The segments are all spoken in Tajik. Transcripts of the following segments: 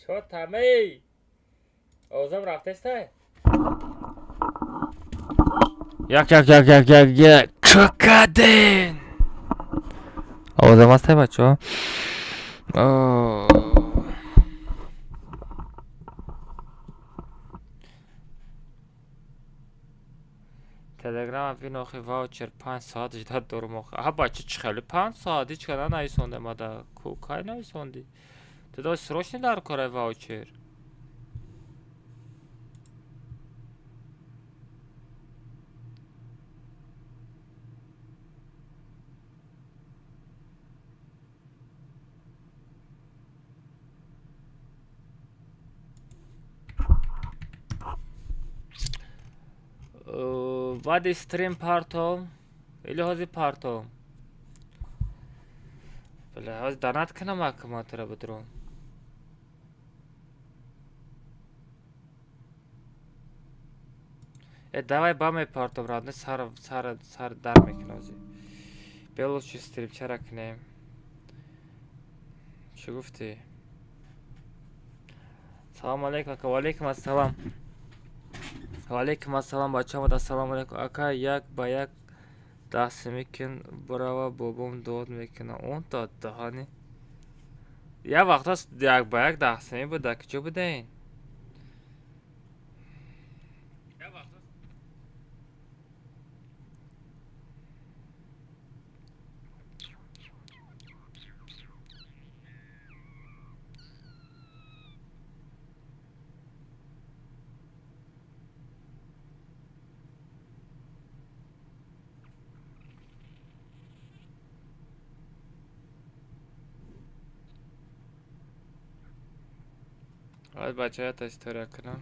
Чо тамей? Овозам рафтестай? Як, як, як, як, як, як. Чо кардин? Овозам ҳастай, бачаҳо? Телеграм бин, охи, ваучер 5 соат ждать дорум охи. Аҳа, бача, чӣ хеле 5 соат? Ҳеч када нависонда мада. Ку кай нависондӣ? Ту давай, срочно дар корай ваучер. Баъди стрим партом или ҳозир партом? Бале, ҳозир донат кунам, аккумулятора бидуром. Э, давай, ба мепартом, родной, сар сар сар дар мекунам ҳозир. Биё, лучше стримчара кунем. Чӣ гуфтӣ? Салому алейкум, ака. Ваалейкум ассалом. Ваалейкум ассалом, бачаҳо, ассалому алейкум. Ака, як ба як даст мекун, барава, бобом дод мекунад. Он то даҳани. Як вақт аст, як ба як даҳсимӣ буд, дар куҷо будаин? Ҳозир, бачаҳо, ята история кунам.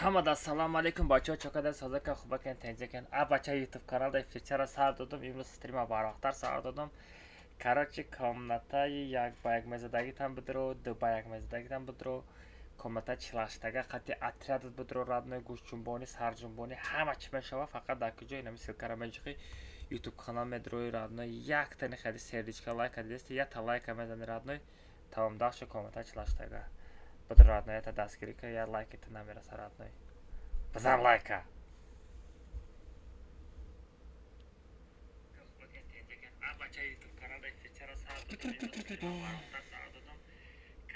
Ҳамада ассалому алейкум, бачаҳо, чо кадан, созака, хубакен, тенҷакен? А, бача, ютуб канал да эфирчара сар додум, имрӯз стрима барвақттар сар додум. Короче, комнатаи як ба як мезадагитам бидро, ду ба як мезадагитам бидро, комната чилаштага қати отрядат бидро, родной, гӯшҷунбонӣ, сарҷунбонӣ, ҳама чӣ мешава. Фақат дар куҷо? Инами ссылкара меҷиқӣ, ютуб канал медрои, родной, яктани хеле сердечка, лайка дидести, якта лайка мезани, родной, тамом, дахшо комната чилаштага бидро, родной, ята дастгирӣ ка, я лайкета намераса, родной, бизан лайка.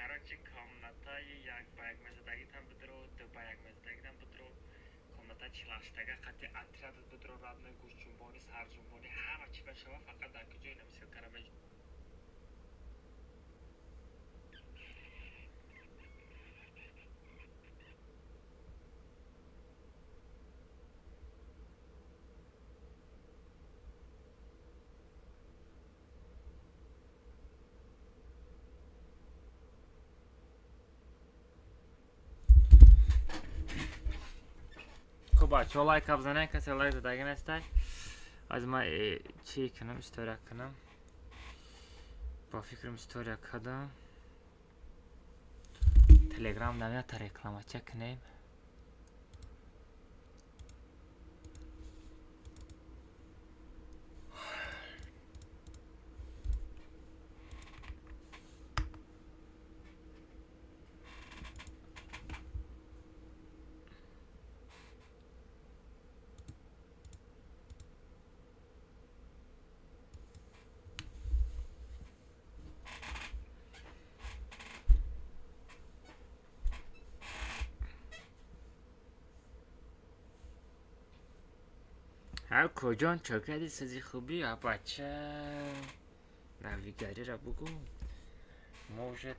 Короче, комнатаи як ба як мезадагитам бидро, ду ба як мезадагитам бидро, комната чилаштага қати отрядат бидро, родной, гӯшҷунбонӣ, сарҷунбонӣ, ҳама чӣ мешава. Фақат дар куҷо? Инами ссылкара меҷ Хуб, бачаҳо, лайка бизанед, касе лайк задаги нестай. Аз ма чӣ кунам, история кунам, ба фикрам, история кардам. Телеграм намеята, рекламача кунем. Ҳа, куҷон, чо кардӣ, сази хубӣ? А, бача, навигариро бугӯ. Мо уже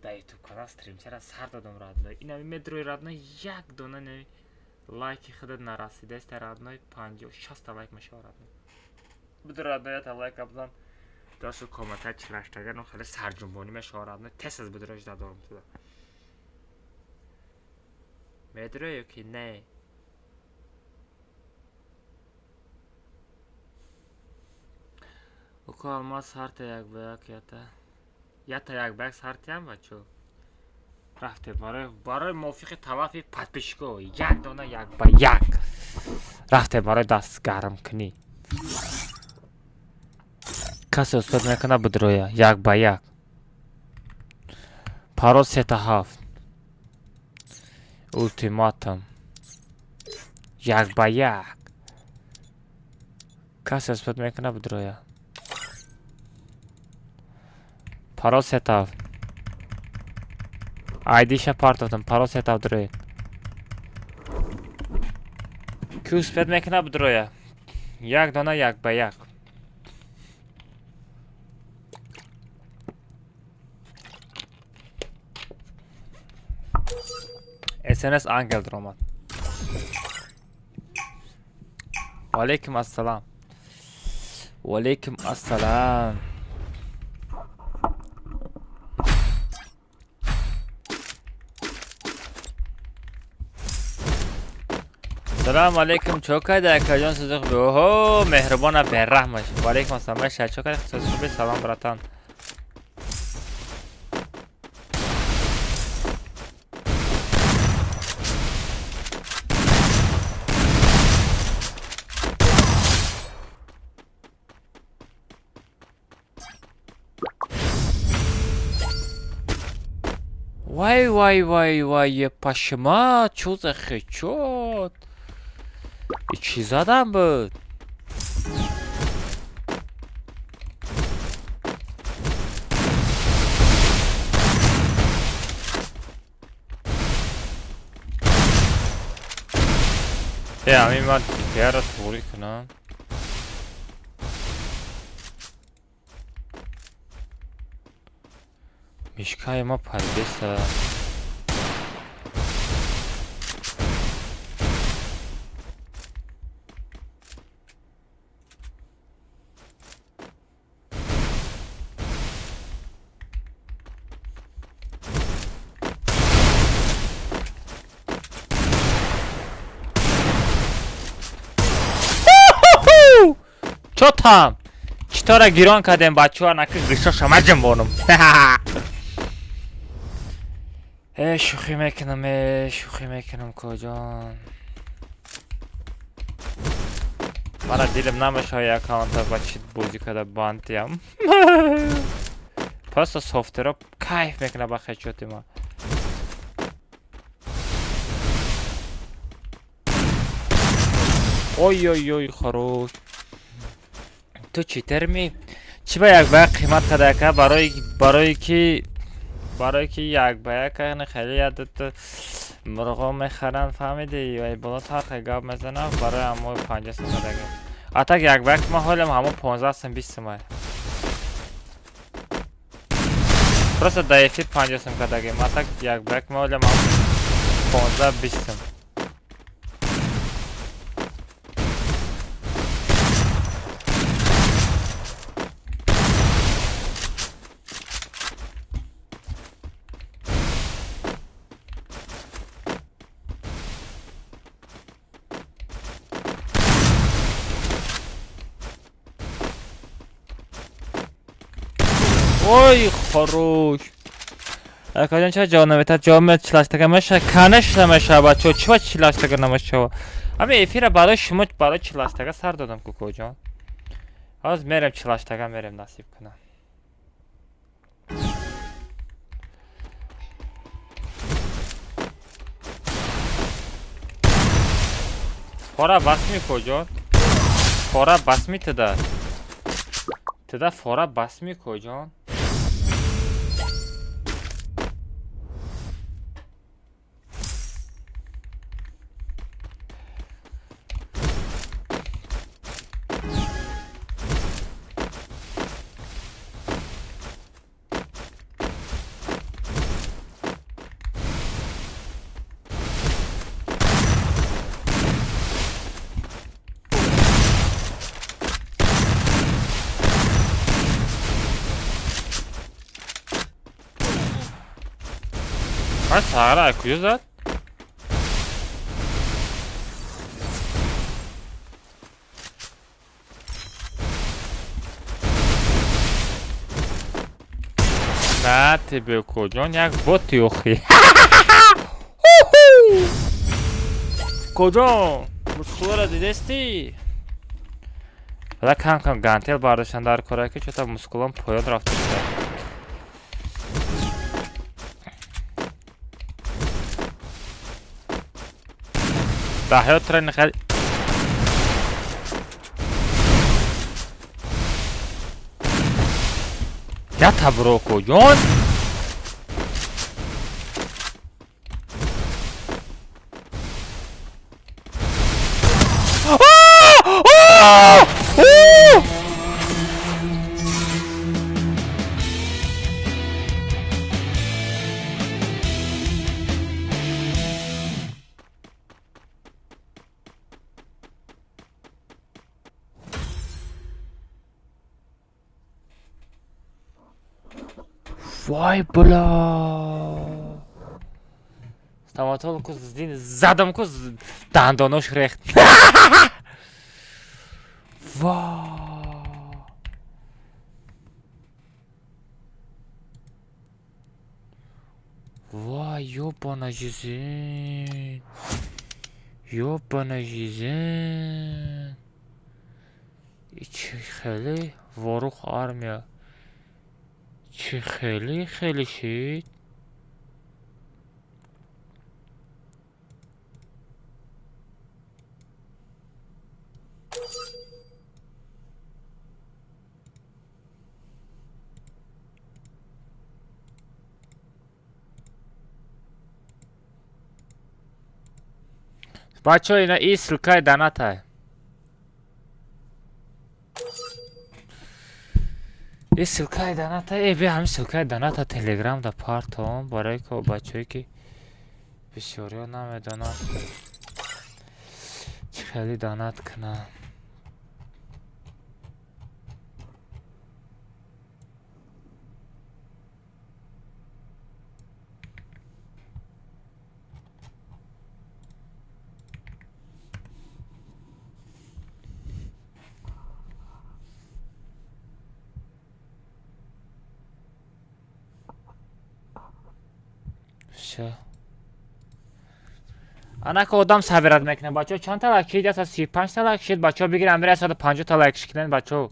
дар ютуб канал стримчара сар додам, родной. Инами медрои, родной, як дона не лайки худат нарасидаста, родной, 50-60-та лайк мешава, родной. Буду, родной, ята лайка бизан, дашу комната чилаштага, ну хеле сарҷунбонӣ мешава, родной, тез аз будро, жда дорум туда. Медрои ё ки не? Уко, алмаз ҳарта як ба як, ята ята як ба як сартиям, бачо. Рафте барои мувофиқи талафи подписчико як дона як ба як. Рафте барои дастгармкунӣ. Касе успед мекунад бидроя як ба як. Парол 3-7. Ултиматум. Як ба як. Касе успед мекунад бидроя. Парол 3-7. Айдиша партофтам. Парол 3-7 дроед. Ки успед мекунад бидроя. Як дона як ба як. СНС ангел даромад. Ваалайкум ассалам. Ваалайкум ассалам. Салом алейкум. Чо карда акаҷон сузуқ бе? Оҳо, меҳрубона бераҳмаш. Ваалайкум ассалам. Маша чо карда сузуқ бе? Салом братан. Вай вай вай вай пашма чо за хечот? Чӣ задам буд? Э, ҳамин ман типияро туғрӣ кунам. Мишкаи ма парвеса. Чо там? Читора гирон кардем бачаҳо наки гишоша маҷанбонум. Э, шӯхӣ мекунам, э, шӯхӣ мекунам коҷон. Мара дилам намешавад аккаунта ба чӣ бозӣ карда бантиям. Просто софтверо кайф мекунад ба хечоти ма. Ой ой ой, хорош. Ту читерми? Чӣ ба як ба як қимат карда яка? Барои ки як ба як хеле як дута мурғо мехаранд, фаҳмидӣ? Вай боло тархе гап мезанам, барои ҳамо 50 сум кардага. А так як ба як ман ҳолам ҳамо 15 сум 20 сум. Просто да эфир 50 сум кардагем. А так як ба як ман ҳолам ҳамо 15 20 сум. Ой, хорош. Акаҷон ча ҷавоб наметад? Ҷавоб мед чилаштага меша? Конечно мешава бачаҳо. Чӣ ба чилаштага намешава? Ҳамин эфира барои шумо барои чилаштага сар додам кукоҷон. Ҳоз мерем чилаштага мерем насиб кунам. Фора басми куҷон? Фора басми туда? Туда фора басми куҷон? Сара куҷо зад? На тебе, коҷон, як боти охи. Коҷон, мускуларо дидести? Ҳала кам кам гантел бардоштан дар кора, ки чота мускулам поён рафта. Дар ҳаёт трени хеле ята бро, коҷон. Вай, бля! Стоматологку задам ку, дандонош рехт. Ва! Вай, ёбана жизнь. Ёбана жизнь. Чӣ хеле ворух армия. Чӣ хеле хеле шид? Бачаҳо, ина и ссылкаи донатай. И ссылкаи доната, э, би ҳамин ссылкаи доната Телеграм да партом, барои ко бачаҳое ки бисёриҳо намедонанд чӣ хеле донат кунанд. Всё. Анака одам сабират мекунад, бачаҳо, чанд та лайк шид? 135 та лайк шид, бачаҳо, бигирам, мера 150 та лайк шикунед, бачаҳо.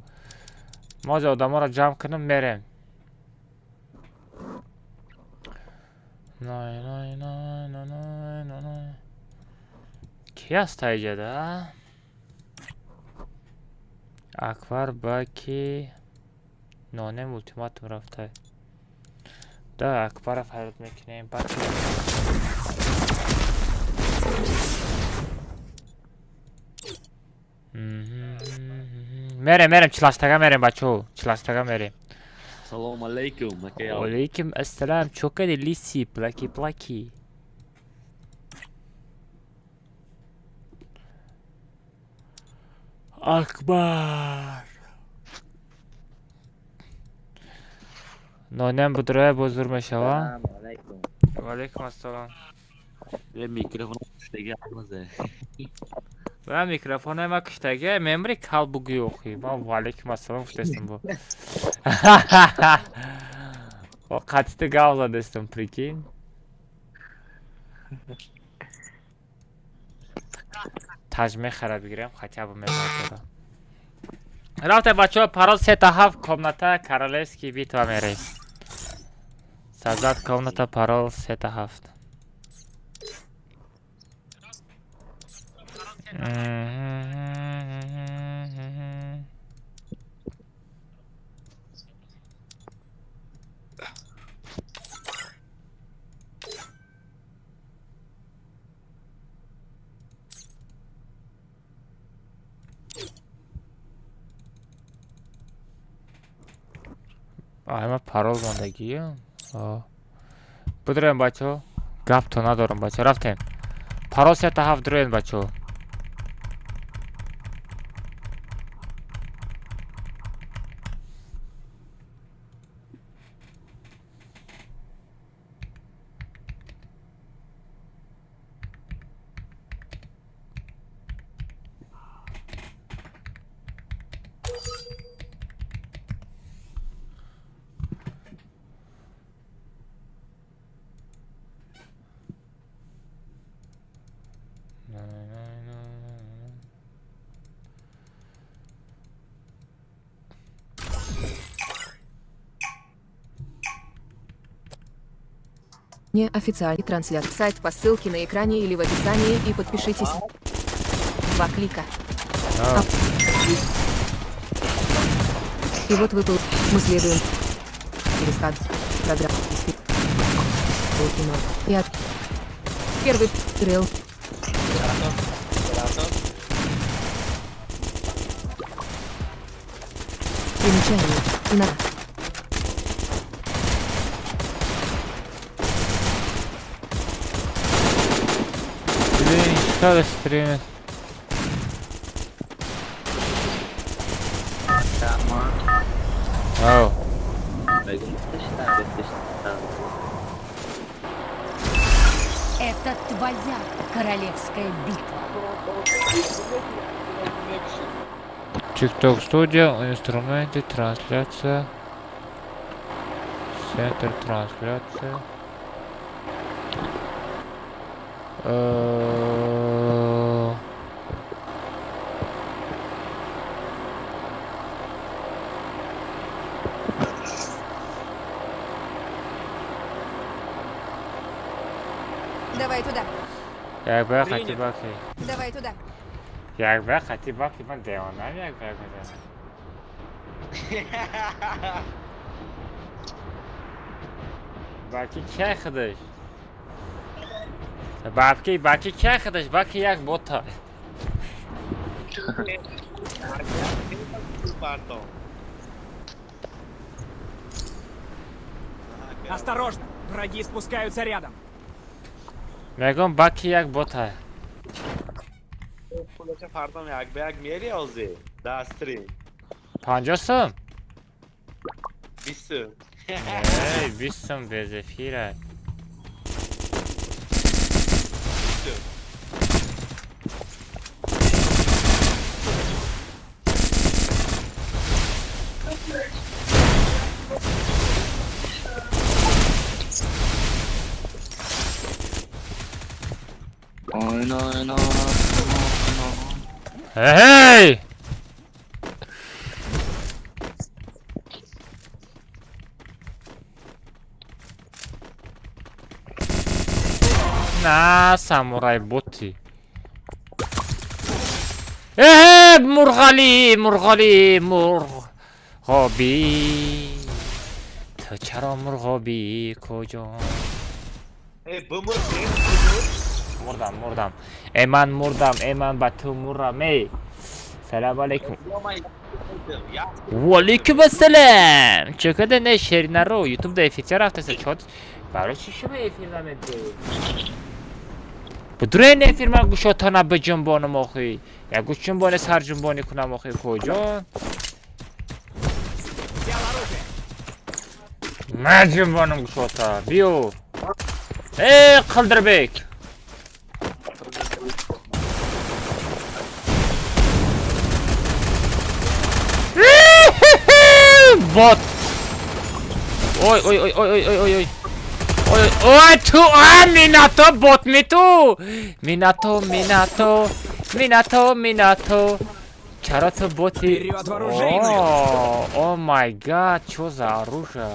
Мо ҳозир одаморо ҷамъ кунем, мерем. Най най най най най най най. Ки аст таиҷада? Акбар баки нонем ултиматум рафта. Да, Акбара фарёд мекунем. Баки. Мерем, мерем, чилаштага мерем, бачаҳо, чилаштага мерем. Салом алейкум, ака. Алейкум ассалам, чо кади лиси, плаки плаки. Акбар. Нонем будроя бозур мешава. Салом алейкум. Ва алейкум ассалом. Е, микрофон куштаги алмазе. Ва микрофоне ма куштаги, мемри кал бугӯй охи. Ма ва алейкум ассалом гуфтестам бо. О, қатита гав задестам, прикинь. Таҷ мехара бигирем, хотя бы мебардорам. Рафте, бачаҳо, парол 3 7, комната королевский битва мерем. Создать комната, парол 3 7. Ама парол мондагиам. Будроем, бачаҳо. Гапто надорам, бачаҳо. Рафтем. Парол 3 7, дуроем, бачаҳо. Официальный трансляция. Сайт по ссылке на экране или в описании и подпишитесь. 2 клика. И вот выпал. Мы следуем. Пересказ. Программа. Я. Первый. Рел. Примечание. На. Блин, что стримит? Ау. Это твоя королевская битва. TikTok студия, инструменты, трансляция, центр трансляции. Давай туда. Давай туда. Як бе хати баки ман девонам як бе мезанам. Баки ке худаш? Баки ке худаш? Баки як бота. Осторожно, враги спускаются рядом. Мегом баки як бота. Фардом як ба як мери ози. Да стрим. 50 сом? 20 сом. Эй, 20 сом без эфира. Ой, no, no. Эй! На, самурай боти. Эй, мурғали, мурғали, мурғоби. Ту чаро мурғоби куҷо? Эй, бумур, мурдам, мурдам. Эй, ман мурдам, эй, ман ба ту мурам, эй. Салам алейкум. Валейкум ассалам. Чё када не шеринаро YouTube да эфир рафтаса чот. Барои чӣ шумо эфир намедиҳед? Будурен эфир ман гӯшотона биҷунбонам охи. Як гӯш ҷунбоне сар ҷунбонӣ кунам охи куҷо? Ман ҷунбонам гӯшота. Биё. Эй, Қилдирбек. Бот. Ой, ой, ой, ой, ой, ой, ой, ой. Ой, ой, ту, а, Минато, бот ми ту. Минато, Минато, Минато, Минато. Чаро ту боти? О, oh my God, чё за оружие?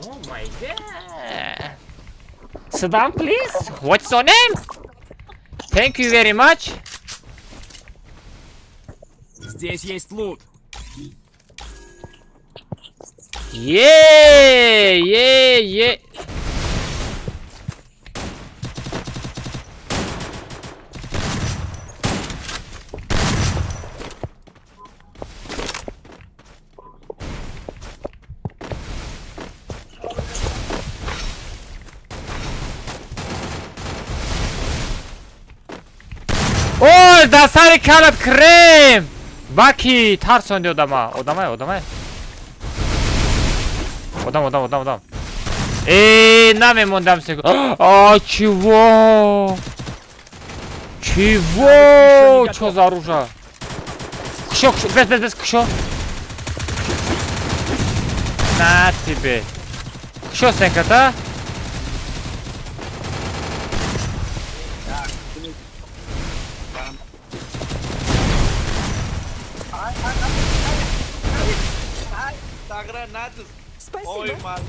Oh my God. Sit down, please. What's your name? Thank you very much. Здесь есть лут. Е, е, е. Ой, да сари калаб крем. Баки тарсонди одама. Одамай, одамай. Одам, одам, одам, одам. Эй, намемондам секунд. А, чего? Чего? Чё за оружие? Кшо, кшо, без, без, без, кшо. На тебе. Кшо, Сенка, да? Спасибо.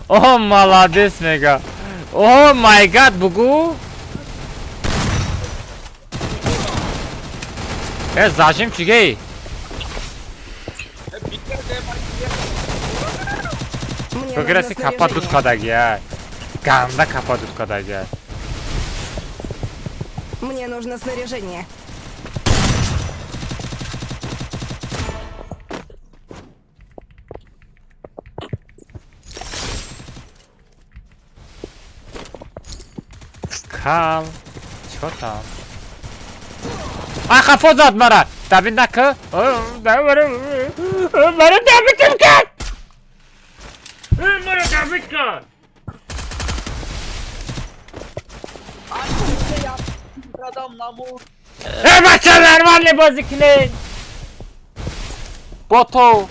О, молодец мега. Oh my God, бугу. Э, зажим чигей? Прогресси капа дуд кадагия. Ганда капа дуд кадагия. Мне нужно снаряжение. Кал. Чё там? Ай, хафо зад мара. Давид нака. Мара Давид кард. Мара Давид кард. Э, бача, нормально бозӣ кунед. Бото.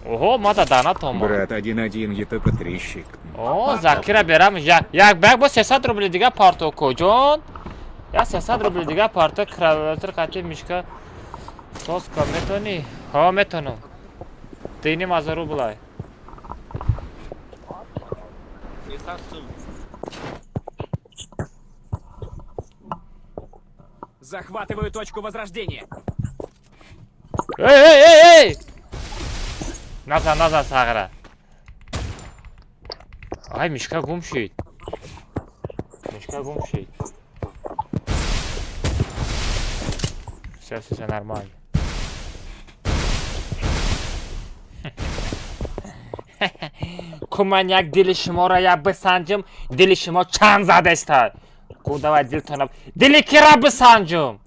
Оҳо, мада дана тома. Брат 1-1, ЕТП-трищик. О, Закира берам. Як бак бо 300 рубли дига парто коҷон. Я 300 рубли дига парто краватор қати мишка соска метони? Ҳа, метонам. Диним азар рублай. Захватываю точку возрождения. Эй, эй, эй, эй! Назан, назан сағира. Ай, мишка гум шид. Мишка гум шид. Всё, всё, всё нормально. Ку ман як дили шуморо як бисанҷам, дили шумо чанд задаста. Ку давай дилтона. Дили кира бисанҷам?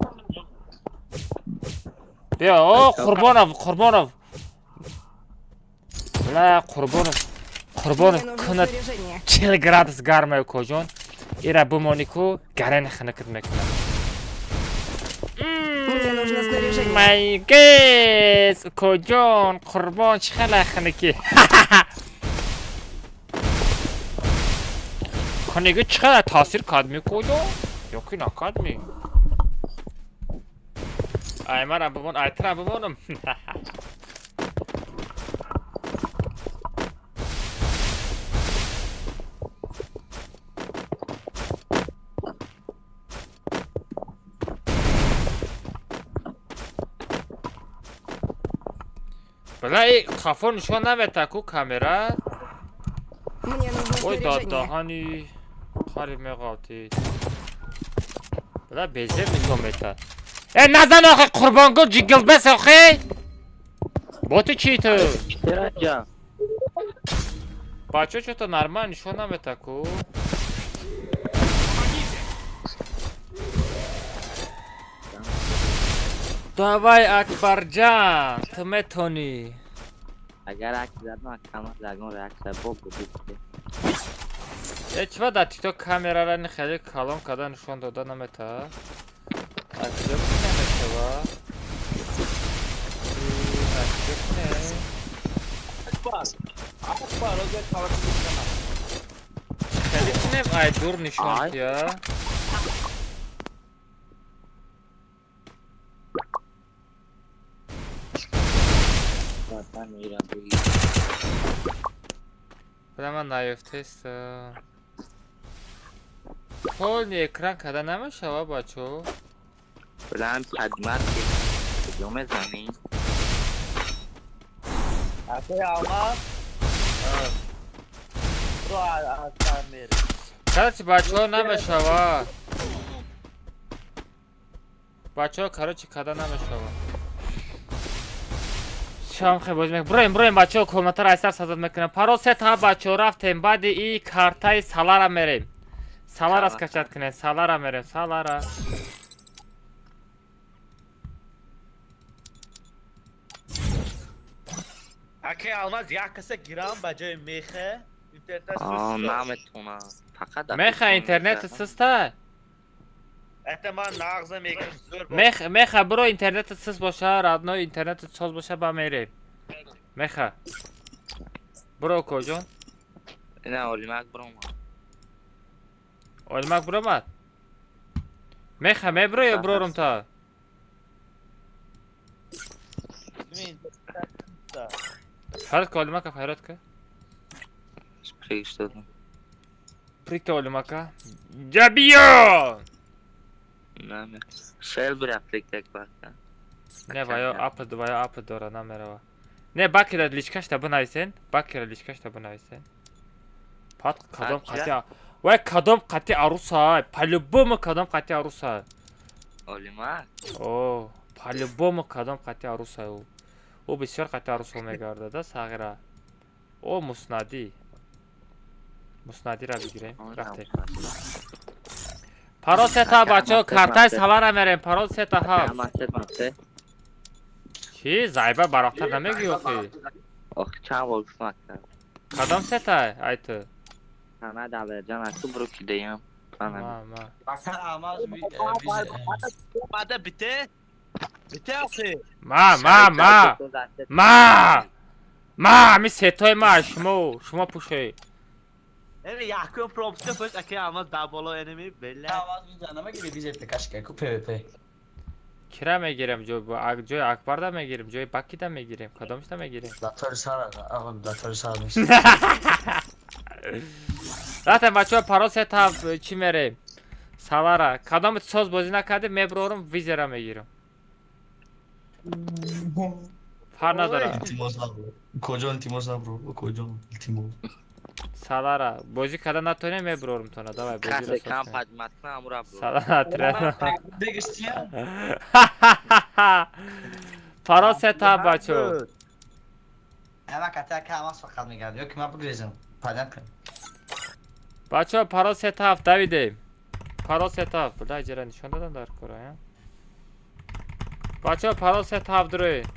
Биё, о, Қурбонов, Қурбонов. Ла, Қурбонов. Қурбонов кунад 40 градус гармаю коҷон. Ира бимонӣ ку гарани хинакат мекунад. My гес, коҷон, Қурбон чӣ хела хинакӣ. Кунеги чӣ қадар таъсир кард ми коҷон? Ёки накард ми? Ай манам бимон, ай тирам бимонам. Бла, и хафо нишон намета ку камера. Ой, дадаҳани қариб меғалтид. Бла, безеб нишон мета. Э, назан охи Қурбонгул ҷиглбес охи? Боти чӣ ту? Бачо чото нормал нишон намета ку? Давай, Акбарҷан, ту метонӣ. Агар акс задам, камар ягон реаксия бо буд. Э, чива дар тикток камерара ни хеле калон карда нишон дода намета? Аксиё намешава? Аксиё не? Акбар, озер тавассут мекунам. Хеле кинем ай дур нишон тия? Бля, ман наёфтест. Полный экран карда намешава, бачо? Бля, падмат куҷо мезанӣ? Акай Алмаз. Ру аз мери. Короче, бачо намешава. Бачо, короче, карда намешава. Шам хе боз мек. Броем, броем, бачо, комнатаро айсар сазад мекунам. Парол се та бачо рафтем, баъди и картаи салара мерем. Салара скачать кунем, салара мерем, салара. Акай Алмаз як каса гирам ба ҷои мехе интернет Аа, наметонам. Фақат Меха интернет суста? Это ман нағза мегирам зӯр. Мех, меха бро интернет сус боша, родной интернет соз боша ба мерем. Меха. Бро коҷон? Не, Олимак бромад. Олимак бромад? Меха мебро ё брорум та? Фарёд ка Олимака, фарёд ка. Прыг додам. Прыг та Олимака. Ҷабиё! Наме. Шел бира прыг так бака. Не, ваё ап, ваё ап дора намерава. Не, бакира личкашта бинависен. Бакира личкашта бинависен. Пат кадом қати. Вай кадом қати аруса. По-любому кадом қати аруса. Олима? О, по-любому кадом қати аруса ӯ. Ӯ бисёр қати арусо мегардада сағира. О, муснадӣ. Муснадиро бигирем. Рафтем. Парол сета бачо, картаи салара мерем. Парол сета ҳафт. Чӣ? Зайба барохтар намегӯӣ охи? Охи чанд бор гуфтам ака. Кадом сета ай ту? Ана Далерҷон аку биру ки деям. Ма, ма. Ака Алмаз бада бите. Бите охи. Ма, ма, ма. Ма! Ма, ами сетои ма, шумо, шумо пушед. Эми якум пропуска пушт ака Алмаз дар боло энеми белла. Алмаз виза намегири виза ПКшка ку ПВП. Кира мегирем, ҷои Акбарда мегирем, ҷои Бакида мегирем, кадомшда мегирем? Латори сар, ага латори сар нест. Рафтем бачаҳо, парол сета чӣ мерем? Салара. Кадом соз бозӣ накардем, меброрум, визера мегирам. Фар надора. Илтимос набро. Куҷо илтимос набро? Куҷо илтимос? Салара. Бозӣ карда натонем, меброрум тона. Давай бозиро Касе соз кам кунем. паҷмат кунам, амура бро. Салара трено. Бегиштия? Парол сета бачаҳо. Ама ката ака Алмаз фақат мегард. Ё ки ман бигрезам. Понятно. Бачаҳо, парол сета ҳафт давидем. Парол сета ҳафт. Буда ҷара нишон додам дар кора, я? Бачаҳо, парол сета ҳафт дурӯед.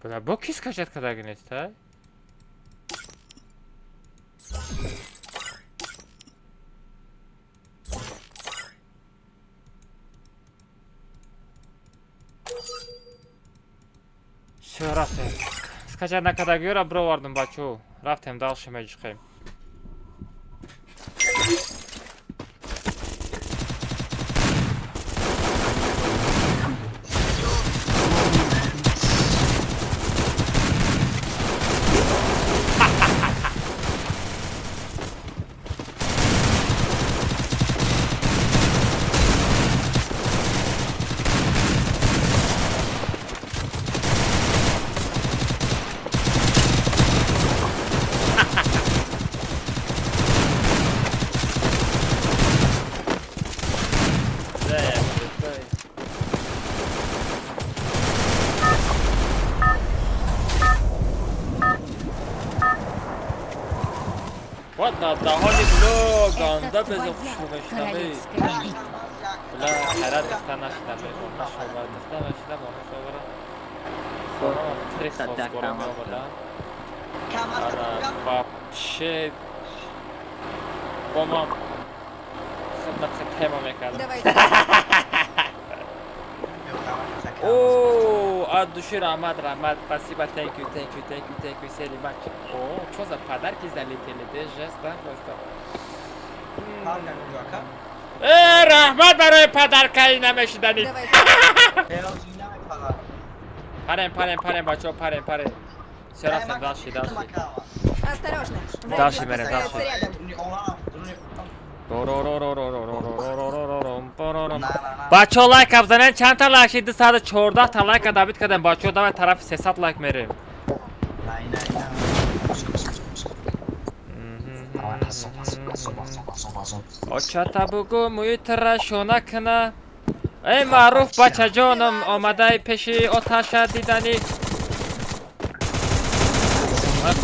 Бля, бо кис качат кадаги нест, а? Всё, рафтем. Скачать накардагиёра бировардум, бачаҳо. Рафтем, дальше меҷиқем. Даҳони бло ганда Это безо твоя хушрӯ мешунавӣ. королевская битва. Бла ҳайрат духтар нашида мешава, духтар нашида мешавара. Хонама три хостгора меомаданд. Ана вообще бо ман хидмат тема мекардам. Давай. О, от души раҳмат, раҳмат, спасибо, thank you, thank you, thank you, thank you, very much. О, чё за подарки залетели, де жест, да, просто. Э, раҳмат барои подаркаи намешиданӣ. Давай. Парем, парем, парем, бачаҳо, парем, парем. Всё, рафтем, дальше, дальше. Осторожно. Дальше, Враги мерем, дальше. спускаются рядом. Бачаҳо лайк абзанен, чандта лайк шид? 214 та лайка дабит кардем, бачаҳо, давай тарафи 300 лайк мерем. Очата бугӯ мӯи тра шона кина. Эй маъруф бачаҷоном, омадаи пеши оташа диданӣ.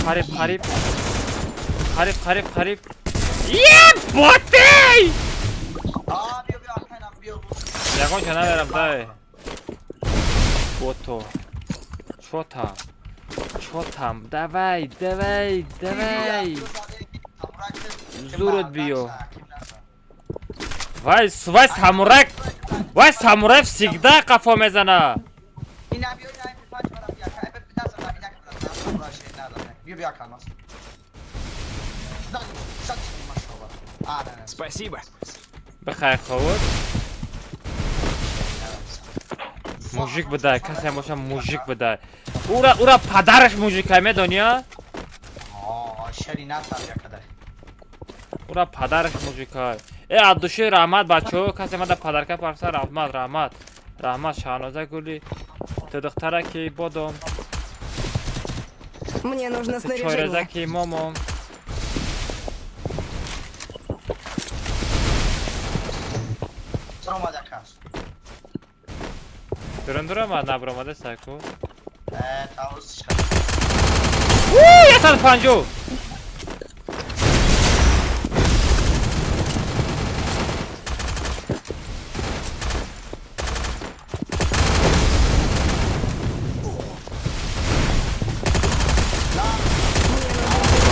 Қариб, қариб. қариб, қариб, қариб. Еботей! Ягон ча намерам, дай. Бото. Чо там? Чо там? Давай, давай, давай. Зурот биё. Вай, вай самурай. Вай самурай всегда қафо мезана. Спасибо. Бихай ховуд. Мужик бидай, касе боша мужик бидай. Ура, ура падараш мужика медони, а? Ура падараш мужика. Э, от души раҳмат бачаҳо, касе мада падарка парса, раҳмат, раҳмат. Раҳмат Шаҳноза гули. Ту духтара ки бодом. Мне нужно Ту чойреза снаряжение. ки момом. Дурун дурамад, набуромада сайку. У, 150.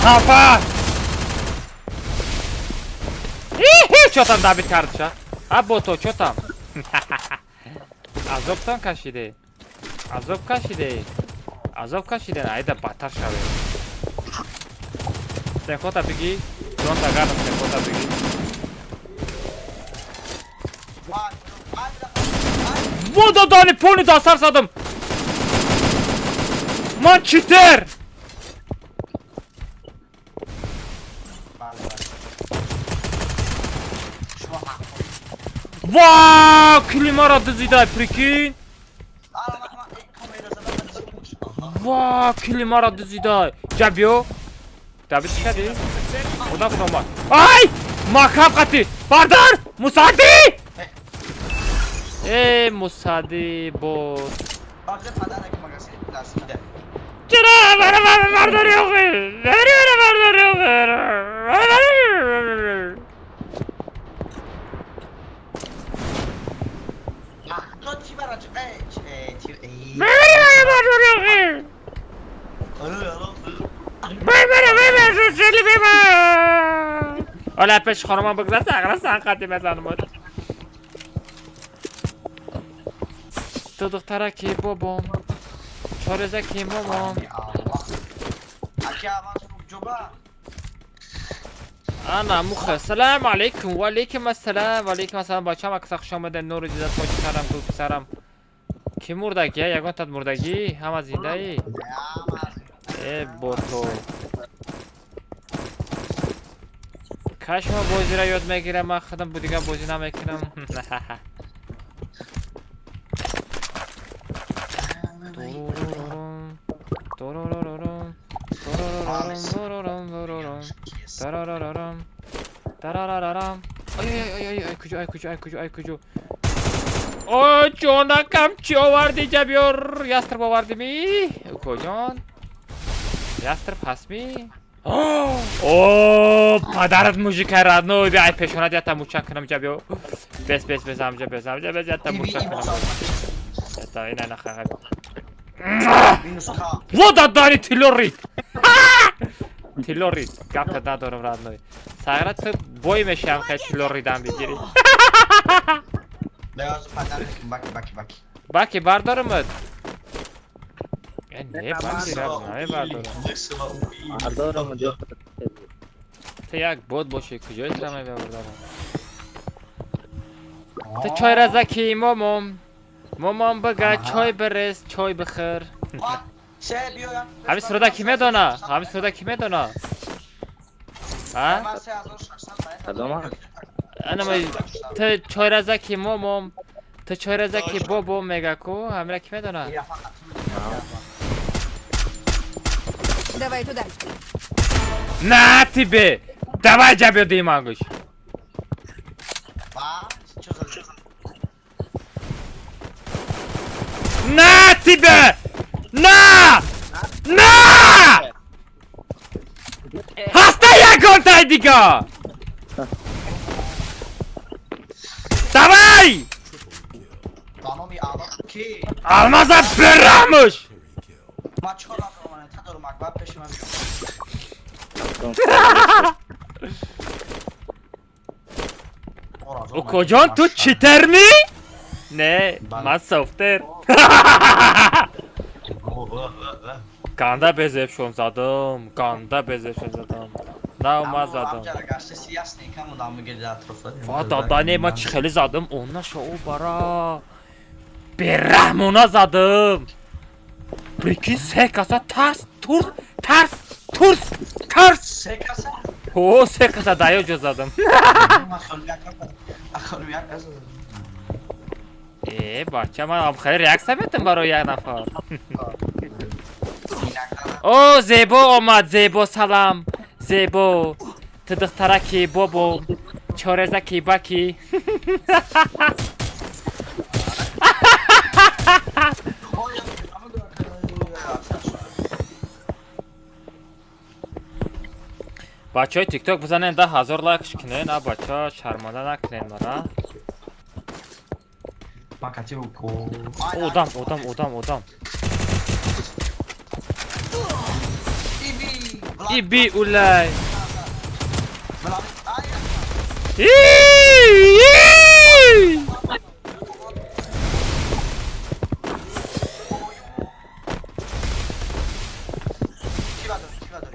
Хафа! Ихи, чё там добить картша? А бото, чё там? Азобтон кашиде. Азоб кашиде. Азоб кашиде, айда баттар шаве. Стенкота биги, донта гардам стенкота биги. Водо дани пони дастар задам. Ман читер! Ва, климара дизидай, прикинь. Ва, климара дизидай. Ҷа биё. Давид чӣ кардӣ? Одам фуромад. Ай! Макаб қатӣ! Бардар! Мусадди! Э, Мусадди бот. Чаро мара мара бардори охи? Мара мара бардори охи? Мара мара бардори охи? Ола пеш хонумам бигзар сағра сан қати бизанам. Ту духтара ки бобом, чореза ки момом. Ана муха. Салам алейкум. Ва алейкум ассалам. Ва алейкум ассалам. Бачам акса хуш омадед. Нури дидат поч сарам, гул писарам. Ки мурдагӣ? Ягон тат мурдагӣ? Ҳама зиндаӣ? Э, бото. Каш ма бозиро ёд мегирам, ман худам бу дигар бозӣ намекунам. Турурурум, турурурум, турурурум, тарарарам, тарарарам. Ай ай ай ай ай куҷо, ай куҷо, ай куҷо, ай куҷо. Ой, ҷонакам, чӣ овардӣ ҷабёр? Ястреб овардимӣ? Укоҷон? Ястреб ҳастмӣ? О, падарат мужика родной, би ай пешонат ята мучак кунам ҷабё. Бес, бес, бес, амҷа, бес, амҷа, бес, ята мучак кунам. Ята, ина нахага. Вода дани тилорит. Тилорит, гапа надорам родной. Сагра ту бой мешам хай тилоридам бигирӣ. Баки бардорамад. Э, не, баки намебардорам. Бардорам. Ту як бот бошӣ, куҷои тура мебардорам? Ту чойраза ки момом. Момом бага чой бирез, чой бихӯр. Ҳамин суруда ки медона? Ҳамин суруда ки медона? А? Кадома? Ана ту чойраза ки момом, ту чойраза ки бобом мега ку, ҳамира ки медона? Давай туда. На тебе! Давай ҷабё димангуш. На тебе! На! На! Ҳаста як Давай дига! Давай! Алмаза берамуш! Укоҷон, ту читерми? Не, ман софтер. Канда безебшон задам, канда безебшон задам. На ман задам. Ва дадане ман чӣ хеле задам, он наша о бара. Бераҳмона задам. Прикинь, се каса тарс, турс, тарс, турс, тарс. Се каса? О, се каса даё ҷо задам. Э, бача, ман хеле реаксия метам барои як нафар. О, зебо омад, зебо салам. Зебо. Ту духтараки бобо, чорезаки баки. Бачаҳои тикток бизанен 10,000 лайк кунен, а бача шарманда накунен мара. Одам, одам, одам, одам. Иби улай.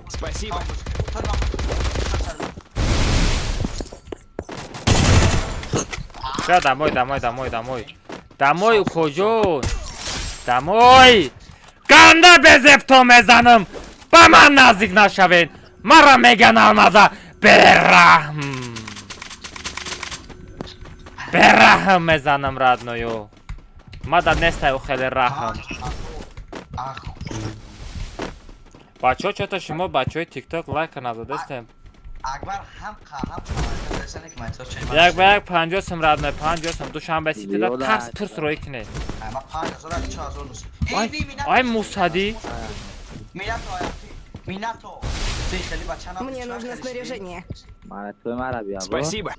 Спасибо. Всё, домой, домой, домой, домой. Домой, укоҷон. Домой. Ганда безебто мезанам. Ба ман наздик нашавед. Мара меган алмаза. Бераҳм. Бераҳм мезанам, родною. Мада нестай у хеле раҳм. Бачаҳо, чото шумо бачаҳои тикток лайка назадастем. Як ба як 50 сум родной, 50 сум. Душанбе ситида тарс турс рӯй кунед. Ай мусади. Мне нужно снаряжение. Спасибо.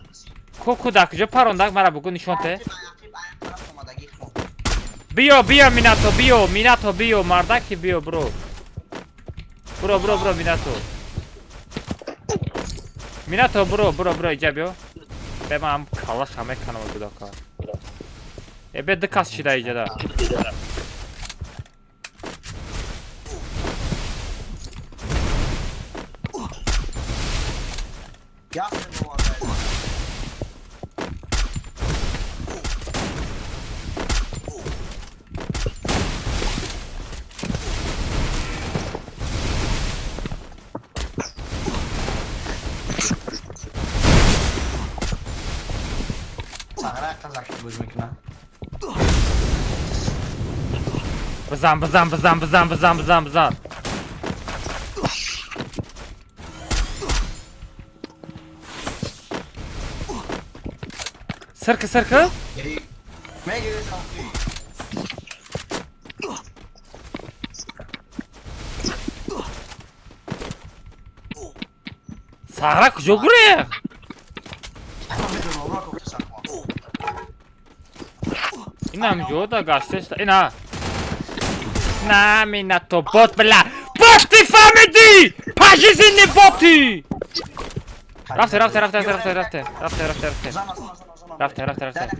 Ку кудак ҷо парондак мара бугу нишонте. Биё, биё Минато, биё, Минато биё, мардаки биё, бро. Бро, бро, бро, Минато. Минато, бро, бро, бро, иҷа биё. Бе ман калаша меканам кудака. Э, бе ду кас шида иҷада. Бизан, бизан, бизан, бизан, бизан, бизан, бизан. Сирки, сирки. Сағра куҷо гурехт? Инам ҷода гаштеста. Ина. На, Минато, бот, бля. Бот ты фамиди! Пожизненный боти! Рафте, рафте, рафте, рафте, рафте, рафте, рафте, рафте. Рафте, рафте, рафте.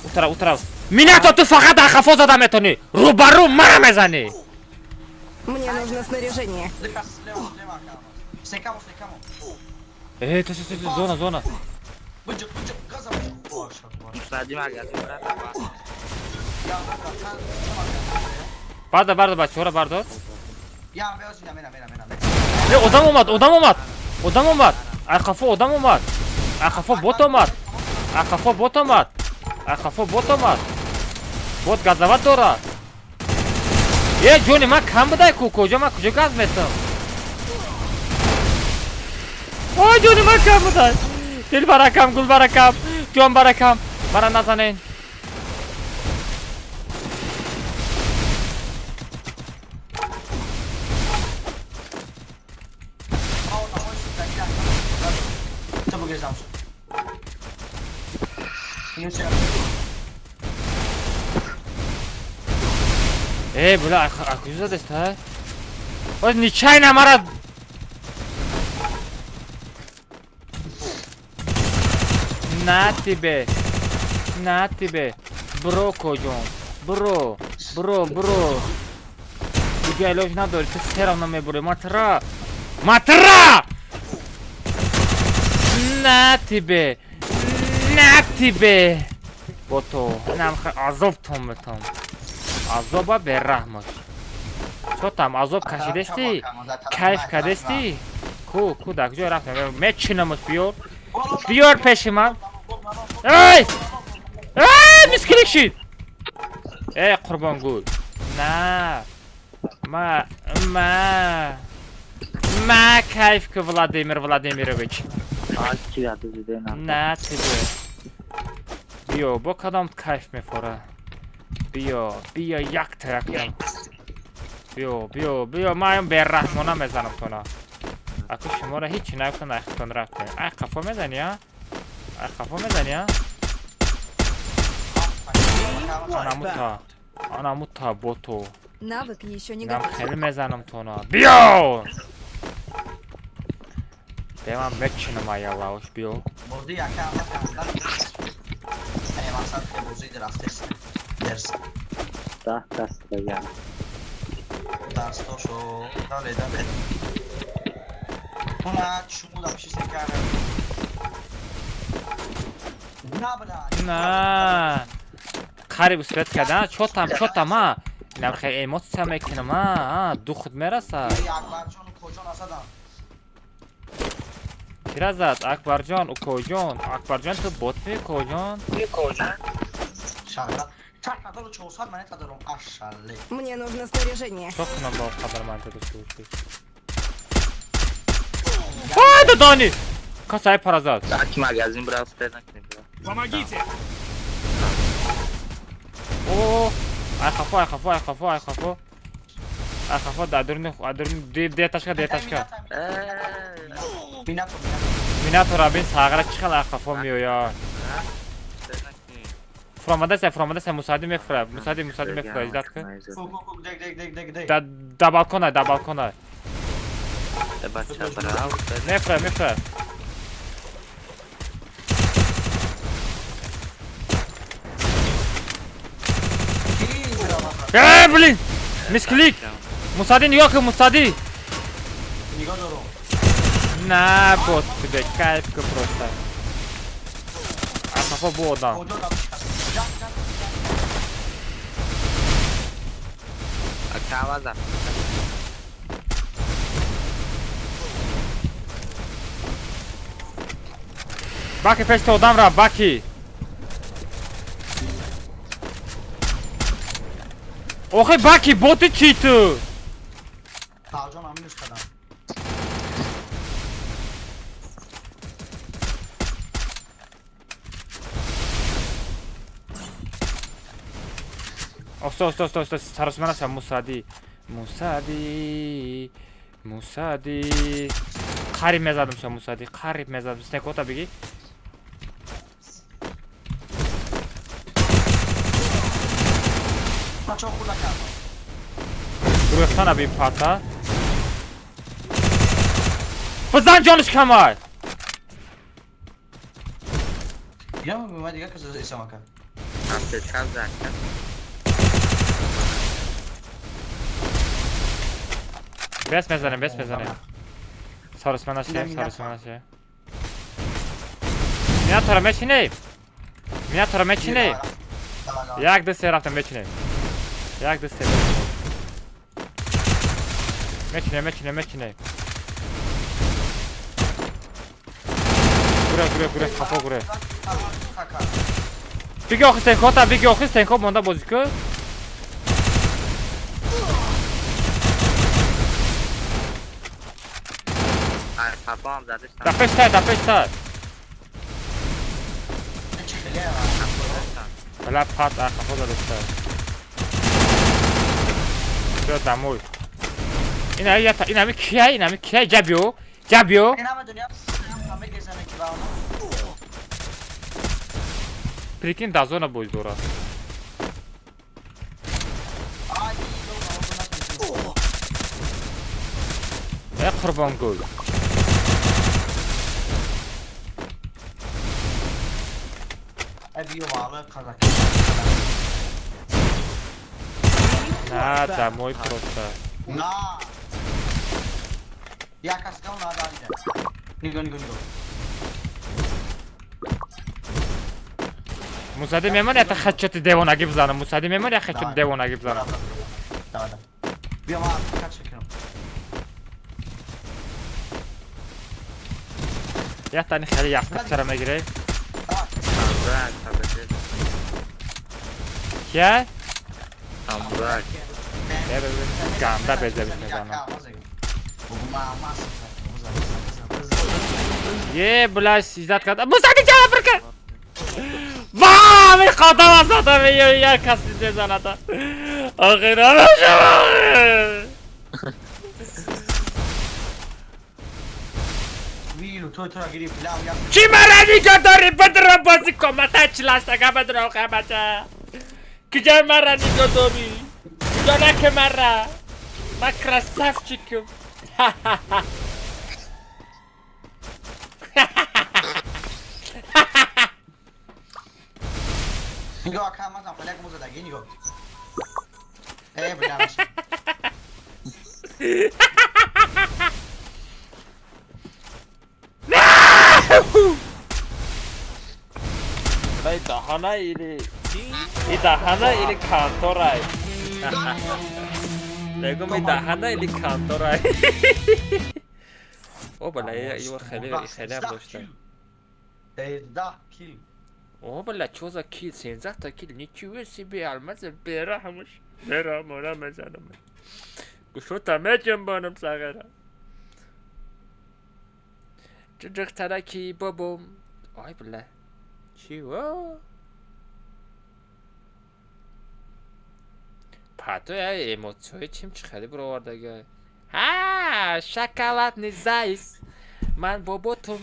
Утара, утара. Минато, ту фақат дар қафо зада метонӣ. Рӯбарӯ мара мезанӣ. Мне нужно снаряжение. Э, ту, ту, ту, зона, зона. Бардор, бардор, бачаҳоро бардор. Э, одам омад, одам омад. Одам омад. Ай қафо одам омад. Ай қафо бот омад. Ай қафо бот омад. Ай қафо бот омад. Бот газават дорад. Э, ҷони ман кам будай ку, куҷо ман куҷо газ метам? Ой, ҷони ман кам будай. Дил баракам, гул баракам, ҷон баракам. Мара назанен. Э, бля, а куҷо задест, а? Оз нечаянно мара. На тебе. На тебе. Бро, коҷон. Бро, бро, бро. Дига илоҷ надорӣ, ту все равно мебурӣ. Матра! Матра! На тебе. На тебе. Бо то. Инам азоб тон метам. Азоба бераҳмош. Чо там азоб кашидестӣ? Кайф кардестӣ? Ку, ку, дар куҷо рафтем? Мечинамаш биёр. Биёр пеши ман. Эй! Эй, мискилик шид! Эй, Қурбонгул. На. Ма, ма. Ма кайф ку, Владимир Владимирович. На тебе. Биё, бо кадом кайф мефора? Биё, биё, якта якта. Биё, биё, биё, ман бераҳмона мезанам тона. Аку шуморо ҳеҷ нагуфтам, айхтон рафтем. Ай қафо мезанӣ, а? Ай қафо мезанӣ, а? Анамута. Анамута бото. Навык еще не Нам готов. хеле мезанам тона. Биё! Бе ман мечинам аялаош, биё. Бурди яка ама Эй, мақсад ки бозӣ рафтест. Дерс. Да, даст даган. Дастошо, дале, дале. Уна чумуда пиши кара. На, бля. На. Қариб успеть кардан. Чо там, чо там, а? Инам хеле эмоция мекунам, а? Ду худ мераса. Акбарҷон, Укоҷон асадан. Кира зад? Акбарҷон, Укоҷон. Акбарҷон ту бот ми, Укоҷон? Шаҳрат. 4400 монета дорам. Ашале. Мне нужно снаряжение. Чо кунам бо қадар монета дошта бошӣ? Ай, додани! Касай пара зад. Так магазин брал, накунем. Помогите! О, ай хафо, ай хафо, ай хафо, ай хафо. Ай хафо, дар дуруни, дар дуруни, де ташка, де ташка. Минато, Минатора бин сағра чӣ хел ай хафо меояд. Фуромадаса, фуромадаса, мусади мефура, мусади, мусади мефура, издат ку. Ку, ку, ку, дек, дек, дек, дек, дек. Да, да балкона, да балкона. Бача брал. Мефура, мефура. Э, блин! Мисклик! Мусади нигоҳ кун, Мусади! Нигоҳ дорам. На, бот тебе, кайф ку просто. А хафо бу одам. Коҷон да пиши. Ҷан, ҷан. Акаваза. Баки пешти одам ра, баки! Охи баки, боти чӣ ту? Коҷон ам минус кардам. Оста, оста, оста, оста, саросма наша, Мусади. Мусади, Мусади. Қариб мезадам ша, Мусади, қариб мезадам. Снекота бигӣ. Бачаҳо хурда кардам. Гурехтана бин пата. Бизан ҷониш камай! Я мегӯям, дигар кас исама кард. Аптечка зак. Бес мезанем, бес мезанем. Саросма нашем, саросма нашем. Минатора мечинем. Минатора мечинем. Як, ду, се рафтем, мечинем. Як, ду, се. Мечинем, мечинем, мечинем. Гуре, гуре, гуре, хафо гуре. Биги охи стенкота, биги охи стенко монда бозӣ ку. Ай хафо ҳам задиш. Да пештай, да пештай. Чӣ хеле Бля, пат, ай хафо задаштай. Биё домой. Ина ята, ина ми кия, ина ми кия, ҷа биё, ҷа биё. Ин ҳама дунё ҳама гезане ки ба оно. Прикинь, да зона боз дорад. Э Қурбонгул. На, домой просто. На. Я каскал на дальше. Ниго, ниго, ниго. Мусади мемон я хачати девонаги бизанам. Мусади мемон я хачати девонаги бизанам. Давай, давай. Бия ма кача кунам. Я тани хеле яхтара мегире. Кия? Амбрак. Ганда безебиш мезанам. Е, блядь, издат кард. Мусади ҷава бирка! Ва, мехоҳам азадам як каси мезанада. Охир намешавам. Чӣ мара нигоҳ дорӣ? Бидро бозӣ кун. Мата чилаштага бидро бача. Куҷо мара нигоҳ дорӣ? Куҷо наки мара? Ман красавчикам. Нигоҳ ака мазан фалак музадаги нигоҳ. Э блядь. Дай дахана или и дахана или канторай. Мегум и дахана или канторай. О бля, я хеле хеле ҳам доштам. 10 кил. О бля, чё за кил? 17 кил, ничего себе, алмаз бераҳмуш. Бераҳмона мезанам. Гӯшота меҷунбонам сағира. Ҷуҷухтараки бобом. Ой бля. Чего? Пато я эмоциёи чим чӣ хеле бировардага. Ҳа, шоколадный заяц. Ман боботум.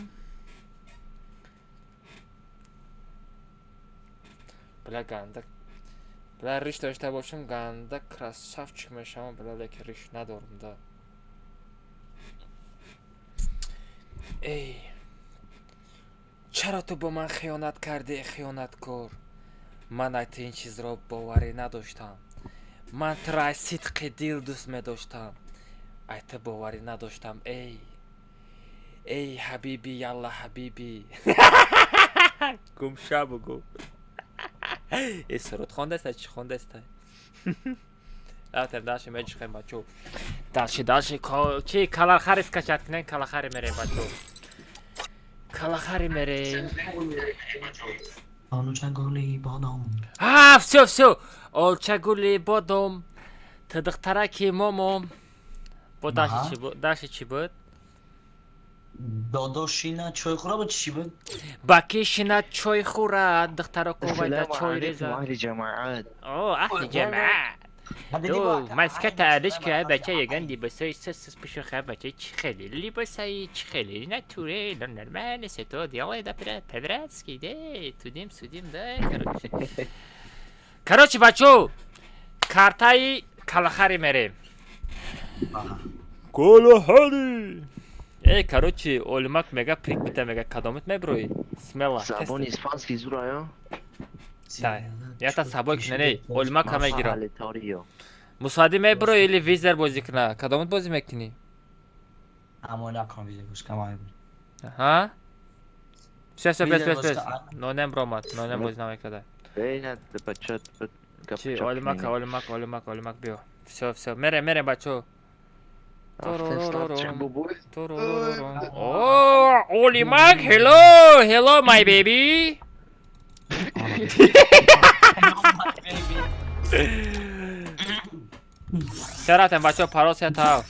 Бля, ганда. Бля, риш дошта бошам, ганда красавчик мешавам, бля, лекин риш надорам, да. Эй. Чаро ту бо ман хиёнат кардӣ, хиёнаткор? Ман аз ин чизро боварӣ надоштам. Ман туро аз сидқи дил дӯст медоштам. Аз ту боварӣ надоштам, эй. Эй, ҳабиби, ялла ҳабиби. Гумша бугу. Э, суруд хондаста, чӣ хондаста? Рафтем, дальше меҷухем, бачо. Дальше, дальше, чи калахари скачать кунем, калахари мерем, бачо. Калахари мерем. Олчагули бодом. А, всё, всё. Олчагули бодом. Ту духтараки момом. Бо дальше чӣ буд? Дальше чӣ буд? Додошина чой хӯра буд, чӣ буд? Баки шина чой хӯра, духтарако вайда чой реза. Аҳли ҷамоат. О, аҳли ҷамоат. Ду, маската алишка бача яган либосои сус пушуха бача чӣ хеле либосаи чӣ хеле натуре нормально все то делай да по-братски да тудим судим да короче. Короче, бачо, картаи калахари мерем. Калахари. Эй, короче, Олимак мега прик бита мега кадомит меброи. Смело. Забони испански зура, Да. Ята сабой кунен, Олимак ҳама гира. я? Мусади меброи или визер бозӣ куна? Кадомит бозӣ мекунӣ? Амо накун визер бозӣ кунам. Аҳа. Всё, всё, бес, бес, бес. Нонем ромад, нонем бозӣ намекарда. Бейна, бача, Чи, Олимак, Олимак, Олимак, Олимак биё. Всё, всё, мерем, мерем, бачо. О, Олимак, hello, hello, my baby. Чаро рафтем, бачо, пароз таф.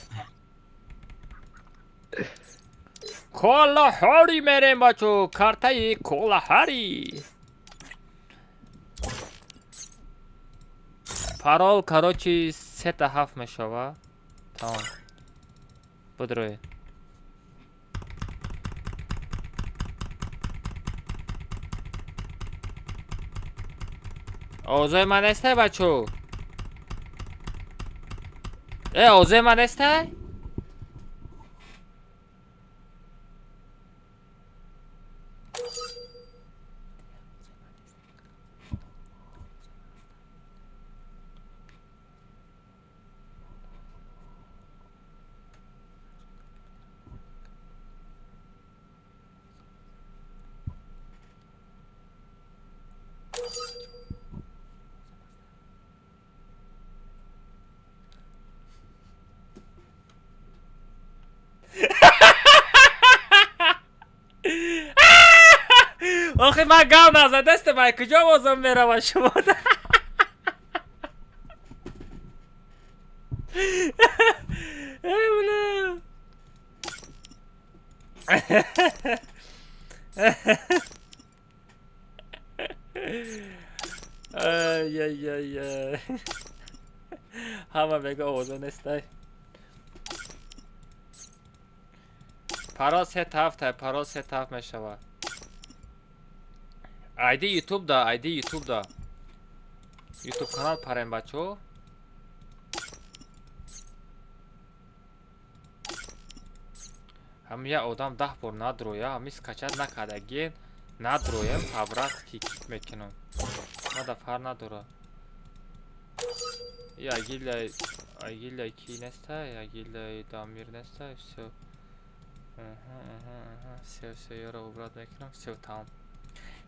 Колахари мерем, бачо, картаи Колахари. Парол, короче, 3-7 мешава. Тамом. Будроед. Овозои ман нестай, бачо? Э, овозои ман нестай? Охи ман гав назадастам, ай куҷо овозам мерава шумо? Эй, бля. Ай-яй-яй. Ҳама мега овоза нестай. Парол се тафта, парол се таф мешава. Айди YouTube да, айди YouTube да. YouTube канал парем, бачо. Ҳам я одам 10 бор надроя, ҳами скачать накардаген, надроем, по-братски кик мекунам. Мада фар надора. И агилай, агилай ки нестай, агилай дамир нестай, всё. Аҳа, всё, всё, ёро убрать мекунам, всё, тамом.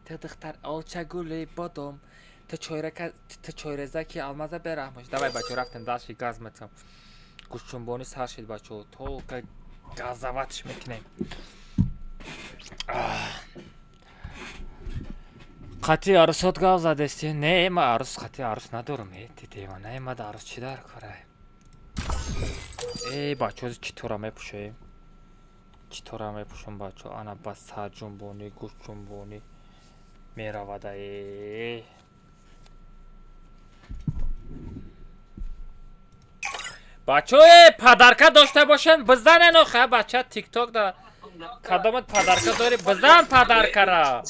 Ту духтар олчагули бодом, ту чойрака, ту чойрезаки алмаза бераҳмош. Давай, бачо, рафтем дальше, газ метам. Гӯшчунбонӣ сар шид, бачо, только газаватш мекунем. Қатъи арӯсот гав задести? Не, ма арӯс, қатъи арӯс надорам. Э, ти девона, ма да арӯс чӣ дар кора? Э, бачо, чӣ тора мепӯшем? Чӣ тора мепӯшам, бачо? Ана ба сарҷунбонӣ, гӯшчунбонӣ меравада. Э. Бачо, э, подарка дошта бошен, бизанен охе, бача, тикток да. Кадомат подарка дори, бизан подаркара.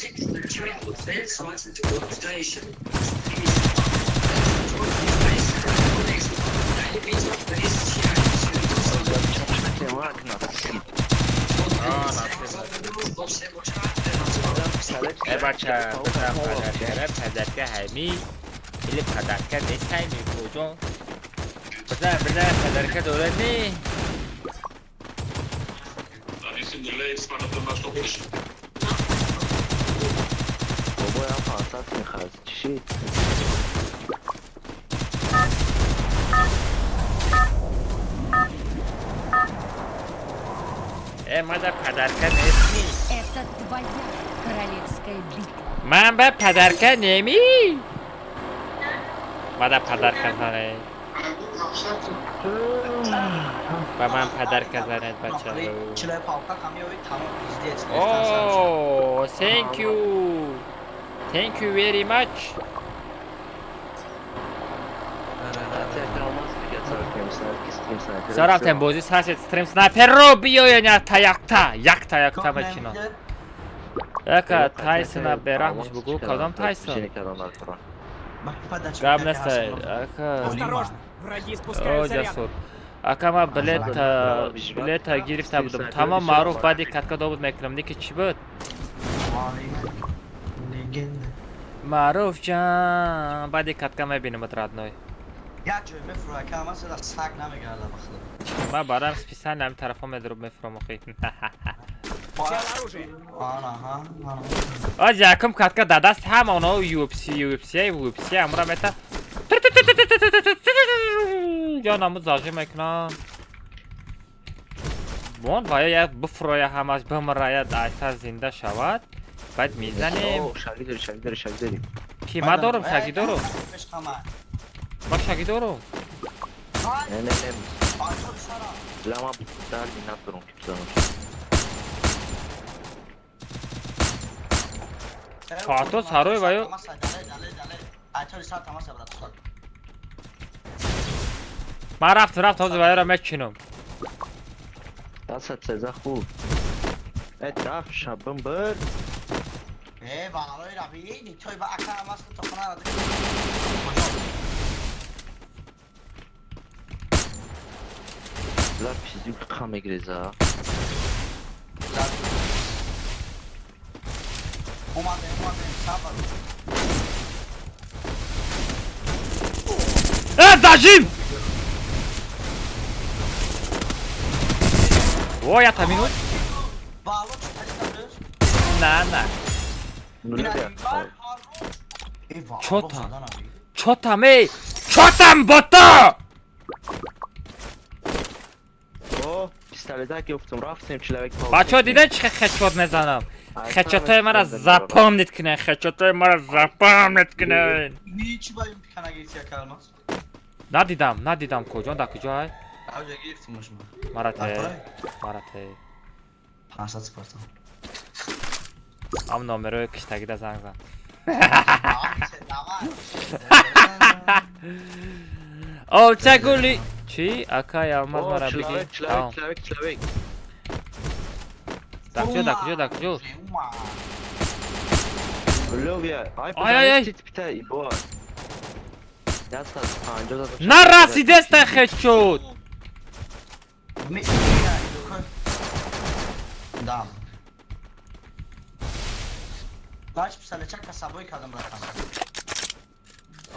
Э, бача, бизан подаркара, подарка ҳами. Или подарка нест ҳами, куҷо? Бизан, бизан, подарка дорад не? بابا 500 میخواست چی؟ Э, мада подарка нестми. Это твоя королевская битва. Ман ба подарка неми? Мада подарка зане. Ба ман подарка занед, бача. Oh, thank you. Thank you very much. Сар рафтем бозӣ сар шед, стрим снайперро биёен, якта якта, якта якта мекунам. Яка Тайсона бераҳмш бугӯ, кадом Тайсон? Гап нест, ака. Осторожно, враги О, спускаются рядом. Ҷасур. Ака, ма билета гирифта будам. Тамом, маъруф, баъди катка добуд мекунам. Ники чӣ буд? Маъруф ҷан, баъди катка мебинамат, родной. Як ҷой мефуро, ака, ман сада саг намегарда ба худо. Ман барам специально ҳамин тарафҳо медурам, мефурам охи. Взял оружие. Аҳа. Оз якум катка дар даст ҳама оно UFC, UFC, UFC амра мета. Ё намуд зажи мекунам. Бон ва як бифуроя ҳамаш бимирая, айса зинда шавад. Баъд мизанем. Шаги дори, шаги дори, шаги дори. Ки ма дорам, шаги дорам. Ма шаги дорам. Не, не, не. Ла ма дарди надорам ки бизанам. Фато сарой ва ё Ман рафт, рафт, ҳозир ва ёро мечинам. Дастат сеза хуб. Э, даф шабам бир. Э, валои раби, той ба ака алмаз то хона. Бля, пиздюк ха мегреза. Омадем, омадем, сабр. Э, зажим! О, я минут. Вало чӣ тариқа? На, на. Чё там? Чё там, эй? Чё там, бота? О, пистолета гирифтум, рафтем человек. Бачаҳо, дидан чӣ хедшот мезанам? Хедшотҳои мара запомнить кунен, хедшотҳои мара запомнить кунен. Ничи ба ЮМП нагирифти, як алмаз? Надидам, надидам, куҷо, дар куҷо ай? Авҷа гирифтум шумо. Марате, марате. 500 спортам. Ам номерои киштагида занг зан. Олча гули. Чӣ? Акай алмаз мара биги. Человек, человек, человек. Дар куҷо, дар куҷо, дар куҷо? Лёвия, ай, Ай, ай, ай. Пита, ибо. 150. Нарасидеста хедшот. Да. Бач пистолетчака сабой кардам, братан.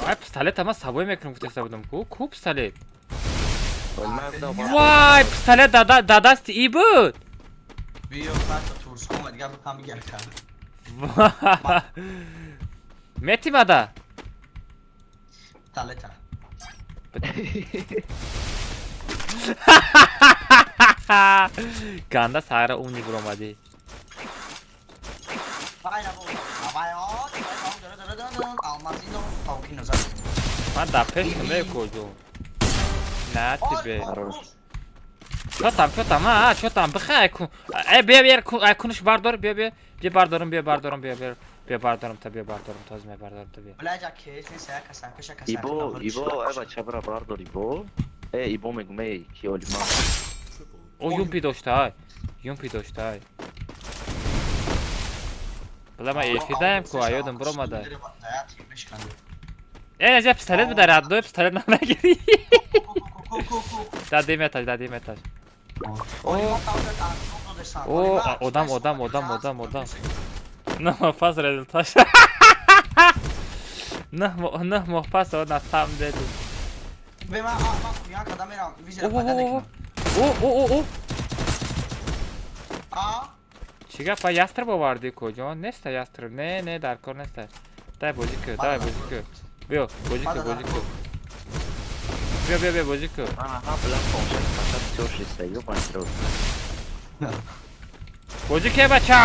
Ай, пистолет ама сабой мекунам гуфтеста будам ку? Ку пистолет? Вай, пистолет да дасти и буд. Биё, бача турском, дигар бипам бигар кард. Мети мада? Пистолета. Ганда сара умни буромадӣ. Вай, вай, алмазино тавкино зад. Ман дар пеш мекуҷо. На тебе. Чё там, чё там, а, чё там, бихай кун. Э, бия, бия, ай куниш бардор, бия, бия. Бия бардорам, бия бардорам, бия, бия. Бия бардорам та, бия бардорам, тоз ме бардорам та, бия. Блажа кейс, не сая каса, пеша каса. Ибо, ибо, ай бача бра бардор, ибо. Э, ибо мегум, эй, ки олима. О, юмпи дошта, ай. Юмпи дошта, ай. Бла ма эфидаем ку, ай ёдам буромада. Э, я пистолет бидар, родной пистолет нагири. Дади метаж, дади метаж. О, одам, одам, одам, одам, одам. 9 моҳ пас результат. 9 моҳ пас на самом деле. О, о, о, о. Чӣ гапа, ястреб овардӣ, куҷо? Неста ястреб. Не, не, дар кор неста. Дай бозӣ кӯ, дай бозӣ кӯ. Биё, бозӣ кӯ, бозӣ кӯ. Биё, биё, биё, бозӣ кӯ. Аҳа, бля, фоншак, фақат всё шиста, ёбаный рот. Бозӣ кӯ, бача!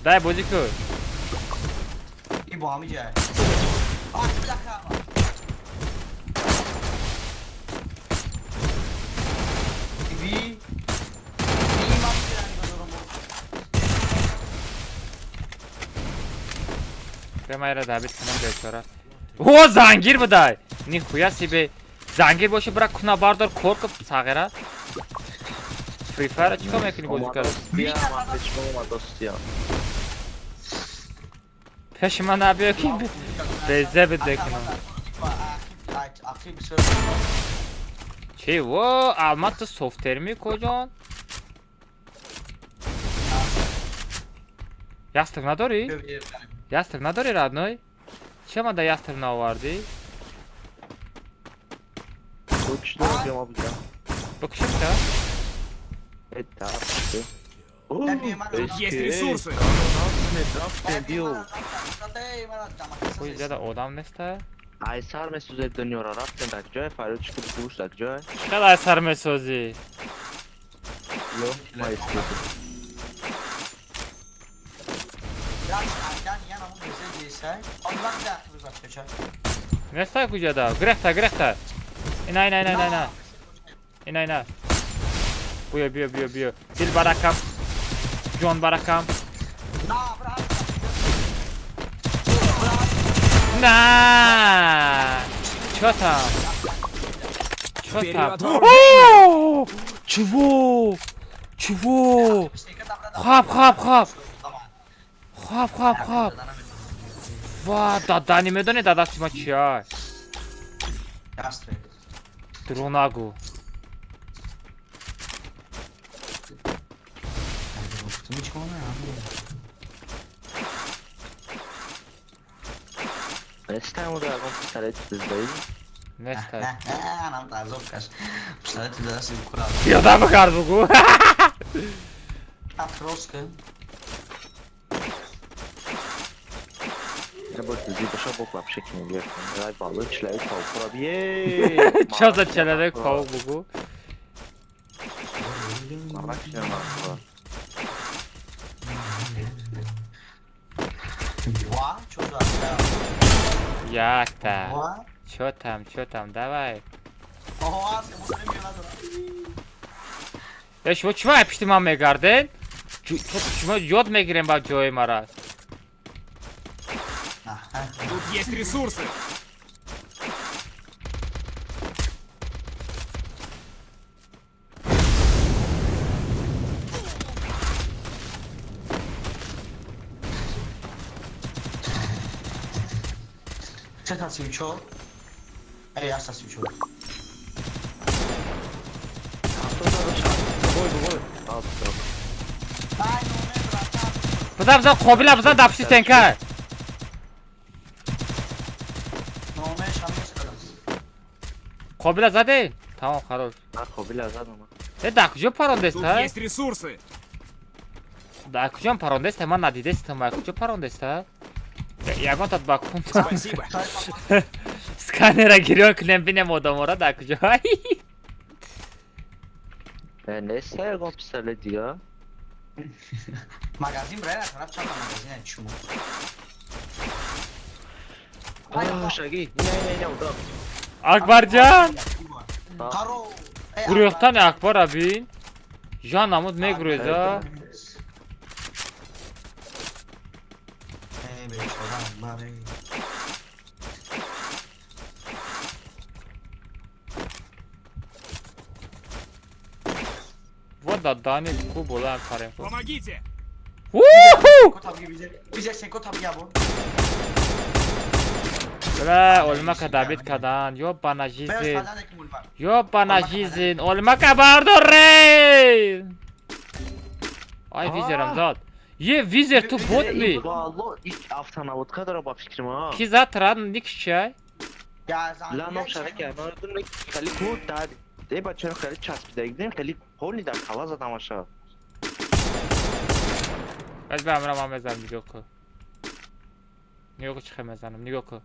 Дай бозӣ кӯ. Ибо ҳамиҷа. Би Бия майра дабит кунам бечора. О, зангир будай. Нихуя себе. Зангир боша, бира куна бардор, кор ку сағира. Free Fire чикор мекунӣ бозӣ кард? Пеши ман набиё ки безе бидекунам. Чи во, алмаз ту софтерми куҷон? Ястреб надорӣ? Ястреб надорӣ, родной? Чӣ мада ястреб наовардӣ? Бикушим та? Есть ресурсы. Хуй зада одам неста? Ай сар месӯзед дунёро, рафтем дар ҷой, фарёд шуд, гӯш дар ҷой. Чӣ қадар сар месозӣ? Ё, ма истед. Неста куҷода? Гирехта, гирехта. Ина, ина, ина, ина, ина. Ина, ина. Биё, биё, биё, биё. Дил баракам. Ҷон баракам. На! Чё там? Чё там? О! Чего? Чего? Хап, хап, хап. Хоб, хоб, хоб. Ва, дадани медони дадасти ма чия? Дурӯғ нагӯ. Нестай. Пиёда бикард бугӯ. Чо за человек паук бугӯ? Якта. Чё там, чё там, давай. Э, шумо чӣ пишти ман мегарден? Шумо ёд мегирем ба ҷои мара. Тут есть ресурсы. Бизан, бизан, қобила бизан, дар пишти стенка. Қобила заде? Тамом, хорош. Э, дар куҷо парондеста? Тут есть ресурсы. Дар куҷо парондеста? Ман надидестам, дар куҷо парондеста? Ягон тат ба кун. Спасибо. Сканера гирён кунем, бинем одамора дар куҷо. Неста ягон пистолет дига? Магазин брай, тараф чанд магазин чуму. Шаги, не, не, не, удоб. Акбарҷан! Гурӯҳтани Акбара бин. Жан намуд мегуреза. Вот да дани ку болаем парем ку. Помогите! Уху! Бля, олмака добит кадан, ёбана жизнь. Ёбана жизнь, олмака бардоре! Ай, визерам зад. Е, визер ту бот ми. Автонаводка дора ба фикри ма. Ки зад рад никш чай? Ла ном шараки, ман дум хеле ку дар э бачаро хеле часпидагидем, хеле полни дар кала задамаша. Аз ба амра ман мезанам, нигоҳ кун. Нигоҳ кун чӣ хел мезанам, нигоҳ кун.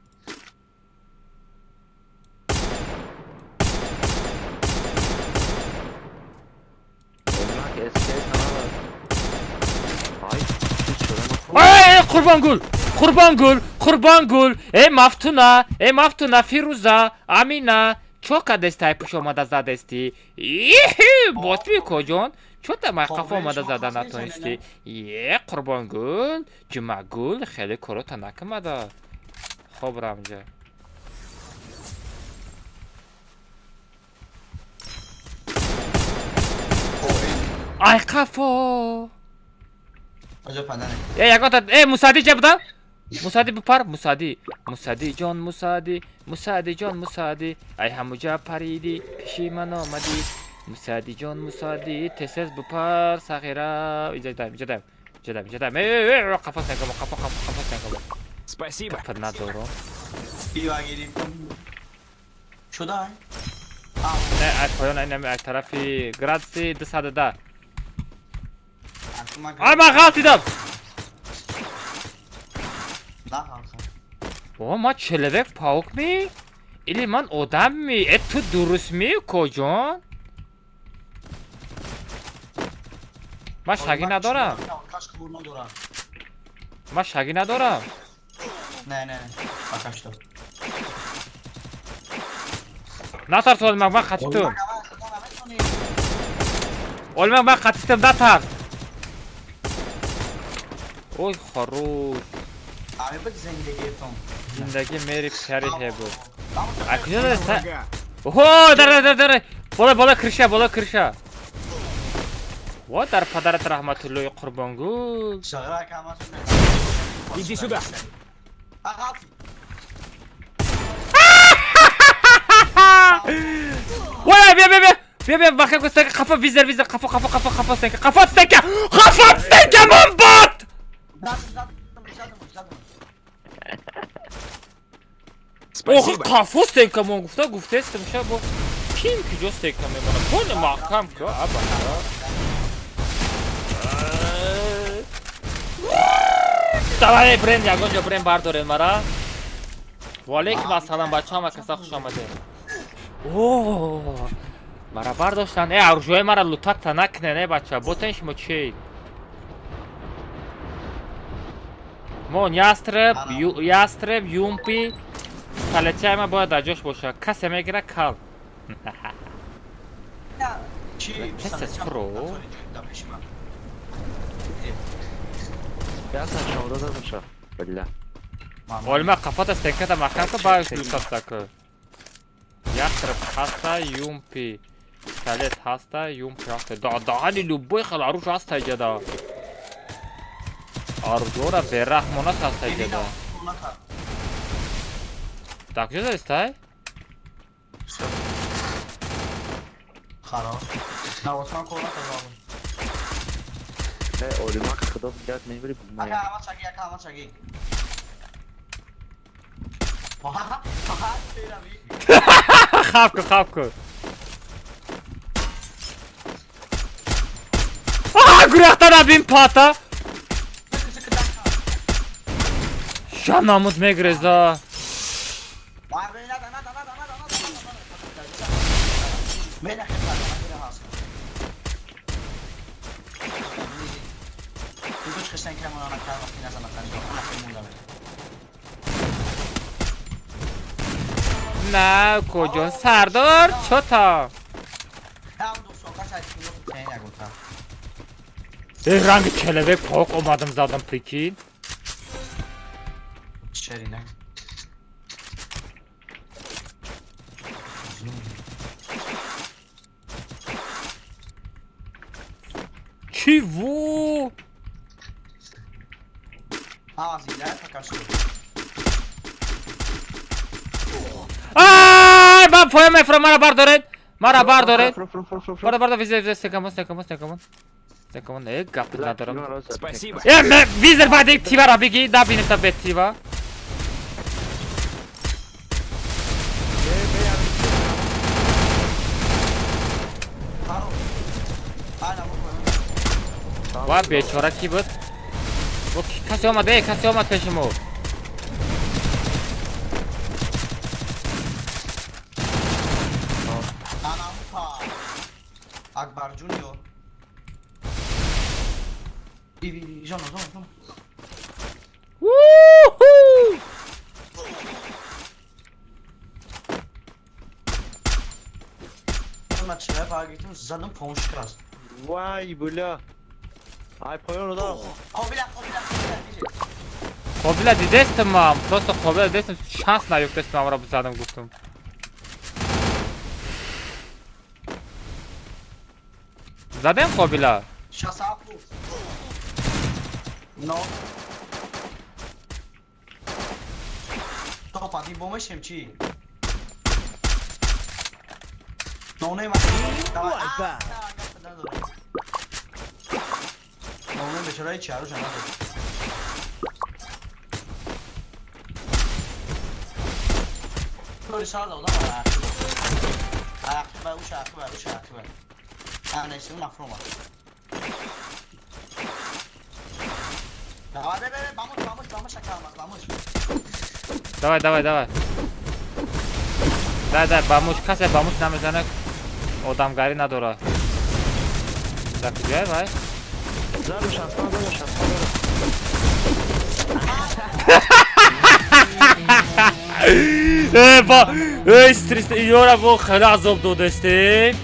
Эй, Қурбонгул! Қурбонгул! Қурбонгул! Эй, Мафтуна! Эй, Мафтуна, Фируза, Амина! Чо кадестай пуш омада задести? Ихи, ботми коҷон? Чо та май қафо омада зада натонисти? Е, Қурбонгул, Ҷумъагул, хеле корота накамада. Хоб рамҷа. Ай қафо! Э, ягон э, Мусади ҷа будам? Мусади бипар, Мусади. Мусади ҷон, Мусади, Мусади ҷон, Мусади. Ай ҳамуҷа париди, пиши ман омадӣ. Мусади ҷон, Мусади, тез-тез бипар, сағира. Иҷа даем, иҷа даем. Иҷа даем, иҷа даем. Э, э, қафо сенкамо, қафо, қафо, қафо сенкамо. Спасибо. Капа надорам. Шуда? Не, ай поён, ай нами, ай тарафи градуси 210. Ай, ман ғалтидам! О, ман человек паук ми? Или ман одам ми? Э, ту дуруст ми, коҷон? Ман шагӣ надорам. Ман шагӣ надорам. Не, не, пока что. Натарс, Олмак, ман қатитум. Олмак, ман қатитум, натарс. Ой, хорош. Зиндагӣ мери пиари ҳебу. А куҷо даста? Оҳо, дар дар дар. Бола, бола крыша, бола крыша. Во, дар падарат раҳматуллои Қурбонгул. Иди сюда. Ой, бия, бия, бия. Бия, бия, баха ку стенка, қафо визер, визер, қафо, қафо, қафо, қафо стенка, қафо стенка, қафо стенка, ман бот! Охи, қафо стенка мон гуфта, гуфтестам ша бо. Ким куҷо стенка мемона? Боне маҳкам ку, аба. Давай, брем, ягон ҷо брем бардорем мара. Ва алейкум ассалом, бача, ҳама каса хуш омадед. О, мара бардоштан. Э, оружие мара лутатта накунен, э, бача. Ботен шумо чи? Мон ястреб, ястреб, юмпи, пистолетчаи ма бояд дар ҷош бошад. Касе мегира кал. Касе фро? Олма қафата стенката маҳкам ка, ба лутатта ку. Ястреб ҳаста, юмпи, пистолет ҳаста, юмпи ҳаста. Даҳани любой хел оружие ҳаста иҷада. Оружиора бераҳмона ҳаста иҷада. Так, куҷо задистай? Хароб. Навотан комната задам. Э, Олимак худо бидат мебари. Ака, ама чаги, ака, ама чаги. Хаб ку, хаб ку. А, гурехта набин пата. Ша намуд мегреза. На, куҷо сардор чота? Э, ранги человек пок омадам задам, прикинь. Чего? Ай, ба поем мефро, мара бардоред. Мара бардоред. Бардор, бардор, визер, визер, стекамон, стекамон, стекамон. Стекамон, э, гап надорам. Спасибо. Э, ме, визер баъди тивара биги, да бинем та бе тива. Ва бечора ки буд? Касе омад, э, касе омад пеши мо. Акбар Джуниор. Жоно, жоно, жоно. Уху! На челепа гирифтем, задам помощь. Вай, бля. Ай, поён удам. Қобила, қобила, қобила. Қобила дидестам мам, просто қобила дидестам, шанс наёфтестам, амро задам гуфтам. Задем қобила. 67. Но. Топа, ди бомешем чи? Но не ма. Давай. Но не бечора ҳеч чару надод. Тори сар додам, аяқи ба, уш аяқи ба, уш аяқи ба. А, не, сиу нафрома. Давай, бе, бе, бамуш, бамуш, бамуш, ака, бамуш. Давай, давай, давай. Дай, дай, бамуш, касе бамуш намезанад, одамгарӣ надорад. Дар куҷое вай? Задам шаста, задам шаста, задам. Э, ба, эй, стресс, ёра бо хеле азоб додестем.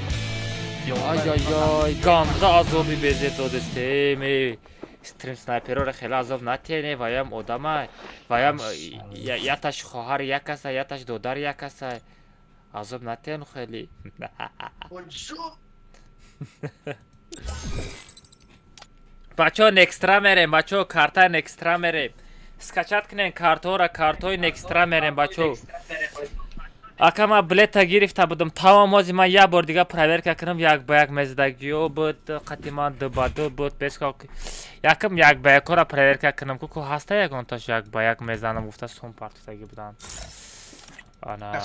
Ай, ай, ай, ганда азоби безеб додестем. Эй, стрим снайперора хеле азоб натиене, ваям одамай, ваям яташ хоҳар як аса, яташ додар як аса. Азоб натиен хеле. Бачаҳо, некстра мерем, бачаҳо, картаи некстра мерем. Скачать кунен картҳоро, картҳои некстра мерем, бачо. Ака, ман билета гирифта будам. Тамом, ҳозир ман як бор дига проверка кунам, як ба як мезадагиё буд, қати ман ду ба ду буд, бес якм як ба якҳоро проверка кунам, ку ку ҳаста ягонташ як ба як мезанам гуфта сум партофтагӣ буданд. Ана.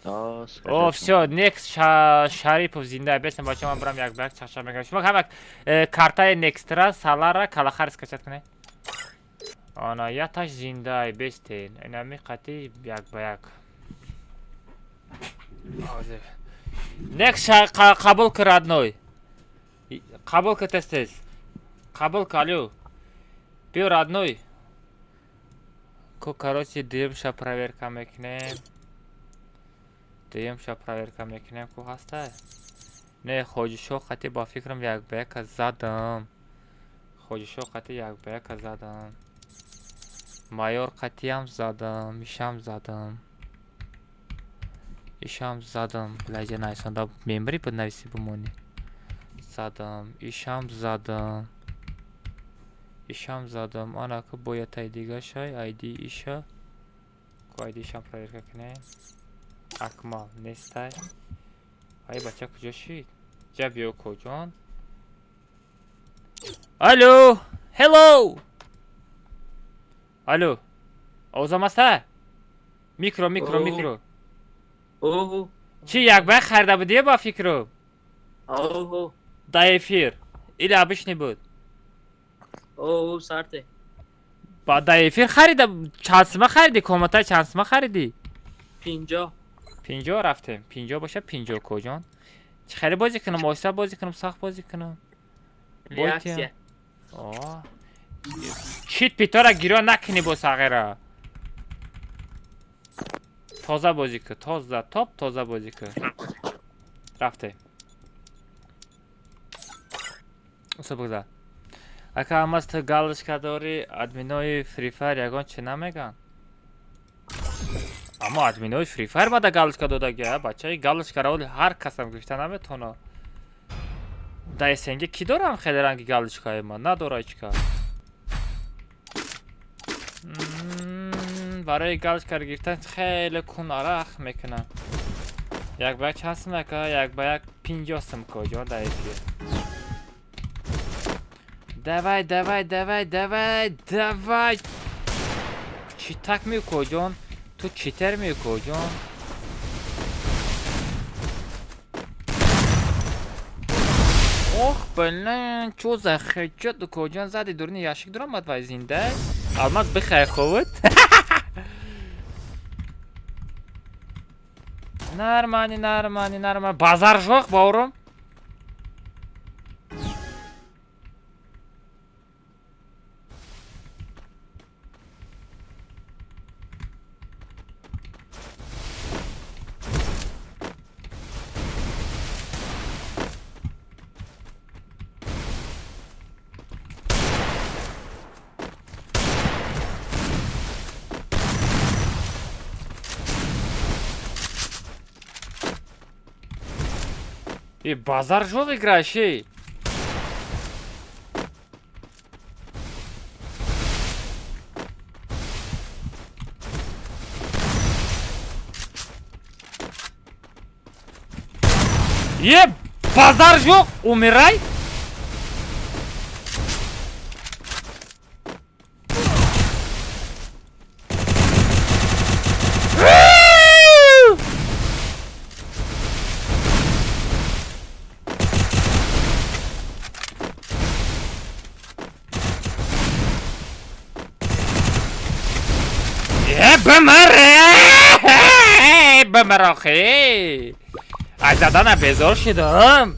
О, всё, next Шарипов зинда бесем, бача, ман барам як ба як чақчақ мекунам. Шумо ҳамак картаи Nextra Салара Калахар скачать кунед. Ана, яташ зиндай бестен. Инами қати як ба як. Next қабул кун, родной. Қабул кун тез тез. Қабул кун, алё. Биё, родной. Ко, короче, дуюмша проверка мекунем. Дуюмша проверка мекунем, ку ҳаста? Не, Хоҷишо қати ба фикрам як ба яка задам. Хоҷишо қати як ба яка задам. Майор қатиам задам, ишам задам. Ишам задам. Блядь, найсонда мембри буд нависи бумонӣ. Задам, ишам задам. Ишам задам. Ана ку бояд тай дига шай, айди иша. Ку айди ишам проверка кунем. Акмал нестай. Ай, бача куҷо шид? Ҷа биё, коҷон. Алло! Hello! Алло. Овозам аста? Микро, микро, микро. Чӣ, як ба як харида будӣ ба фикру? Да эфир. Или обычный буд? Сарте. Ба да эфир харида, чанд сима харидӣ? Комната чанд сима харидӣ? 50. 50 рафтем. 50 боша, 50 коҷон. Чӣ хеле бозӣ кунам? Оҳиста бозӣ кунам, сахт бозӣ кунам? Реаксия. О. Чит питора гирё накунӣ бо сағира. Тоза бозӣ кун, тоза, топ тоза бозӣ кун. Рафтем. Усо бигзар. Ака Алмаз, ту галочка дорӣ, админои Free Fire ягон чи намеган? Аммо админои Free Fire бада галочка додаги, а бачаи галочкаро оли ҳар касам гирифта наметавона. Да СНГ ки дорам хеле ранги галочкаи ман? Надора ҳеч кас. Барои галочкаро гирифтан хеле кун арах мекунам. Як ба як чанд сум, ака? Як ба як 50 сум, коҷо да эфир. Давай, давай, давай, давай, давай. Чӣ так мею, коҷон? Ту читер мею, коҷон? Ох, блин, чо за хеҷот, коҷон, зади дуруни яшик дуромад вай зинда. Алмаз бихай ховуд. Нормально, нормально, нормально. Базар жоқ, бауырым. И базар жоқ играешь, эй. Е, базар жоқ, умирай. Бимир, бимир, охи. Аз задана безор шидам.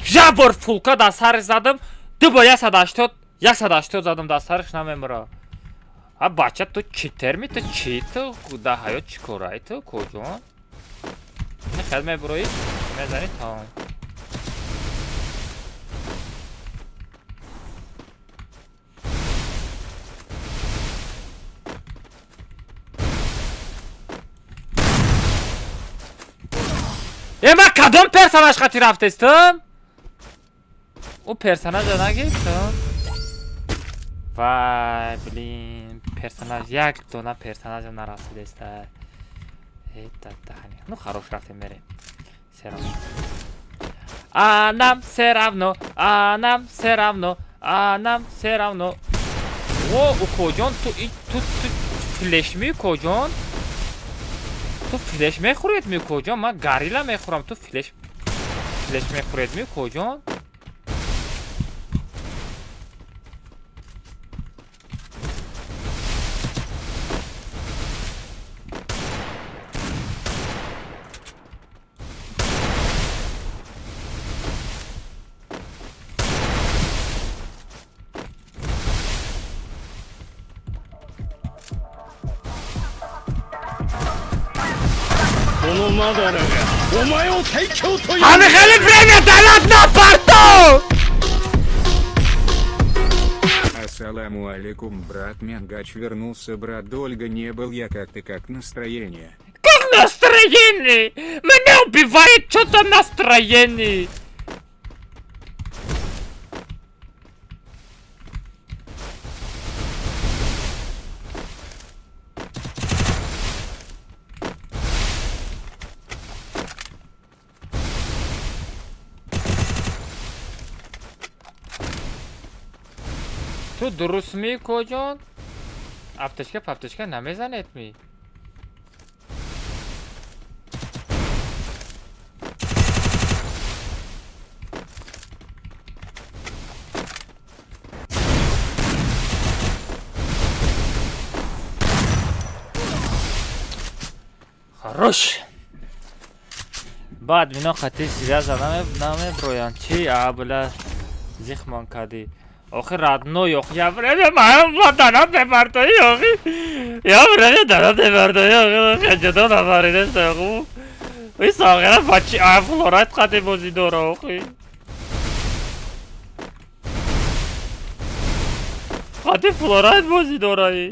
Як бор фулка дар сарш задам, ду бор 180, 180 задам дар сарш, намемира. А бача, ту читерми, ту чи, ту дар ҳаёт чӣ корай ту, коҷон? Хел мебуроӣ, мезанӣ, тамом. Е, ман кадом персонаж қати рафтестам? Ӯ персонажа нагирифтам. Вай, блин, персонаж, як дона персонажам нарасидеста. Ну, хорош, рафтем, мерем. Всё равно. А нам все равно, а нам все равно, а нам все равно. О, укоҷон, ту ту ту флеш ми, укоҷон? Ту флеш мехӯред ми, укоҷон? Ман горилла мехӯрам, ту флеш мехӯред ми, укоҷон? Ҳами хеле время донат напарто! Ассаламу алейкум, брат. Менгач вернулся, брат. Долго не был я, как ты, как настроение? Как настроение? Меня убивает что-то настроение. Ту дуруст ми, коҷон? Аптечка паптечка намезанед ми? Хорош. Баъд мино қатъи связа намеброянд. Чи а бля зихмон кардӣ? Охи родной, охи я время ма донат мепартои, охи я время донат мепартои, охи ҷудо нафаридест, охи и соғира бачи а флорайт қати бозӣ дора, охи қати флорайт бозӣ дораи.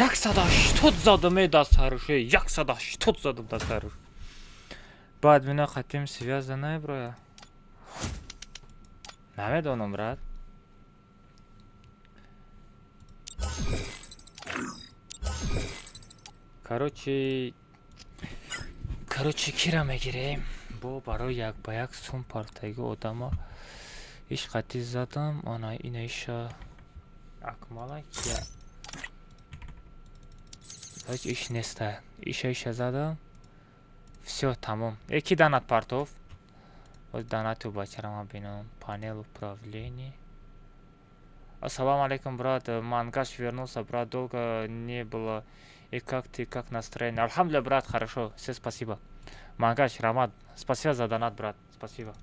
180 задам э дастҳаруше, 180 задам дастҳаруш. Баъд мина хатим связа наеброя. Намедонам, брат. Короче, кира мегирем? Бо барои як ба як сум партаги одама иш қати задам, ана ина иша акмала кия. Ҳеҷ иш неста. Иша иша задам. Всё, тамом. Эки донат партов. Оз донату бачара ман бинам. Панел управления. Ассаламу алейкум, брат. Мангаш вернулся, брат. Долго не было. И как ты, как настроение? Алхамдулилля, брат, хорошо. Все, спасибо. Мангаш, Рамат, спасибо за донат, брат. Спасибо.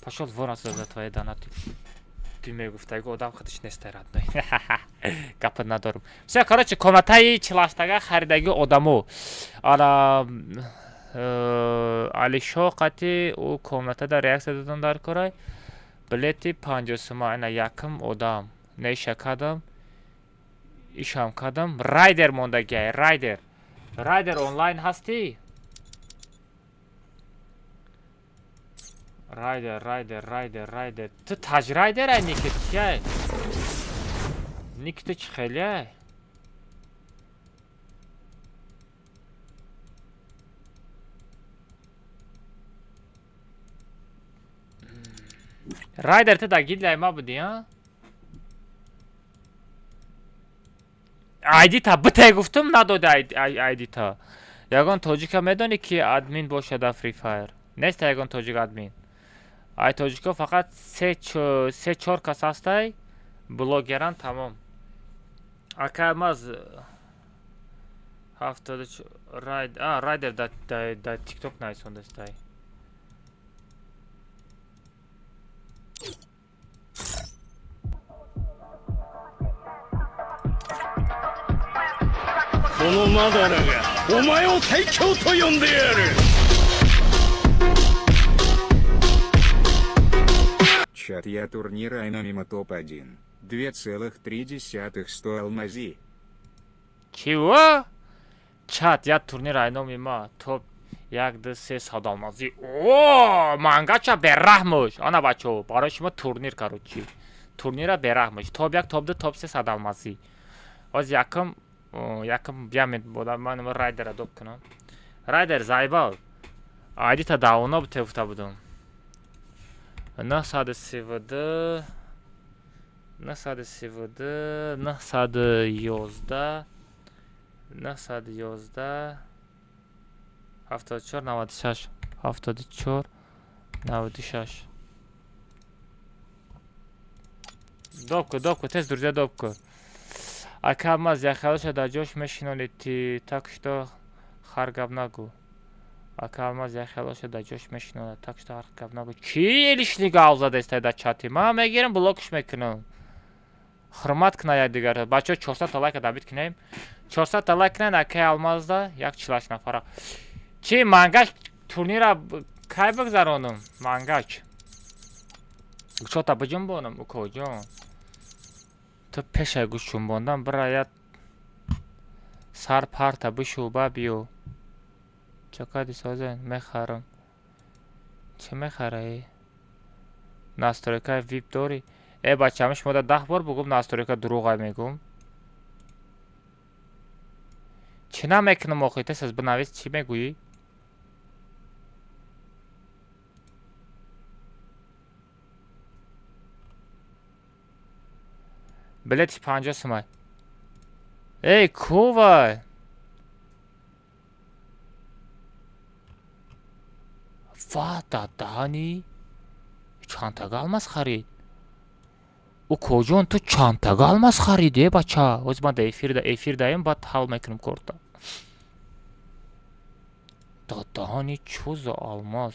Пошел вон отсюда за твои донаты. Ты мегуфтаги одам худаш нестай, родной. Гапа надорум. Всё, короче, комнатаи чилаштага харидаги одамо. Ана Алишо қати ӯ комнатада реаксия додам дар корай. Билети 50 сума ина якм одам. Неша кадам. Ишам кадам. Райдер мондагиай, Райдер. Райдер онлайн ҳастӣ? Райдер, Райдер, Райдер, Райдер. Ту таҷ Райдер ай Никит кияй? Ник ту чӣ хеле? Райдер ту дар гилдияи ма будӣ, а? Айдита бите гуфтум, надоди айдита. Ягон тоҷика медонӣ, ки админ бошад дар Free Fire? Нест ягон тоҷик админ. Ай тоҷико фақат се чор кас ҳастай, блогеран, тамом. Ака маз ҳафтоду райдер дар тикток нависондастай. このマダラがお前を最強と呼んでやる。 Чат, я турнир Айномима топ-1. 2,3 100 алмази. Чего? Чат, я турнир Айномима топ 1, 2, 3 100 алмази. О, мангача бераҳмуш. Ана бачо, барои шумо турнир, короче. Турнира бераҳмуш. Топ 1, топ 2, топ 3 100 алмази. Ҳоз якум биямед бода ман райдера доп кунам. Райдер заебал. Айдита давно бите гуфта будум. 932 932 911 911 74 96 74 96. Допку, допку, тез, друзья, допку. Ака маз яхалаша дар ҷош мешинонед ти, так что хар гап нагӯ. Ака алмаз яхалаша дар ҷош мешинонад, так что ҳар гап нагӯ. Чи лишний гап задестай дар чати? Ман мегирам, блокш мекунам. Ҳурмат кунад якдигар. Бачаҳо, 400 та лайка добить кунем. 400 та лайк кунед акаи алмазда, як 48 нафара. Чи мангач турнира кай бигзаронам? Мангач. Гӯшота биҷунбонам, укоҷон. Ту пешай гӯш ҷунбондан бира як сар парта бишу ба биё. Чакади созен мехарам. Чӣ мехараи? Настройкаи вип дорӣ? Э бача, ҳамиш мода 10 бор бугум, настройка дурӯғай мегум. Чӣ намекунам охи? Тез аз бинавис, чӣ мегӯӣ? Билетиш 50 сумай. Эй, ку вай? Ва дадаҳани чандтага алмаз харид? Укоҷон, ту чандтага алмаз хариди, э бача? Ҳозир ман дар эфир даем, баъд ҳал мекунем корта. Дадаҳани чӯ за алмаз?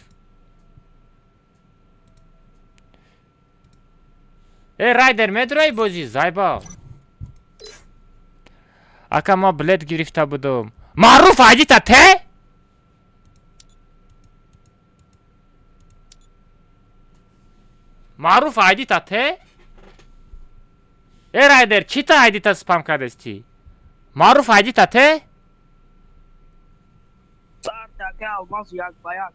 Э райдер медураи бозӣ, заебал. Ака ма билет гирифта будум. Маъруф, айдита те? Маъруф, айдита те? Э райдер, чӣ та айдита спам кардести? Маъруф, айдита те? Алмаз як ба як.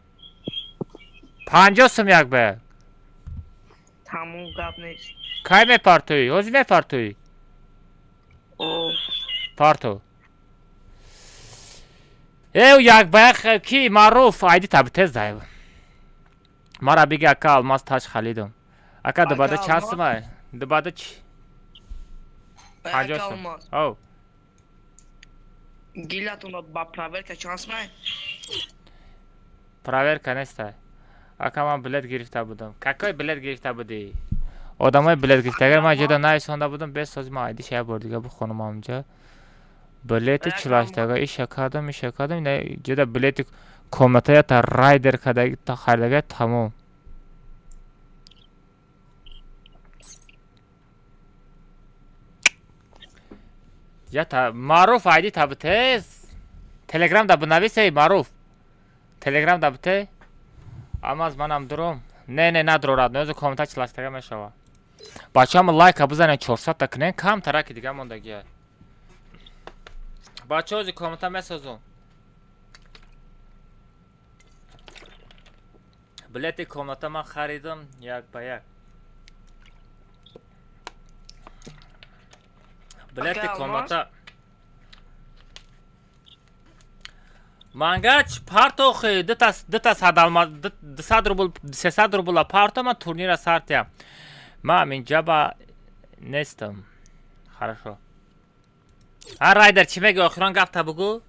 50 сум як ба як. Тамом, гап нест. Кай мепартоӣ? Ҳозир мепартоӣ? О. Парто. Э як ба як ки маъруф айдита битез дай. Мара биги, ака алмаз тач халидум. Ака дубада чанд сумай? Дубада чи? 50 сум. Оу. Гилятон ба проверка чанд сумай? Проверка нестай. Ака ман билет гирифта будам. Какой билет гирифта будӣ? Одамои билет гирифта. Агар ман ҷода нависонда будам, бес сози ман айдиша як бор дига бихонам ҳамҷа. Билети чилаштага иша кардам, иша кардам, ҷода билети комната ята райдер харидага, тамом. Ята маъруф айди табитез. Телеграм да бинависей, маъруф. Телеграм да бите. Амаз манам дуром. Не, не, надурорад. Нозу комната чилаштага мешава. Бачаҳо, лайка бизанед, 400 та кунед, кам тараки дига мондагия. Бачаҳо, ози комната месозум. Билети комната ман харидам як ба як. Билети комната. Мангач партохи дута садалма 200 рубл, 300 рубла парто, ман турнира сартиям. Ман инҷа нестам. Хорошо. А Райдер, чӣ меги? Охирон гапта бугӯ.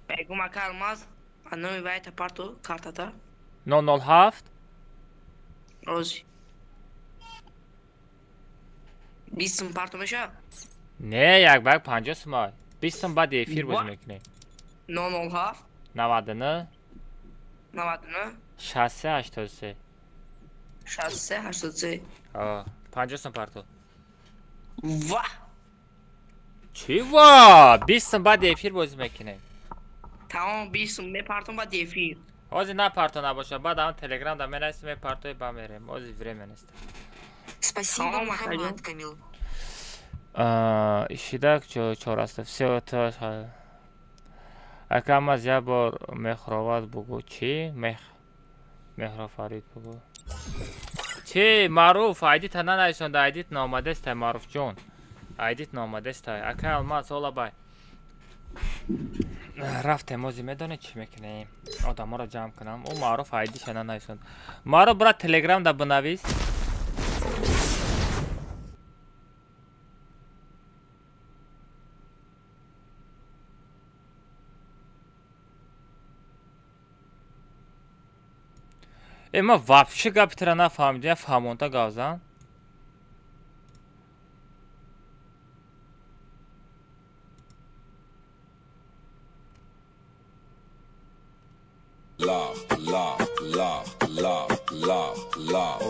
Мегум, ака Алмаз, номи вайта парто картата. 007. Рози. 20 сум парто меша? Не, як ба як 50 сумай. 20 сум баъди эфир бозӣ мекунем. 007. 99. 99. 63 83. 63 83. 50 сум парто. Ва! Чӣ ва? 20 сум баъди эфир бозӣ мекунем. Тамом, 20 сум мепартом баъди эфир. Ҳозир напарто набоша, баъд ам телеграм да менависем, мепартои, ба мерем. Ҳозир время нест. Спасибо, Мухаммад Камил. Ишидак чораста. Все это. Ака Алмаз, як бор мехроват бугӯ. Чӣ? Мех. Мехрофарид бугӯ. Чӣ? Маъруф, айдита нанависонда, айдит наомадестай, Маъруфҷон. Айдит наомадестай. Ака Алмаз, олабай. Рафтем, ози медонед чӣ мекунем? Одаморо ҷамъ кунам. Ӯ Маъруф айдиша нанависонд. Маъруф, брат, телеграм да бинавис. Э, ман вообще гапи тира нафаҳмидам, фаҳмонта гавзан. Love, love, love, love, love, love.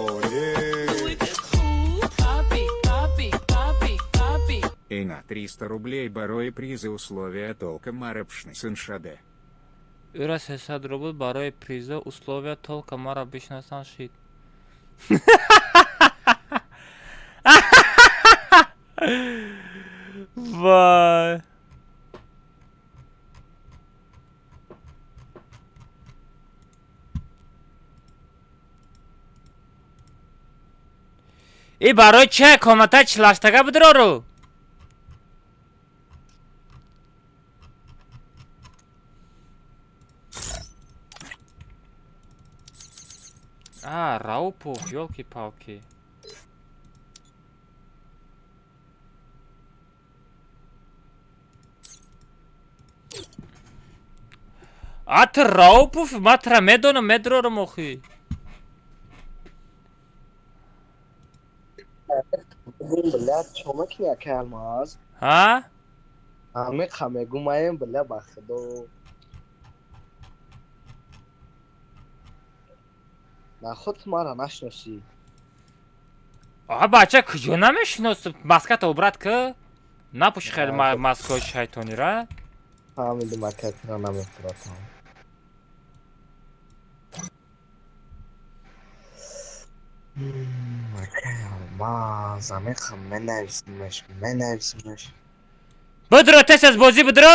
И на 300 рублей барои призы условия толка мара бшнасен шаде. Ӯра 300 рубл барои приза, условия толка мара бишнасан шид. Вай. И барои че комната чилаштага бидирору? А, Раупов, ёлки-палки. А ту Раупов, ма тра медонам, медрорам охи. Бля, чо мекунӣ, ака Алмаз? Ҳа? Амиқа мегумаем, бля, ба худо. Наход мара нашиносӣ? А бача, куҷо намешиносам? Маската убрать ки? Напӯш хеле маскаҳои шайтонира. Фаҳмидим, ака, тира намехӯратам. Акай Алмаз, амиқа менависимаш, менависимаш. Бидро, тез аз бозӣ бидро.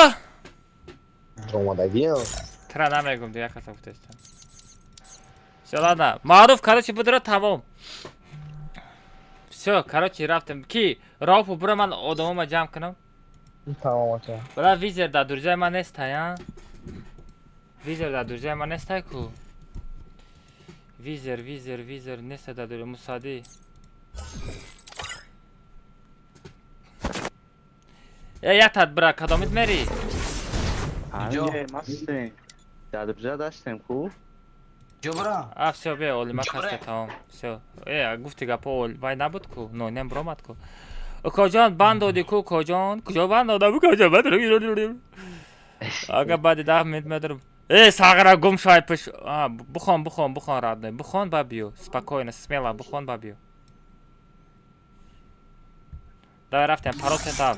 Омадагиам. Тира намегум, дигар каса гуфтестам. Всё, ладно. Маъруф, короче, бидро, тамом. Всё, короче, рафтем. Ки? Раупу, биро, ман одамома ҷамъ кунам. Тамом, ака. Бра, визер дар друзьяи ман нестай, а? Визер дар друзьяи ман нестай ку? Визер, визер, визер нестай дар друзья. Мусадӣ. Э, як бра, кадомит мери? Мастем. Дар друзья дастем ку? Ҷо бра. А, всё, бе, олима каста, тамом. Всё. Э, гуфти гапо ол, вай набуд ку? Но, нем бромад ку. Укоҷон, банд доди ку, укоҷон? Куҷо банд додам, укоҷон? Ага, баъди 10 минут медорам. Э, сағра, гум шай пиш. А, бухон, бухон, бухон, родной. Бухон ба биё. Спокойно, смело, бухон ба биё. Давай, рафтем, парол сетап.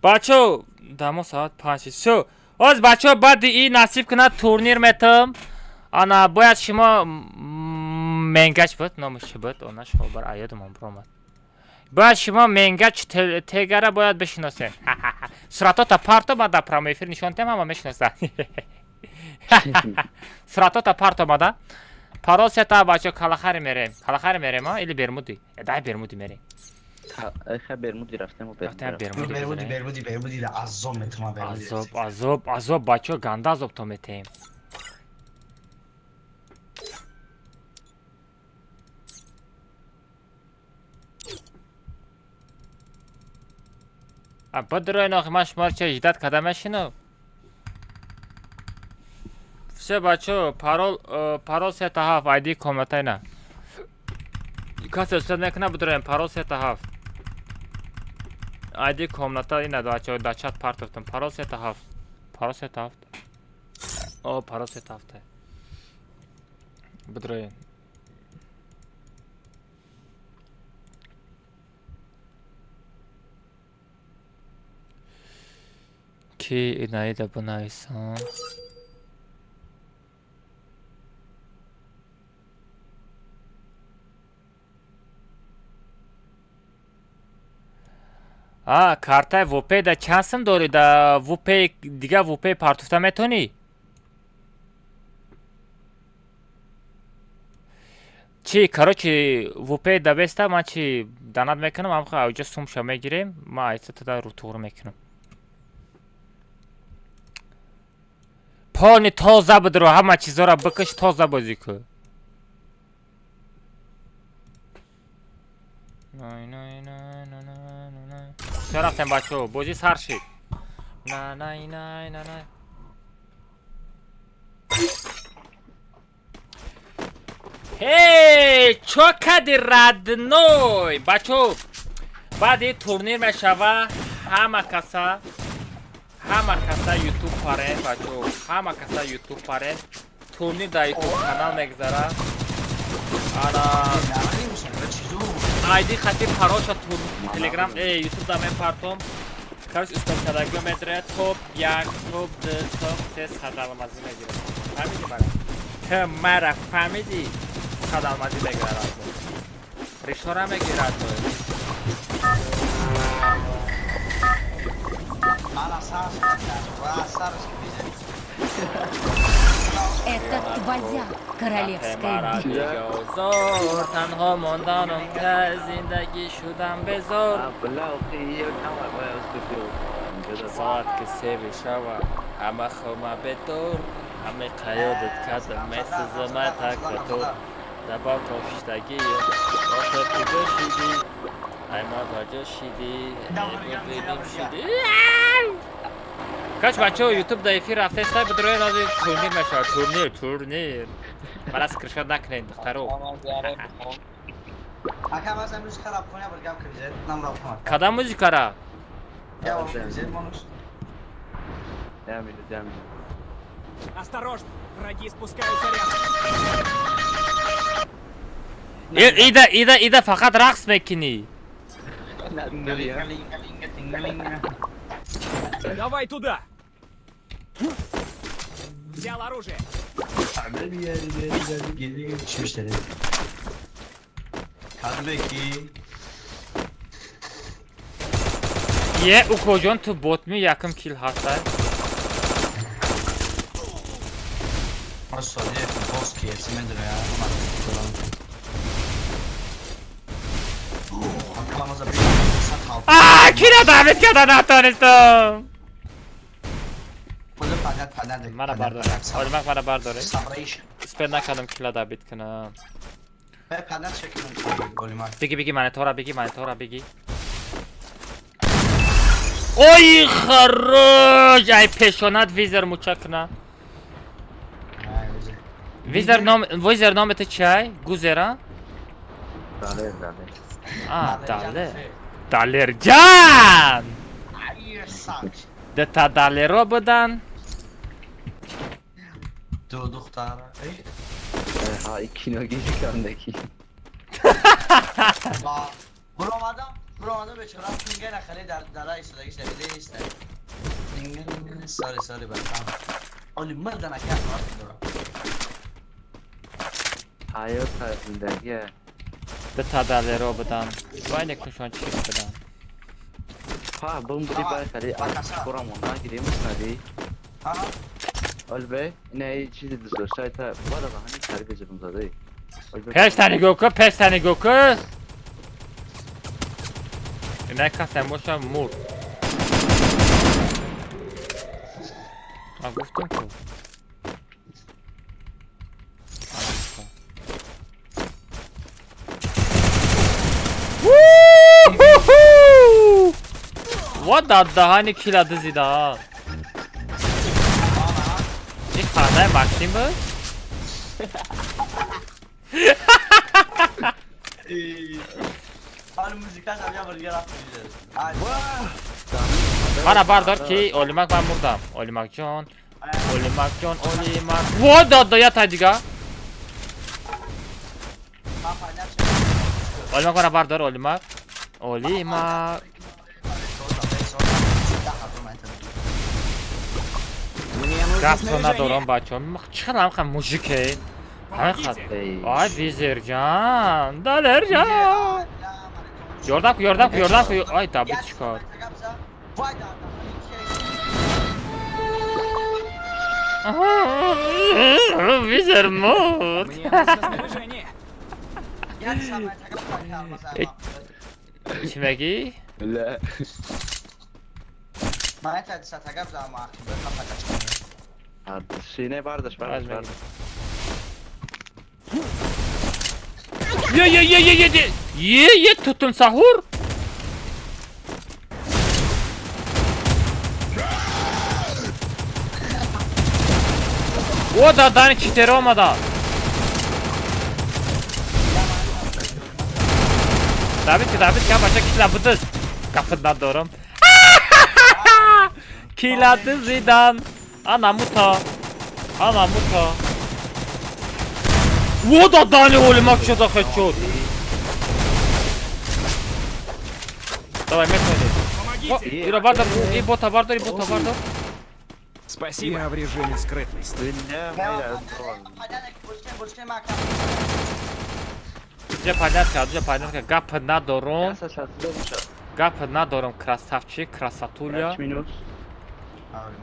Бачо, дамо соат 5. Всё. Оз бачо, баъди и насиб кунад, турнир метам. Ана бояд шумо менгач буд, номаш чӣ буд? Она шумо бар аёдумон биромад. Бояд шумо менгач тегара бояд бишиносем. Суратота парто, ма дар прямой эфир нишон тем, ҳама мешиносанд. Суратота парто мада. Парол сета, бачо, калахари мерем. Калахари мерем, а? Или Бермуди? Э, дай Бермуди мерем. Ха Бермуди рафтем. Рафтем Бермуди. Бермуди, Бермуди, Бермуди азоб метума Бермуди. Азоб, азоб, азоб бачо ганда азоб то метем. А бадроин охи ман шуморо ча ждать када мешинам? Все бачо, парол парол 3 7 айди комната ина. Касе устад мекуна бидроем парол 3 7. Айди комната ина бачо да чат партофтам. Парол 3 7. Парол 3 7. О, парол 3 7. Бидроем. Ки инаида бинависам? А, картаи ВП да чанд сум дорӣ? Да ВП дига ВП партофта метавонӣ? Чи, короче, ВП да беста, ман чи донат мекунам, ҳамха авҷа сумша мегирем, ман айса тада рутуғр мекунам. Полни тоза бидро, ҳама чизора бикаш, тоза бозӣ кун. Най най най най най най. Все рафтем бачо, бозӣ сар шид. На най най най най. Ҳей, чо кади родной? Бачо, баъди турнир мешава, ҳама каса ютуб парен, бачо, ҳама каса ютуб парен. Турнир дар ютуб канал мегзара. Ана айди хати пароша тур телеграм ютуб да мепартом. Короче, устодкадагиё медре топ 1, топ 2, топ 3 садалмазӣ мегирад. Фаҳмидӣ мара? Ту мара фаҳмидӣ? Садалмазӣ мегирад. Ришора мегирад. Мана сарш, сарш ки. Это твоя королевская битва. Зор танҳо монданам ка зиндагӣ шудам безор. Соат ки севи шава, ҳама хома бедор, ҳаме қаёдат кардам, месӯзама такатор. Даба тофиштагӣ, ото куҷо шидӣ? Ай ма баҷо шидӣ, бибиним шидӣ. Кач бачо, ютуб да эфир рафтеста, бидрои рази турнир мешавад, турнир, турнир. Мара скриншот накунед, духтаро. Ака, мас музика рабхоня бір гап киризет, нам рабхона. Кадам музикара? Я киризет монуш. Осторожно, враги спускаются рядом. Ида, ида, ида фақат рақс мекунӣ. Давай туда! Взял оружие! Чимиштери. Кадбеки. Е, укоҷон, ту ботми якм кил ҳастай. Просто бос KFC медро я. А, кира даъват карда натонистам. Мара бардор. Олимак мара бардоре. Успел накардам кила даъват кунам. Беги, беги, монитора беги, монитора беги. Ой, хорош! Ай пешонат визер муча куна. Визер ном, визер номи чай? Гузера? Далер, Далер. А, Далер. Далерҷан! Дата Далеро будан. Ду духтара. Ха, кино гирифтандаки. Буромадам, буромадам бечора пинга нахали дар дара истодагиш давида иста. Сори, сори, братан. Оли мирда накард дора. Ҳаёт зиндагия. Дата Далеро будан. Вай некуншон чӣ будан. Ха, бум буди бай хари корамон нагирем нади. Олбе, ина чизи дӯст дошта та бада ба ҳамин тари беҷабм задаи. Пешта нигоҳ кун, пешта нигоҳ кун. Ина касем боша мурд. Ман гуфтам ку. Ва дадаҳани кила дизида. Ин хандаи Максим буд? Мана бардор ки Олимак ман мурдам. Олимак ҷон, Олимак ҷон, Олимак. Во дада я та дига. Олимак мана бардор, Олимак. Олимак. Гапто надорам бачаҳо. Чӣ қадар ҳам мужике. Ай Визерҷан, Далерҷан. Ёрдам ку, ёрдам ку, ёрдам ку. Ай дабит чӣ кор? Визер мурд. Чӣ мегӣ? Шине бардаш, бардаш, бардаш. Ye ye ye ye ye ye ye tutun sahur. О да дани читер омада. Давид ки Давид ки бача кила будыз. Капыт надорам. Кила дизидан. Ана мута. Ана мута. Во да дани Олимак что за хедшот. Давай методи. Ира бардор, и бота бардор, и бота бардор. Спасибо. Я в режиме скрытности. Где понятно, где понятно, гап надором. Гап надором, красавчик, красотуля.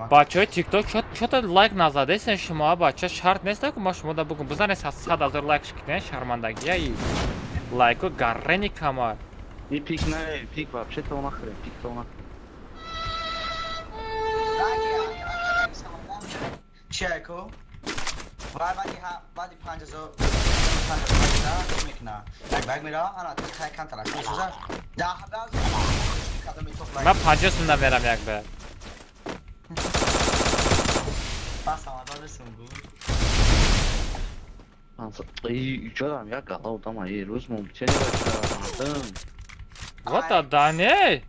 Бачаҳои TikTok чё-то лайк назадесен шумо, бача шарт нест, ки ма шумо да бугум. Бизанед 100 000 лайк шикнен, шармандагия и лайко гаррени камар. И пик не, пик вообще то нахрен, пик то нахрен. Чайко. Вай бади ха, бади 5000 5000 мекна. Так баг мера, ана тай кантара. Кушуза. Да хабаз. Ма 50 сум намерам як бе. Ҷодам як гала одам ай рӯз мумкин бача. Вот а дане.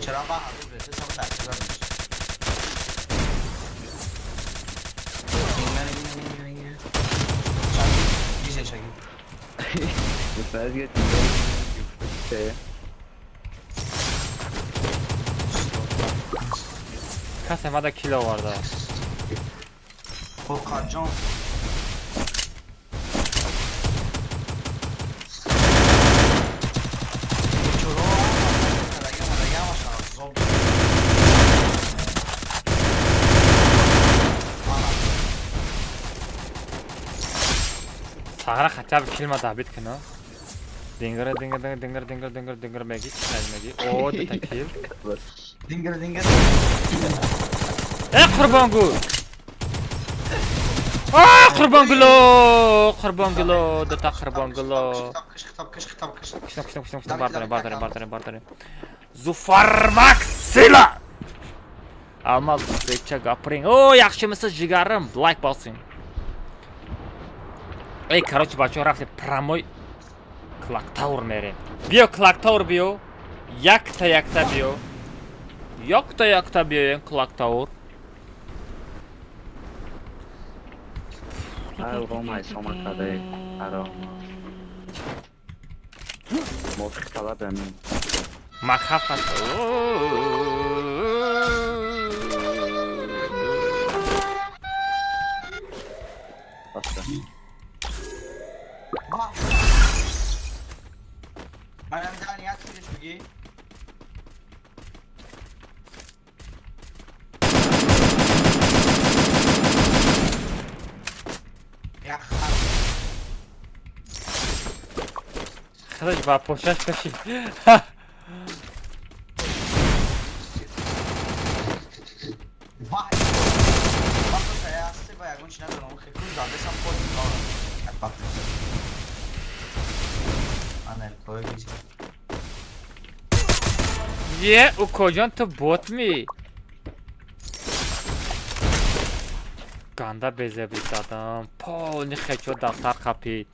Чаро ба ҳар рӯз сам так Касе мада кило оварда. Фурқатҷон. Сағара хотя бы килма добит кина. Дингер дингер дингер дингер дингер дингер меги, меги. О, это кил. Дингер дингер. Э, Қурбонгул. А, Қурбонгуло, Қурбонгуло, дата Қурбонгуло. Кишна, кишна, кишна, кишна, бардорем, бардорем, бардорем, бардорем. Зуфар Максила. Алмаз бекча гапиринг. О, яхшимisiz jigarim, лайк bosing. Эй, короче, бачаҳо рафтем прямой Clock Tower мерем. Биё Clock Tower биё. Якта якта биё. Якта якта биёем Clock Tower. Ай, Рома, сома каде. Аро. Мувофиқ талаб амин. Махаф. Баста. Манам дан як чизиш бигӣ. Як хар. Худаш ба пошаш кашид. Вай! Бахта я себе ягон чи надорам, хекун задесам под бахта. Ана кой бис. Е, укоҷон, ту бот ми? Ганда безебри задам. Полни хечо дар сар қапид.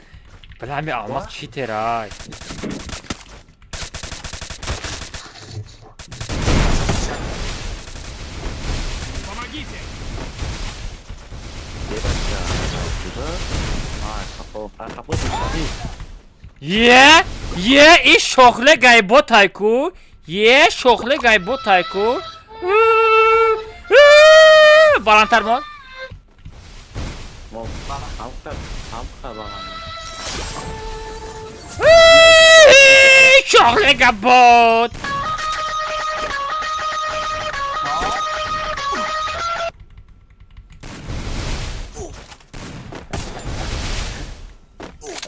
Бля, ами алмаз читерай. Помогите! Е, е, и шохле гайбо тайку. Е, шохле гайбо тайку. Баландтар мон. Шохле гайбот.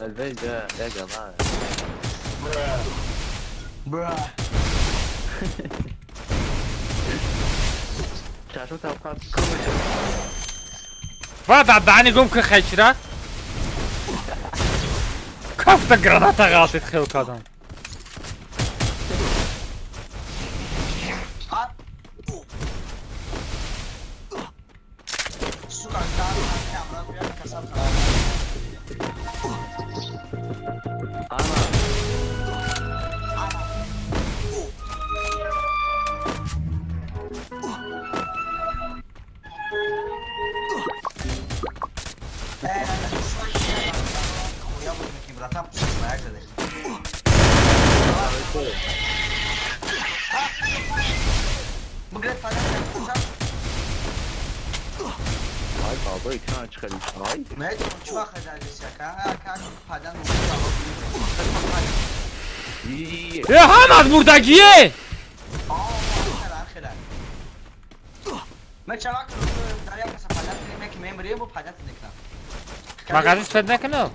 البيت ده يا جماعة. Бра. Ва дар даҳани гум ки хечра. Кафта граната ғалтид хел кардам. Сука, касаб. Е, ҳамад мурдагие! Магазин спед накунам?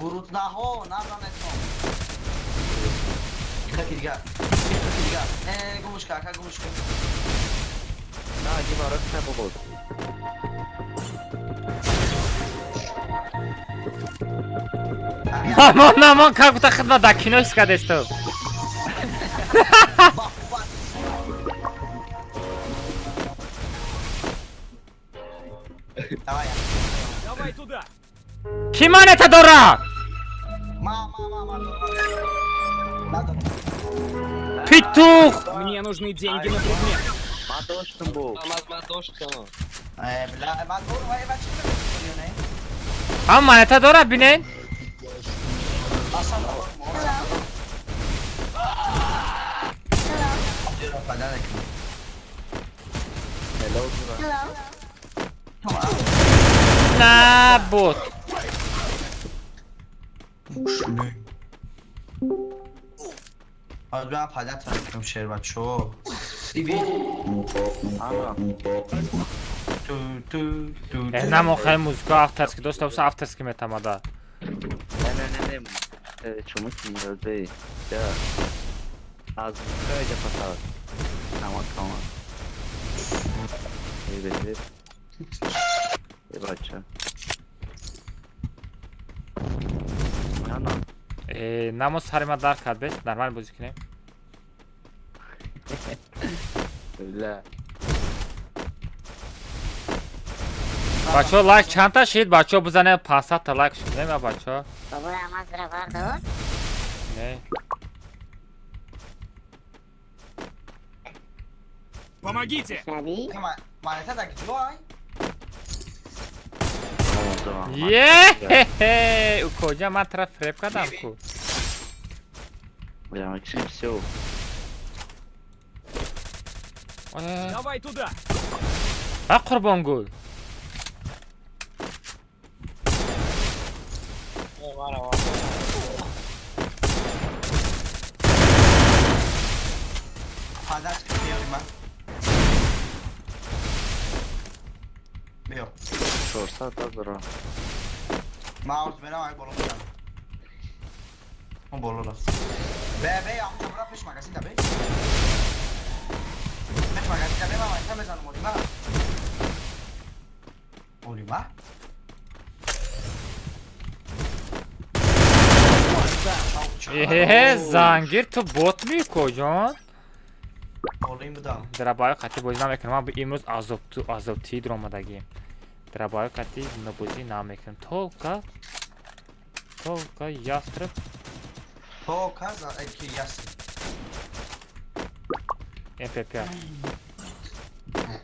Бурутнаҳо назанетон. Хаки дигар. Хаки дигар. Не, гумушка, ака гумушка. На, дима, ракета бобот. Намон, намон, как будто хидмат дар кино ҳис кардесту. Давай туда. Ки монета дорад? Петух! Мне нужны деньги на предмет. Ҳам монета дорад, бинен? На бот. آره پدر تا شربت شو Нам охари музыка авторский дошта боша, авторский метамада. Не, не, не, не. Чому ки аз музыка иҷа пасад. Тамом, тамом. Эй, эй, бача. Намо сари ма дар кард, бес нормал бозӣ кунем. Бачаҳо, лайк чандта шид? Бачаҳо, бизанед, 500 та лайк шуд, нема бачаҳо? Не. Помогите! Е, укоҷа, ман тара фиреб кардам ку. Давай туда. А Қурбонгул. Падачка биёри ман. Биё. 400 доллар. Ман орд мерам, ай боло мезанам. Он боло рафт. Бе, бе, амча бра пеш магазин да бе. Пеш магазин да бе, ман майта мезанам, олима. Олима? Э, зангир ту бот мекоҷон? Олим будам. Драбаи қатӣ бозӣ намекунам. Ман имрӯз азобтӣ дуромадагим. Драбаи қатӣ бозӣ намекунам. Толка толка ястреб. Толка за ки ястреб. МПП.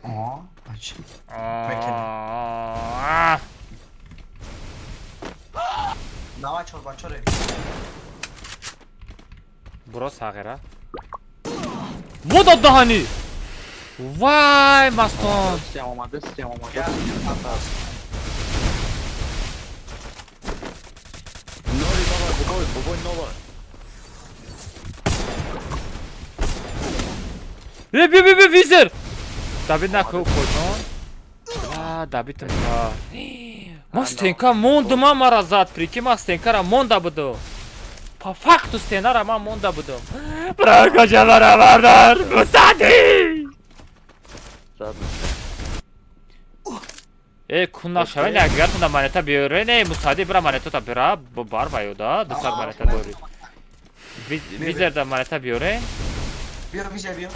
О, ачи. Давай чор ба чоре. Буро сағира. Вода даҳани! Вай, мастон! Омада, систем омада. Нори, баба, бубой, бубой, нова. Э, би, би, би, визер! Давид наку, коҷон. А, Давидам та. Ман стенка мондум, мара зад, прики, ман стенкара монда будум. По факту стенара ман монда будум. Брака барабардар, мусади! Э, кун нашавен, агар тунда монета биёре, не, мусади бира монетота бира, бар баёда, 200 монета дори. Визерда монета биёре. Биё, визер биё.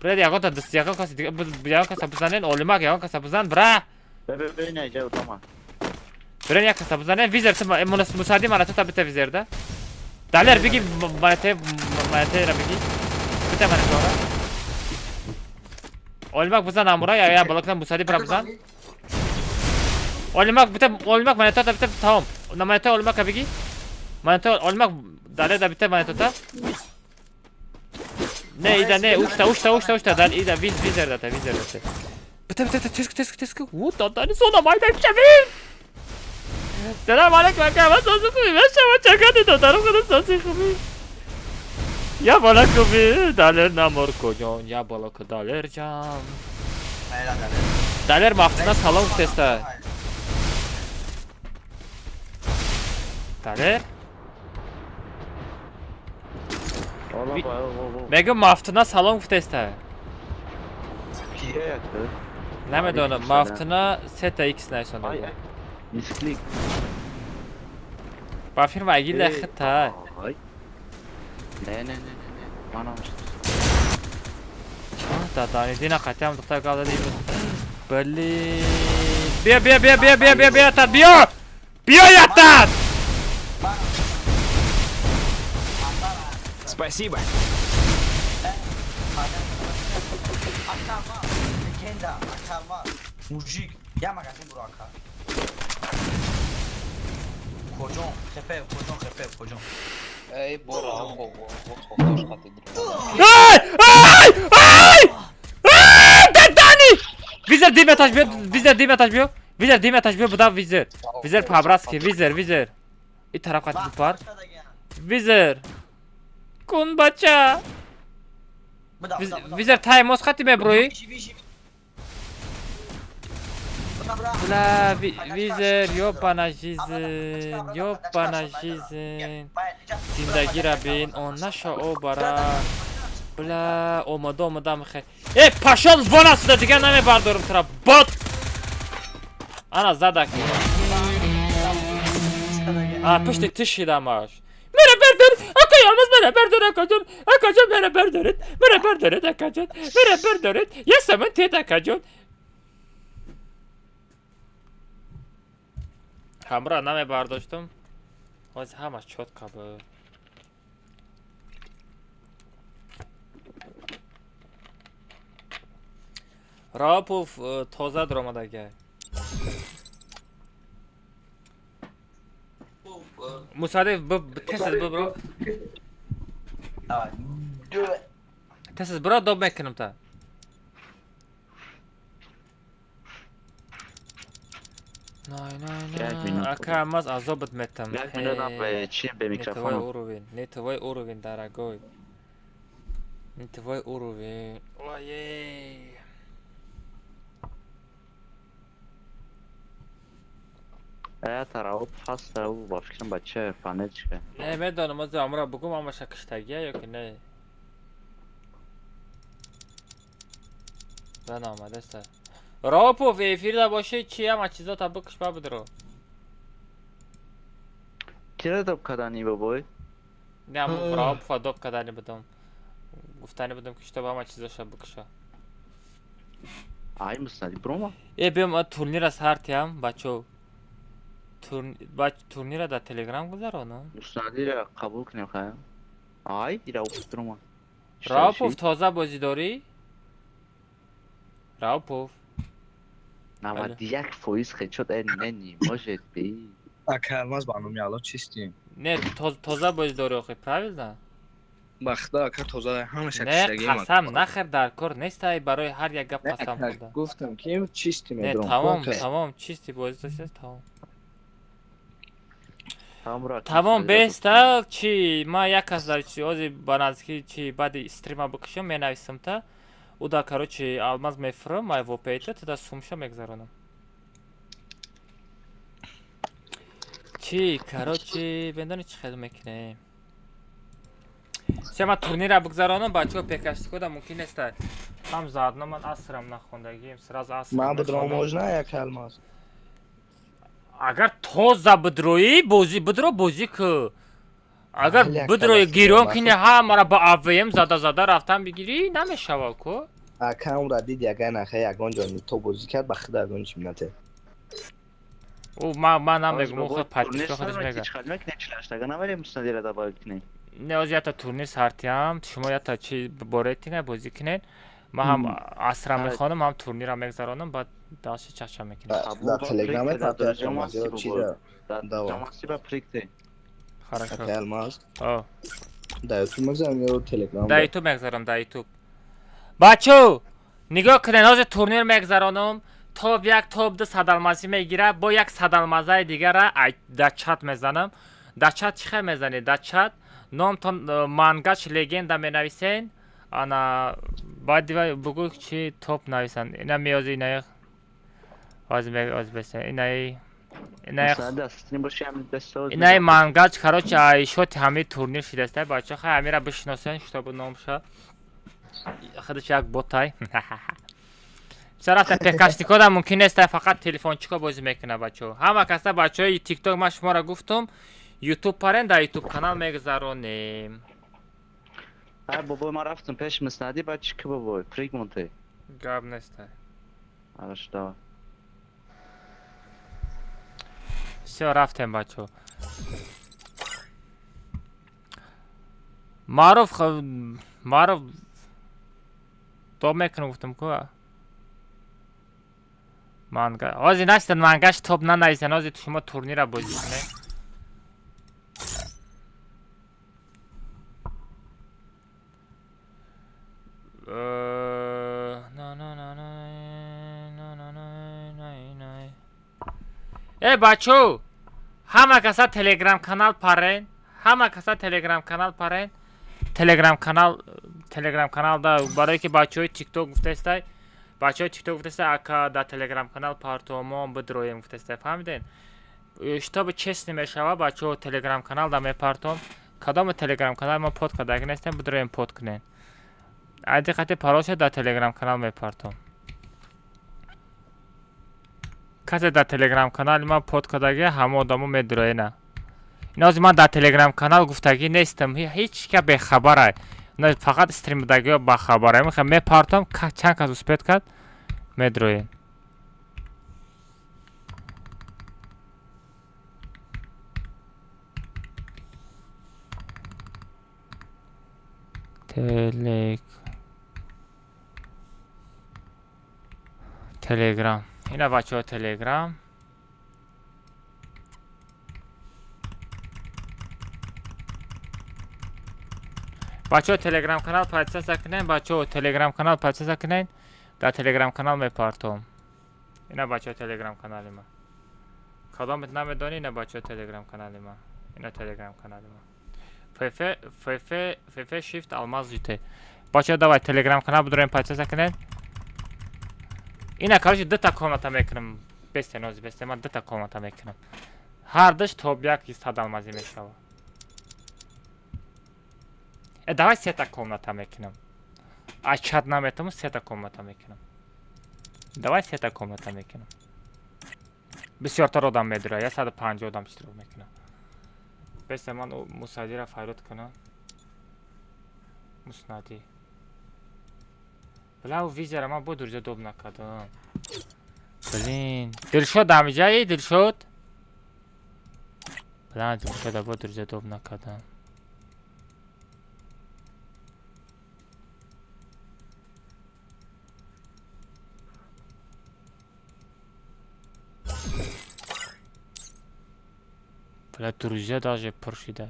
Бира, ягон та дст, ягон каси, ягон каса бизанен, олимак, ягон каса бизан, бира. Бе, бе, бе, не, ҷа утома. Бира, як каса бизанен, визер, мусади монетота бита визерда. Далер, биги монете, монетера биги. Бита монетора. Олимак бизан амура, я я балакна мусади бира бизан. Олимак бита, олимак монетота бита, тамом. На монета олимака биги. Монета олимак далер да бита монетота. Не, ида, не, ушта, ушта, ушта, ушта, дал, ида, виз, визер дата, визер дата. Бита, бита, теск, теск, теск. У, дадани сона майда чавин. Салам алейкум, ака, ман соси хуби, ман шама чакати додарам худа соси хуби. Я бала хуби, далер намор коҷон, я бала ку далер ҷан. Далер мафтуна салом гуфтеста. Далер? Мегӯм мафтуна салом гуфтеста. Намедонам, мафтуна сета икс найсонда. Мисклик. Ба фирма агила хита. Не, не, не, не, не. Мана Да, да, дина қатиам духтар гап зади. Блин. Биё, биё, биё, биё, биё, биё, биё, ятат, биё! Биё, ятат! Спасибо. Легенда, акама, мужик. Я магазин буро ака. Коҷон, хепе, коҷон, хепе, коҷон. Эй, бора, хош хати. Ай! Ай! Ай! Ай! Дадани! Визер дим аташ биё, визер дим аташ биё. Визер дим аташ биё, буда визер. Визер по-братски, визер, визер. И тараф хати бупар. Визер. Кун бача. Визер таймоз хати меброи. Бля, визер, ёбана жизнь, ёбана жизнь. Зиндагира бин, он наша обара. Бля, омада, омада михай. Э, пошел вон отсюда, дигар намебардорам тура, бот! Ана задак. А, пушти тишидамаш. Мера бардор, ака ялмаз мера бардор, акаҷон, акаҷон мера бардоред, мера бардоред, акаҷон, мера бардоред, ясаман тед, акаҷон. Ҳамра намебардоштум. Ҳозир ҳамаш чётко буд. Раопов тоза дуромадага. Мусадев, тез бибро. Тез бро, доб мекунам та. Най, най, Як най. минут. Ака, маз азобат метам. Як минутам бе чи бе Не твой микрофон. уровень, не твой уровень, дорогой. Не твой уровень. Ой, ей. Э тарауб фаст тарауб ба фикрам бача панелчика. Не, медонам, аз амра бугум амаша киштагия ё ки не. Зан омадаста. Ропов эфирда боши, чи ама чизота бикш ба бидро. Кира доб кадани бобой? Не, ам Ропова доб кадани будам. Гуфтани будам ки чтоб ама чизоша бикша. Ай муснади брома. Э, биём а турнира сар тиям, бачо. Бач турнира дар Телеграм гузаронам. Муснадира қабул кунем хая. Ай Рауб брома. Раупов тоза бозӣ дорӣ? Раупов. 91% хедшот э не не может быть. Ака алмаз ба номи Алло чистим. Не, тоза бозӣ дорӣ охи, правильно? Ба худо ака тоза ҳамаша Не, киштагием. қасам нахер дар кор нестай барои ҳар як гап Не, қасам ака, хӯрдан. гуфтам ки чисти Не, медорам. тамом, тамом, чисти бозӣ доштаст, тамом. Тамом Тамом, беста, чи ман як кас дар чи ози ба наздикӣ чи баъди стрима бикушам менависам та. Уда короче алмаз мефурам, май вопейта, тада сумша мегзаронам. Чи, короче, бендони чӣ хел мекунем? Се ман турнира бигзаронам, бачаҳо пекаштикода мумкин неста. Ҳам заодно ман асрам нахондагием, сразу асрам Ман бидром мехонам. можно як алмаз. Агар тоза бидроӣ, бозӣ бидро бозӣ ку. Агар Ҳали ака бидрои ба гирён худо, кини ҳамара ба АВМ зада зада рафтан бигирӣ, намешава ку. Ака умра дид яган аха ягон ҷо то бозӣ кард ба худо ягон чим нате. Ӯ ман намегум, ӯ худ подписка худаш мега. Чӣ хел мекунем чилаштага намерем муснадира добавить кунем. Не, оз ята турнир сартиям, шумо ята чи бо рейтинга бозӣ кунед. Ман ҳам асра мехонам, ҳам турнира мегзаронам, баъд дальше чача мекунем. Дар Телеграме партияш алмаз ё чиза. Давай. Ҷамаси ба прикте. Хорошо. Ака алмаз. О. Дар YouTube мегзарам ё Телеграм? Дар YouTube мегзарам, дар YouTube. Бачо, нигоҳ кунед, ҳозир турнир мегзаронам. Топ як, топ ду садалмазӣ мегирад, бо як садалмазаи дигара дар чат мезанам. Дар чат чӣ хел мезанед? Дар чат номтон мангач легенда менависен. Ана баъд дива бугӯ чи топ нависанд. Ина меози ина ҳозир ҳозир бесен. Инаи инаи Муснад стрим боши ҳам дасто. Инаи мангач, короче, ай шоти ҳамаи турнир шидаста, бачо, хай ҳамира бишиносен, чтобы номша. Худаш як ботай. Бисёр рафта пекашникода мумкин нест, фақат телефончико бозӣ мекунад бачо. Ҳама каса бачаҳои TikTok ман шуморо гуфтум, YouTube парен дар YouTube канал мегузаронем. Ай бобой ман рафтам пеш муснади ба чӣ ки бобой прик монте. Гап нест. Хорошо, давай. Всё, рафтем бачо. Маъруф Маъруф доб мекунам гуфтам ку. Манга. Ҳозир нашидан мангаш топ нанависен, ҳозир шумо турнира бозӣ кунед. На на на на на на на на на. Э бачо, ҳама каса Телеграм канал парен, ҳама каса Телеграм канал парен. Телеграм канал, Телеграм канал да барое ки бачаҳои TikTok гуфтаистай, бачаҳои TikTok гуфтаистай, ака дар Телеграм канал партомон бидроем гуфтаистай, фаҳмиден? Чтобы честно мешава, бачаҳо Телеграм канал да мепартом. Кадоме Телеграм канал мо под кардаги нестем, бидроем под кунен. Ай диққати паролша дар Телеграм канал мепартом. Касе дар Телеграм канали ман под кардаги, ҳама одамо медроена. Ин ҳозир ман дар Телеграм канал гуфтагӣ нестам, ҳеҷ ка бехабарай. На фақат стримдагиҳо бахабарай. Мехоҳам мепартом, чанд кас успет кард, медроем. Телеграм. Ина бачаҳо Телеграм. Бачаҳо Телеграм канал подписаться кунед, бачаҳо Телеграм канал подписаться кунед, дар Телеграм канал мепартом. Ина бачаҳо Телеграм канали ман. Кадомет намедонӣ, ина бачаҳо телеграм канали ман. Ина телеграм канали ман. ФФ ФФ ФФ Shift Алмаз ЮТ. Бачаҳо давай телеграм канал бидорем подписаться кунед. Ина короче дута комната мекунам. Бесте нози бесте ман дута комната мекунам. Ҳар душ топ як сад алмазӣ мешавад. Э давай сета комната мекунам. А чат наметавонам сета комната мекунам. Давай сета комната мекунам. Бисёртар одам медурад, 150 одам иштирок мекунад. Бесте ман Мусадиро фарёд кунам. Муснадӣ. Бля, у визера ман бо дурҷа доб накардам. Блин. Дилшод ҳамиҷаи? Дилшод? Бля, Дилшода бо дурҷа доб накардам. Бля, друзья даже пур шида.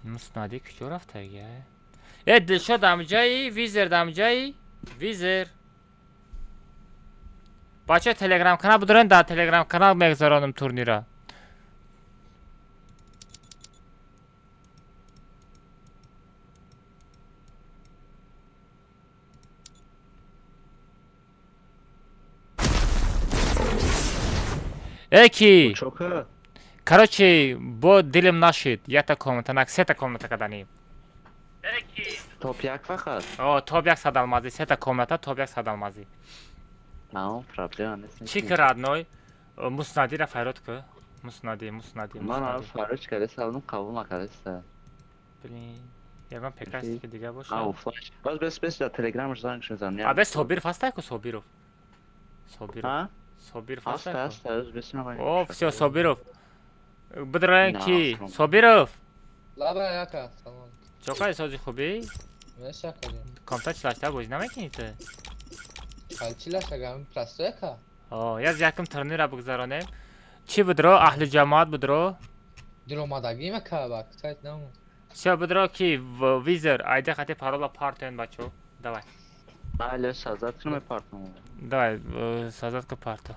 Муснади куҷо рафтагия? Э, Дилшод ҳамҷаи, Визер ҳамҷаи, Визер. Бача телеграм канал бидорен, дар телеграм канал мегузаронам турнира. Эки! Короче, бо дилим нашид. Якта комната, нак сета комната каданем. Топ як фақат? О, топ як сад алмазӣ, сета комната, топ як сад алмазӣ. Тамом, проблема нест. Чӣ ки родной? Муснадиро фарёд ку. Муснади, Муснади, Ман Муснади. фарёд карда, қабул накардаста. Блин, ягон пекасти ки дига боша. Ау, флаш. Баз бес бес дар телеграмаш занг мезанам. А бес Собиров ҳастай ку Собиров? Собиров. А? Собиров Ҳаста, ҳастай ҳаста, бес ку? О, всё, Собиров. Бидроен ки? Собиров. Лаба яка, салом. Чокай сози хубӣ? Меша кардем. Компютер чилашта бозӣ намекунӣ ту? Чилаш агам просто яка. О, яз якум турнира бигзаронем. Чӣ бидро? Аҳли ҷамоат бидро? Диромадагӣ мака бак, сайт наму. Всё, бидро ки визер, айда хати парола партоен бачо. Давай. Алё, сазат кунам партам. Давай, сазат ку парто.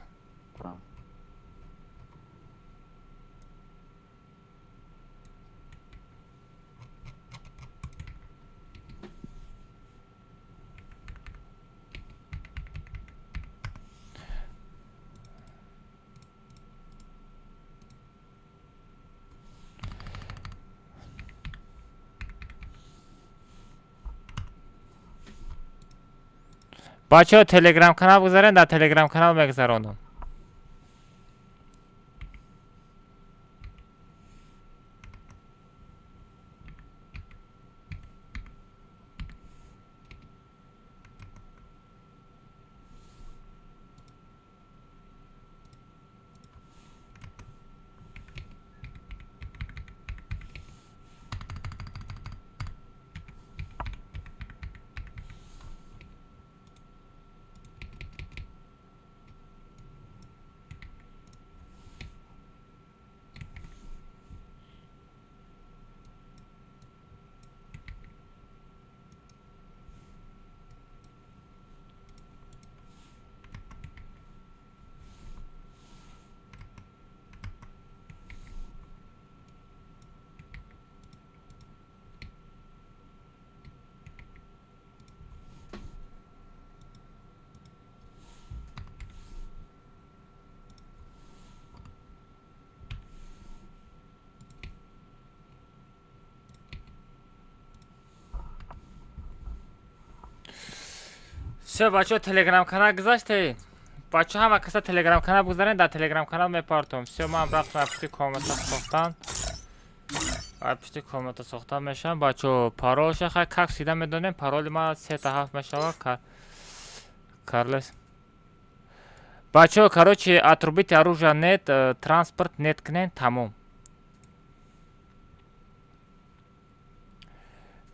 Бачаҳо телеграм канал бигзарен, дар телеграм канал мегузаронам. Всё, бачаҳо телеграм канал гузаште. Бачаҳо ҳама каса телеграм канал бигзарен, дар телеграм канал мепартом. Всё, ман рафтам пушти комната сохтан. Пушти комната сохтан мешавам. Бачаҳо, паролша хай как всегда медонем, пароли ман 3-7 мешавад. Карлес. Бачаҳо, короче, отрубите оружие нет, транспорт нет кунен, тамом.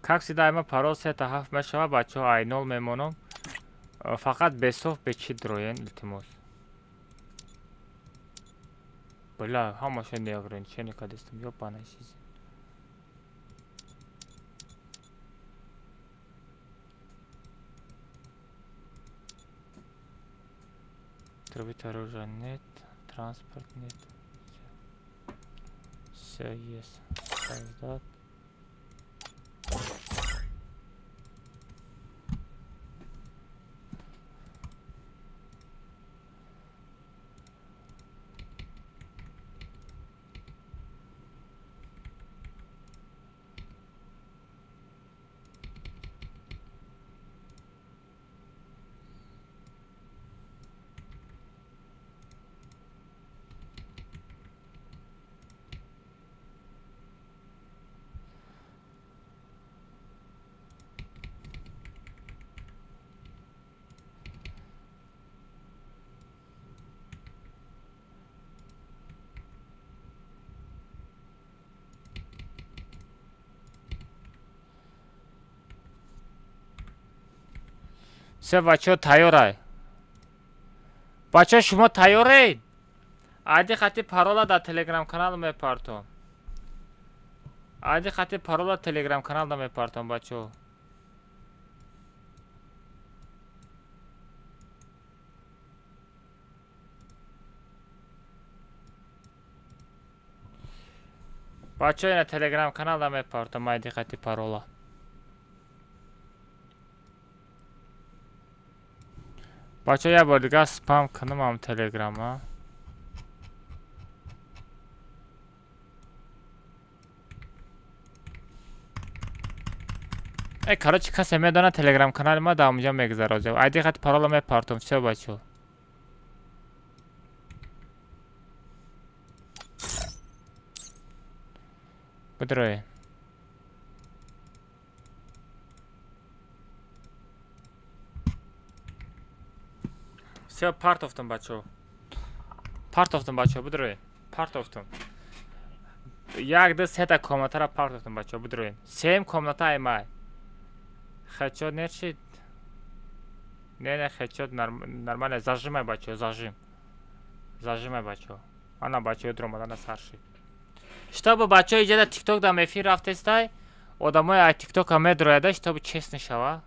Как всегда, ма парол 3-7 мешавад, бачаҳо ай 0 мемонам. Фақат бесоф бечи дроен, илтимос. Бля, ҳамаша неограничение кадестам, ёбаная жизнь. Отрубить оружие нет, транспорт нет. Все есть. Создать. Все, бачаҳо тайёрай. Бачаҳо, шумо тайёред? Айди хати парола дар телеграм канал мепартом. Айди хати парола телеграм каналда мепартом, бачаҳо. Бачаҳо, ина телеграм каналда мепартом айди хати парола. Бачаҳо, як бор дига спам кунам ам телеграма. Э, короче, касе медонад телеграм канали ма дар онҷа мегузарад. Айди хати парола мепартом, всё, бачаҳо. Бидроед. Всё, партофтам, бачаҳо. Партофтам, бачаҳо, бидроед. Партофтам. Як, ду, сета комнатаро партофтам, бачаҳо, бидроед. Сеюм комната ай май. Хедшот нечи? Не, не, хедшот нормально. Зажимай, бачаҳо, зажим. Зажимай, бачаҳо. Ана бачаҳо дуромадана сар шид. Чтобы бачаҳо иҷа дар тикток дам эфир рафтестай, одамои ай тиктока медрояда, чтобы честно шава.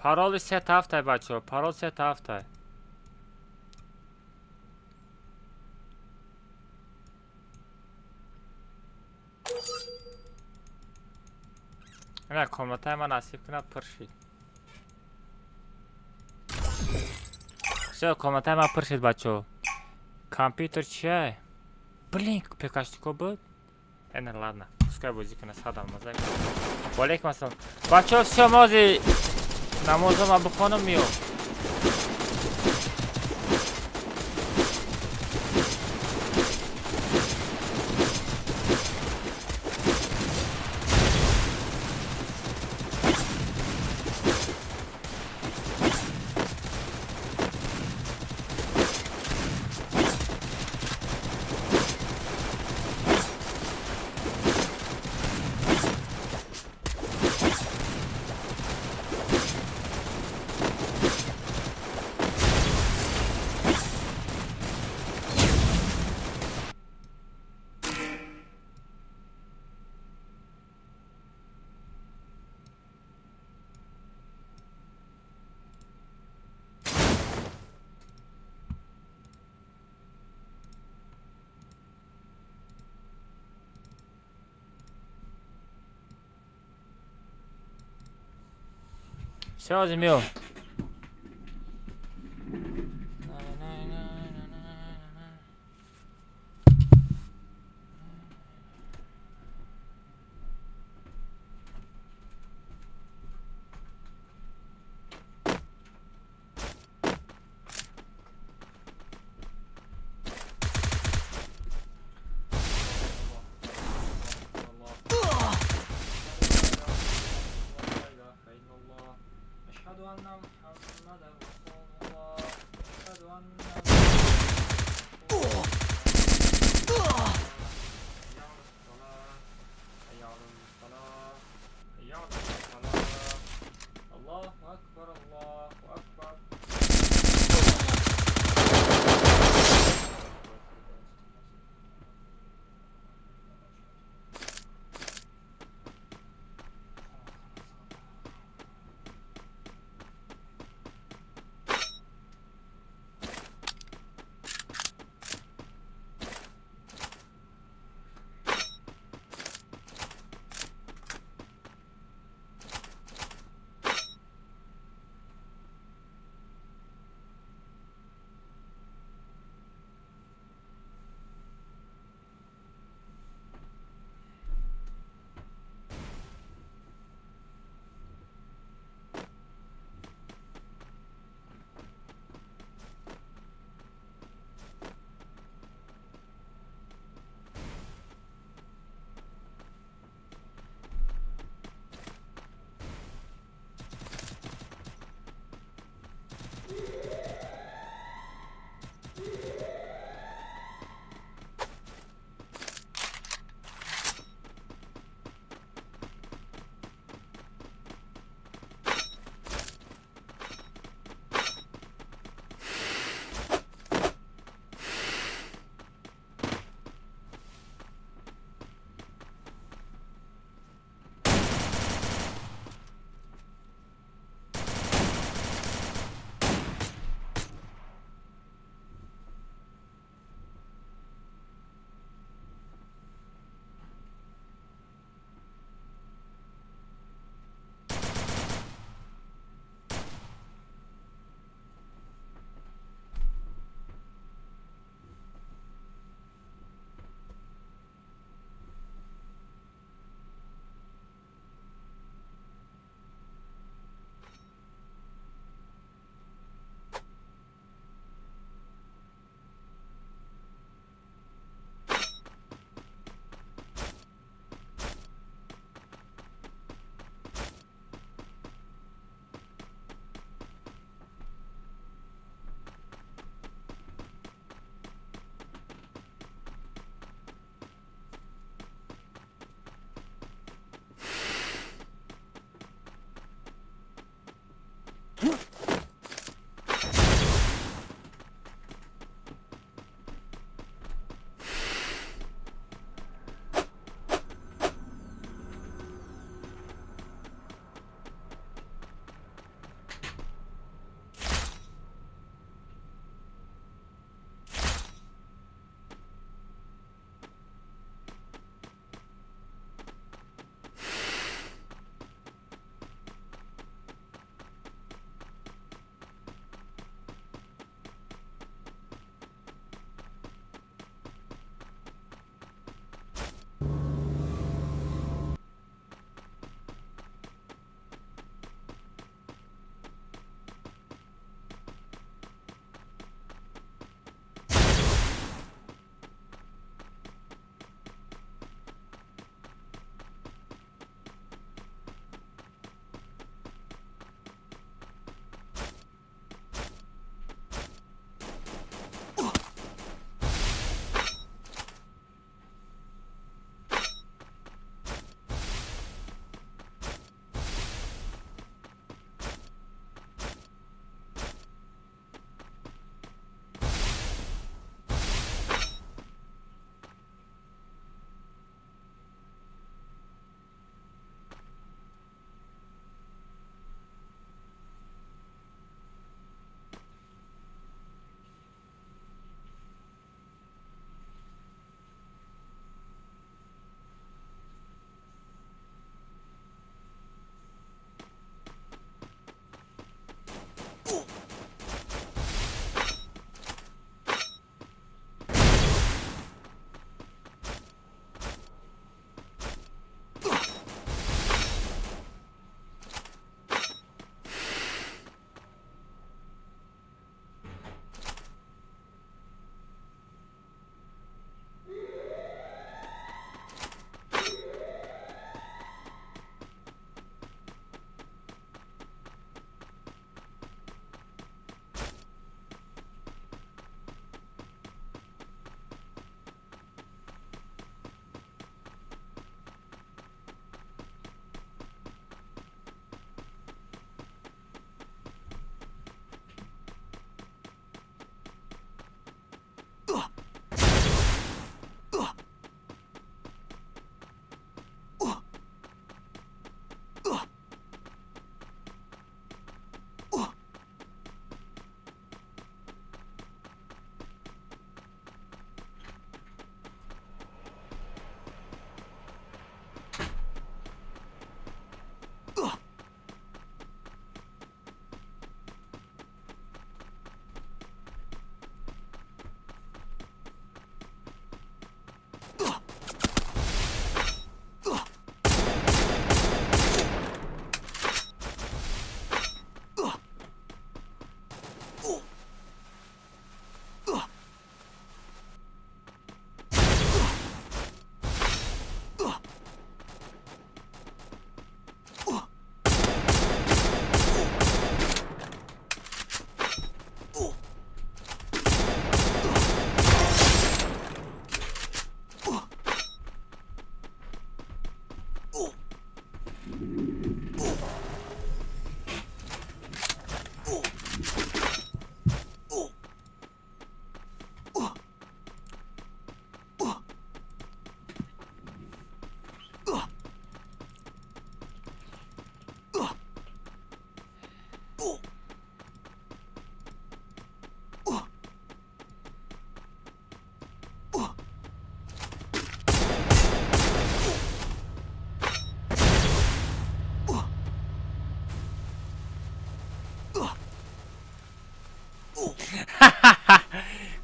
Пароли сета ҳафтай, бачаҳо, парол сета ҳафтай. Ина комнатаи ман насиб кунад, пур шид. Всё, комнатаи ман пур шид, бачаҳо. Компютер чия? Блин, пекаштико буд? Э, ладно, пускай бозӣ кунад, сад алмаза. Валейкум ассалом. Бачаҳо, всё, мози намозама бихонам, миём. Всё, миём.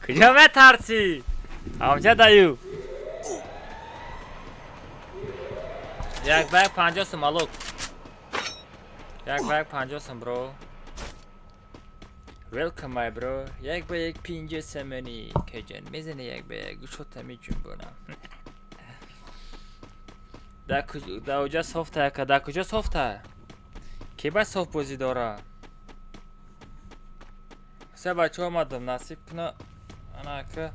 Куҷо метарсӣ? Ҳамҷа даю. 1 ба 1 50 сум, алок. 1 ба 1 50 сум, бро. Welcome, my bro. 1 ба 1 50 сомонӣ. Кеҷан мезани 1 ба 1 гӯшота меҷунбонам. Да уҷа софта яка, да куҷо софта? Ки ба софт бозӣ дора? Се бача омадам, насиб куна. Ана ака.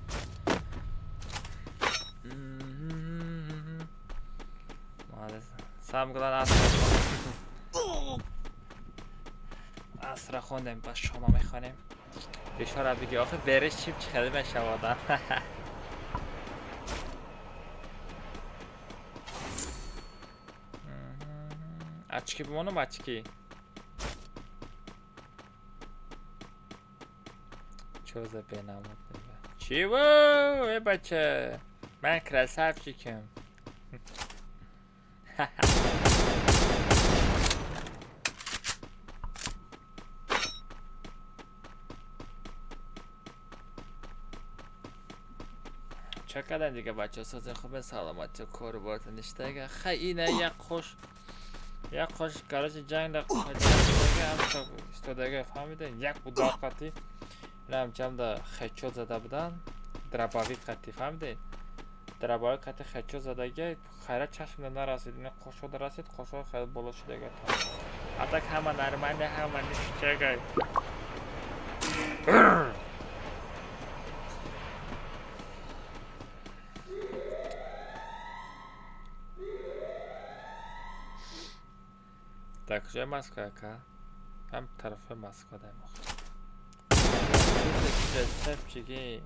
Молодец. Сам главное асра хондем, ба шома мехонем. Бешора биги, охи береш чип чӣ хеле мешавад. Очки бимонам, очки. Чё за бенамод? Чего? Эй, бача! Ман красавчикам. Ча кардам дига, бача? Сози хубе, саломати, кору борта ништага. Хай, ина як хош. Як хош, короче, ҷанг да истодага, фаҳмидем? Як удар қатӣ. Инам ҷамда хечот зада будан, дробовик қатӣ, фаҳмидед? Дробовик қатӣ хечот задага, хайра чашмда нарасид, ина қошода расид, қошо хеле боло шудага. А так ҳама нормально, ҳама ништага. Дар куҷои Москва, ака? Ҳам тарафи Москва даем охир. Красавчики.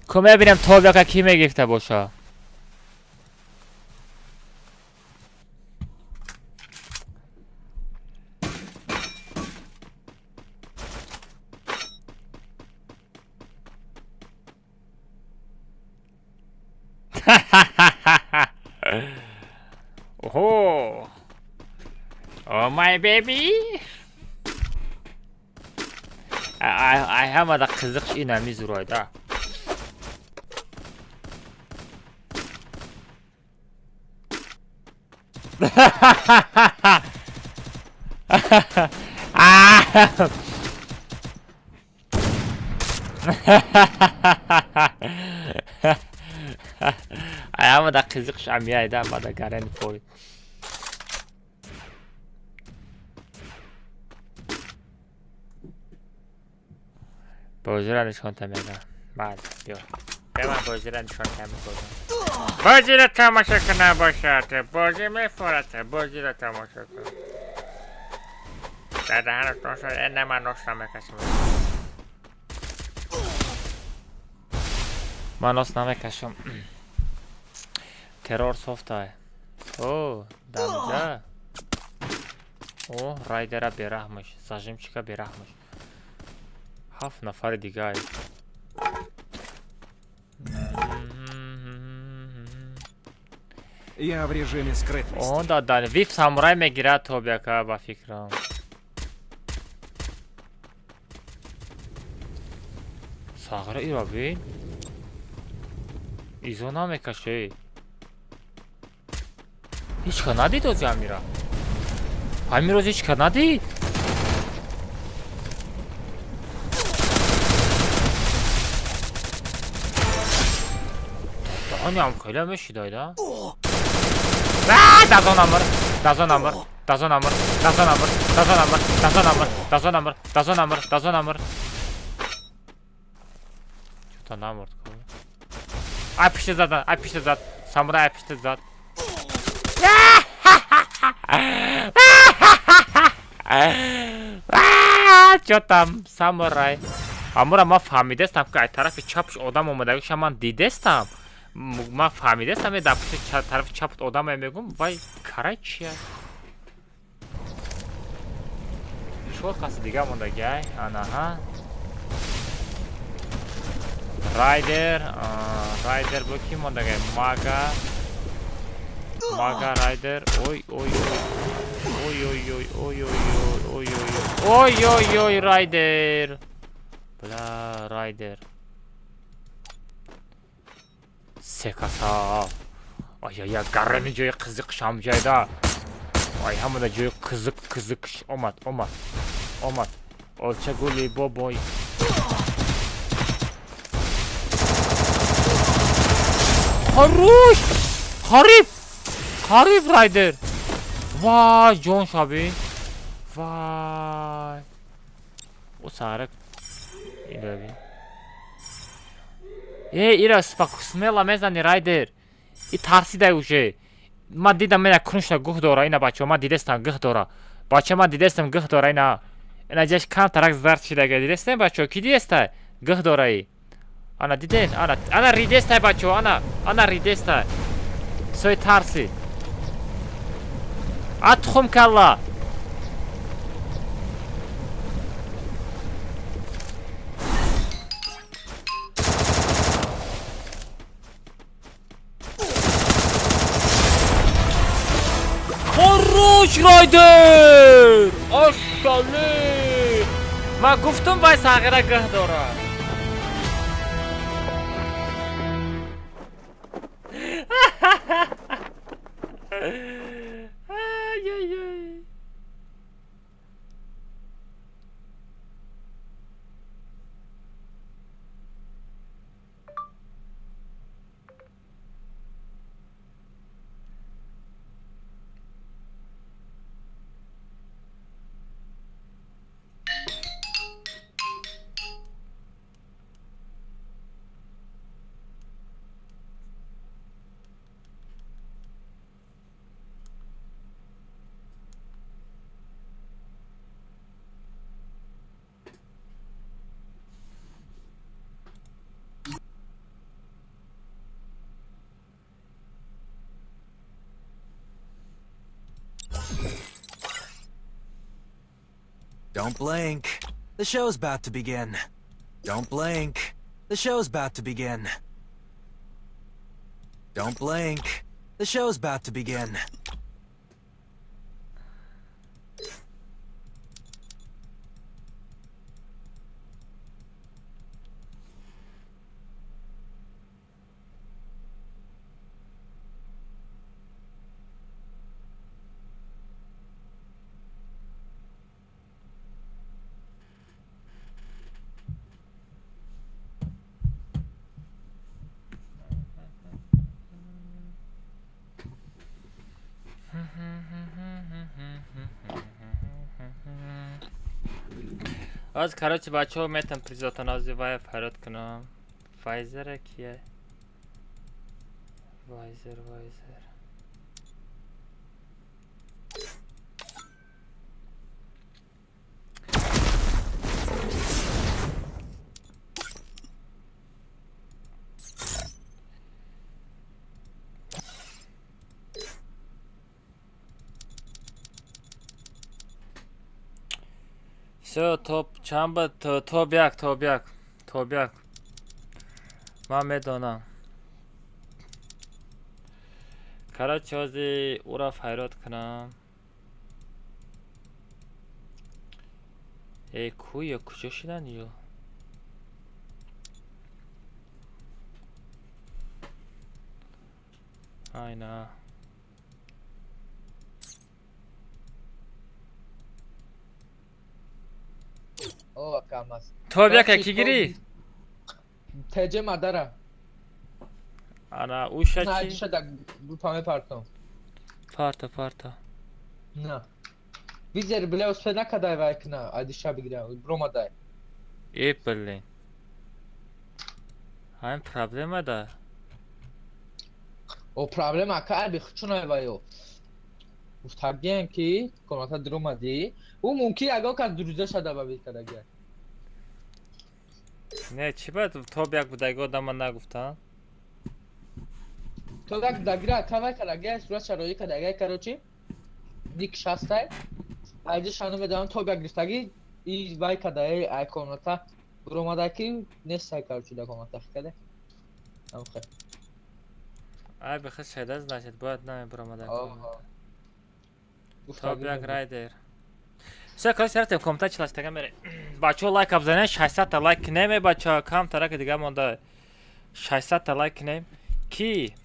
Ку мебинам тобяка ки мегирифта боша. Oh, oh my baby. I ҳамада қизиқ инами зуройда. Ҳамада қизиқш амияйда, ҳамада гарани фори. Бозиро нишонта мегам. Бале, биё. Биё, ман бозиро нишонта мегӯям. Бозиро тамошо кунам бошад. Бозӣ мефорад. Бозиро тамошо кун. Дар даҳанат ноша, не, ман нос намекашам. Ман нос намекашам. Террор софтай. О, дамҷа. О, райдера бераҳмаш, зажимчика бераҳмаш. 7 нафари дигар. Я в режиме скрытности. О, да, да, вип самурай мегирад тобяка, ба фикрам. Сағра иро бин. Изо намекаше. Ҳеч ка надид ози Амира. Ҳамин рӯз ҳеч ка надид? Даҳоням хеле мешидайда. Дазон амр, дазон амр, дазон амр, дазон амр, дазон амр, дазон амр, дазон амр, дазон амр, дазон амр. Чӯта намурд ку. Ай пишта задан, ай пишта зад. Самурай ай пишта зад. Чё там, самурай? Амура ман фаҳмидестам, ки ай тарафи чапш одам омадагиша ман дидестам. Ман фаҳмидестам, дар пушти тарафи чапт одаме мегум, вай карай чия? Чор каси дига мондаги ай, анаҳа. Райдер, Райдер бо ки мондаги? Мага. Мага Райдер. Ой, ой, ой. Ой, ой, ой, ой, ой, ой, ой, ой, ой, ой, Райдер. Бля, Райдер. Се каса. Ай, ай, гарами ҷои қизиқш ҳам ҷайда. Ай, ҳамада ҷои қизиқ қизиқш омад, омад. Омад. Олча гули бобой. Хорош! Қариб! Қариб Райдер! Вай, ҷон шаби. Вай. О сарак. Илави. Э, ира смела мезани Райдер. И тарсидай уже. Ман дидам мена куншта гӯҳ дора ина бачаҳо, ман дидестам гӯҳ дора. Бача ман дидестам гӯҳ дора ина. Ина ҷаш камтарак зард шидага дидестем бачаҳо, ки дидестай? Гӯҳ дораи. Ана диден, ана, ана ридестай бачаҳо, ана, ана ридестай. Сои тарси. А тухм калла. Хорош Райдер! Ошале! Ман гуфтум вай сағира гӯҳ дорад. Ай-ай-ай. Don't blink. The show's about to begin. Don't blink. The show's about to begin. Don't blink. The show's about to begin. Аз короче бачаҳо метам призотон ази вай фарёд кунам. Вайзера кия? Вайзер, Вайзер. Всё, топ чанд ба топ як, топ як, топ як. Ман медонам. Короче, ҳозир ӯра файрод кунам. Э, куя куҷо шиданд ё? Айна. О, ака Алмаз. То бия ки гирифт? ТЖ мадара. Ана уша На чи? айдиша да группа мепартом. Парта, парта. На. Визер бля успе накадай вай кна, айдиша бигира, бромадай. Э, блин. Ҳамин проблема да. О, проблема ака айби хучунай вайо. Гуфтагием ки комната дуромадӣ, ӯ мумкин ягон кас друзья шада ба бит кардагия. Не, чӣ бад тоб як будаги одама нагуфтанд? То як дагира ака вай кардагия, сурат шароӣ кардагия, короче. Ник шастай. Айди шану медонам то як гирифтагӣ и вай кардагия ай комната буромада ки нестай, короче, да комната каде. Амхе. Ай бихел шайда, значит, бояд намебуромада комната. Тоб Гуфтагӣ як мебуд. Райдер. Всё, короче, рафтем комната чилаштага мерем. Бачаҳо лайк абзанед, 600 та лайк кинем, э, бачаҳо, кам тараки дига монда. 600 та лайк кинем. Ки?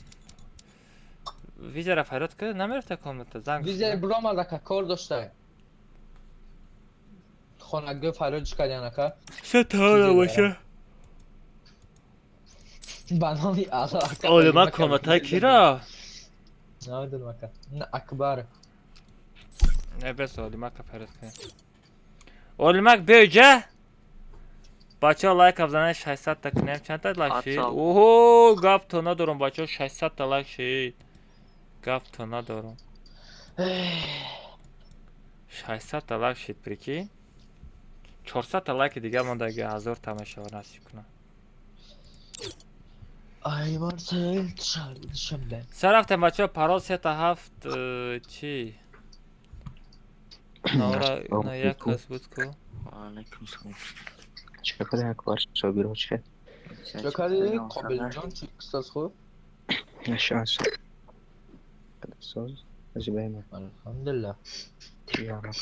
Визера фарёд ки намерафта комната, занг. Визер буромада ака кор доштай. Хонагӣ фарёдш кардян ака. Всё, тала боша. Ба номи Алло ака. Оле, ман комната кира? Намедонам ака. На Акбар. Не, бес Олимака фарёд кунем. Олимак биёй ҷа. Бачаҳо лайк абзанед, 600 та кинем. Чанд та лайк шид? Ачал. Оҳо, гап то надорам, бачаҳо, 600 та лайк шид. Гап то надорам. 600 та лайк шид, прикинь. 400 та лайки дига монда, ки 1000 та мешава, насиб кунам. Ай, Марсел, шанбе. Се рафтем, бачаҳо, парол се та ҳафт чи? Нора на як кас буд ку. Алейкум салом. Чӣ кардем Акбар Собиров чӣ? Чо кардӣ? Қобилҷон чӣ кисоз хуб? Нашанс. Соз. Ажибайма. Алҳамдулилла. Тиёра.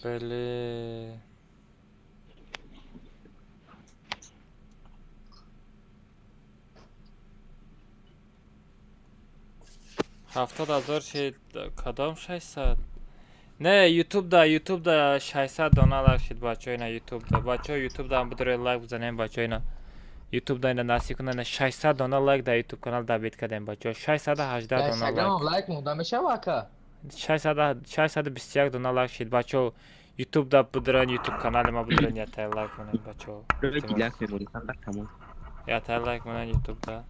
Блин. 70 000 шид, кадом 600? Не, ютубда, ютубда 600 дона лайк шид, бачаҳо, ина ютубда. Бачаҳо, ютубда ҳам бидоред, лайк бизанем, бачаҳо, ина. Ютубда ина насиб кунад, ина 600 дона лайк дар ютуб канал добить кардем, бачаҳо. 618 Дар дона Инстаграм лайк. лайк монда мешава ака? 621 дона лайк шид, бачаҳо. Ютубда бидорен, ютуб канали ма бидорен, ятай лайк монем, бачаҳо. Илтимос. Лайк мемонӣ фақат тамом. Ятай лайк монем ютубда.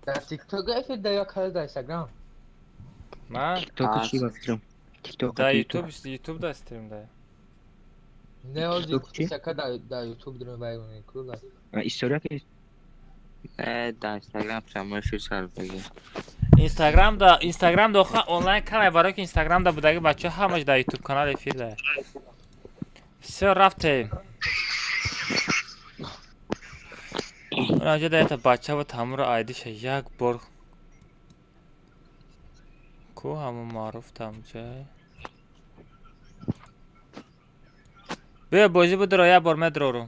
Дар TikTok эфир да ё када дар Инстаграм? Ман? Тиктоку чӣ ба фикрам? Тикток Да ютуб, ютубда стрим да. Не, ози TikTok чӣ? ака дар YouTube дурем вай кула. История ки Дар Инстаграм прямой эфир сар баги. Инстаграм да, Инстаграм да оха онлайн камай, барои ки Инстаграм да будаги бачаҳо ҳамаш дар ютуб канал эфир да. Всё, рафтем. Онаҷа да ята бача буд, ҳамуро айдиша як бор ку ҳамун маъруф тамҷа. Биё бозӣ будро, як бор медрорум.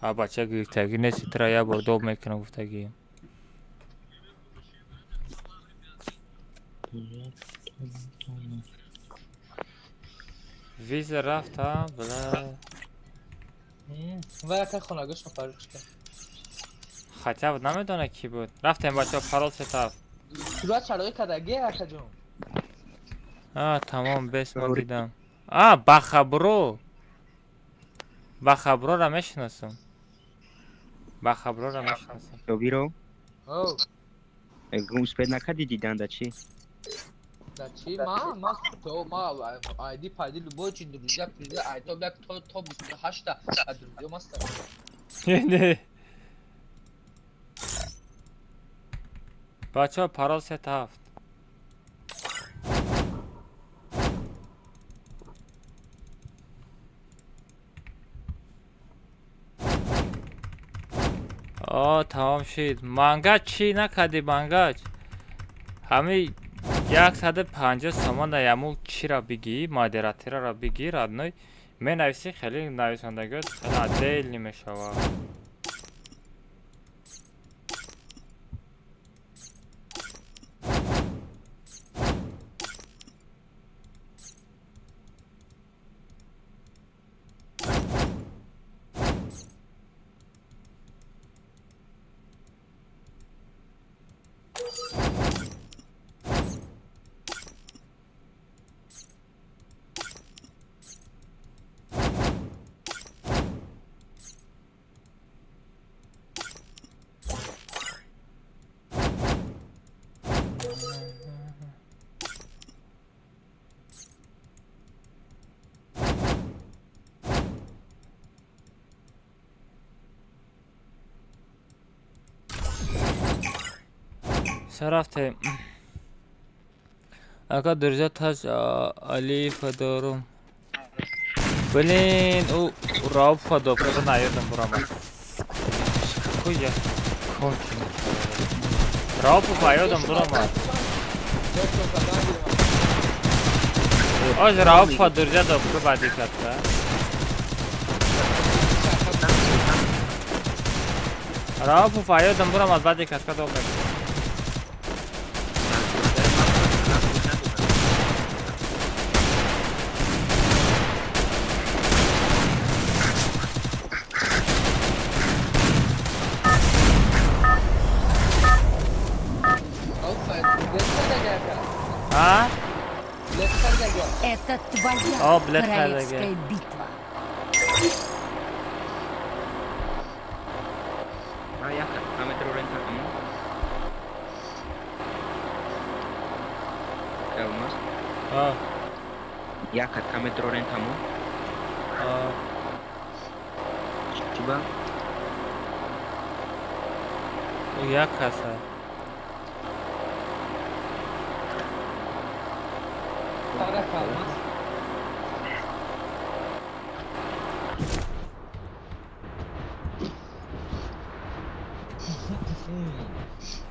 А бача гирифтагӣ нест, тра як бор доб мекунам гуфтагӣ. Виза рафта, бла. Вай ака хонагашон фарёдш кард. Хотя бы намедона ки буд. Рафтем, бачаҳо, парол сетаф. Сурат шароӣ кардагӣ акаҷон. А, тамом, бес ма дидам. А, Бахабро. Бахаброра мешиносам. Бахаброра мешиносам. Собиро, О, успеть накардӣ дидан да чӣ? Да чӣ? Ма то ма айди пайди любой чи друзья друзья ай то як то 28 та а друзья маста. Не. Бачаҳо, парол 3 7. О, тамом шид. Мангач чӣ накардӣ, мангач? Ҳами 150 сомон да яму чира бигӣ, модераторро бигӣ, родной. Менависӣ, хеле нависондагиҳо хеле отдельный мешавад. Рафтем. Ака, друзья, таж Алиева дорум. Блин, у Рауфа добро наёдам бурамад. Какой я конченый человек. Раупов аёдам бурамад. Оз Рауфа друзья добро бади катта. Раупов аёдам бурамад бади катка добро. А? Это твоя О, блядь, королевская битва. А я Алмаз. А. Я катка тамом. А. Чиба? Як каса. Para kalmaz.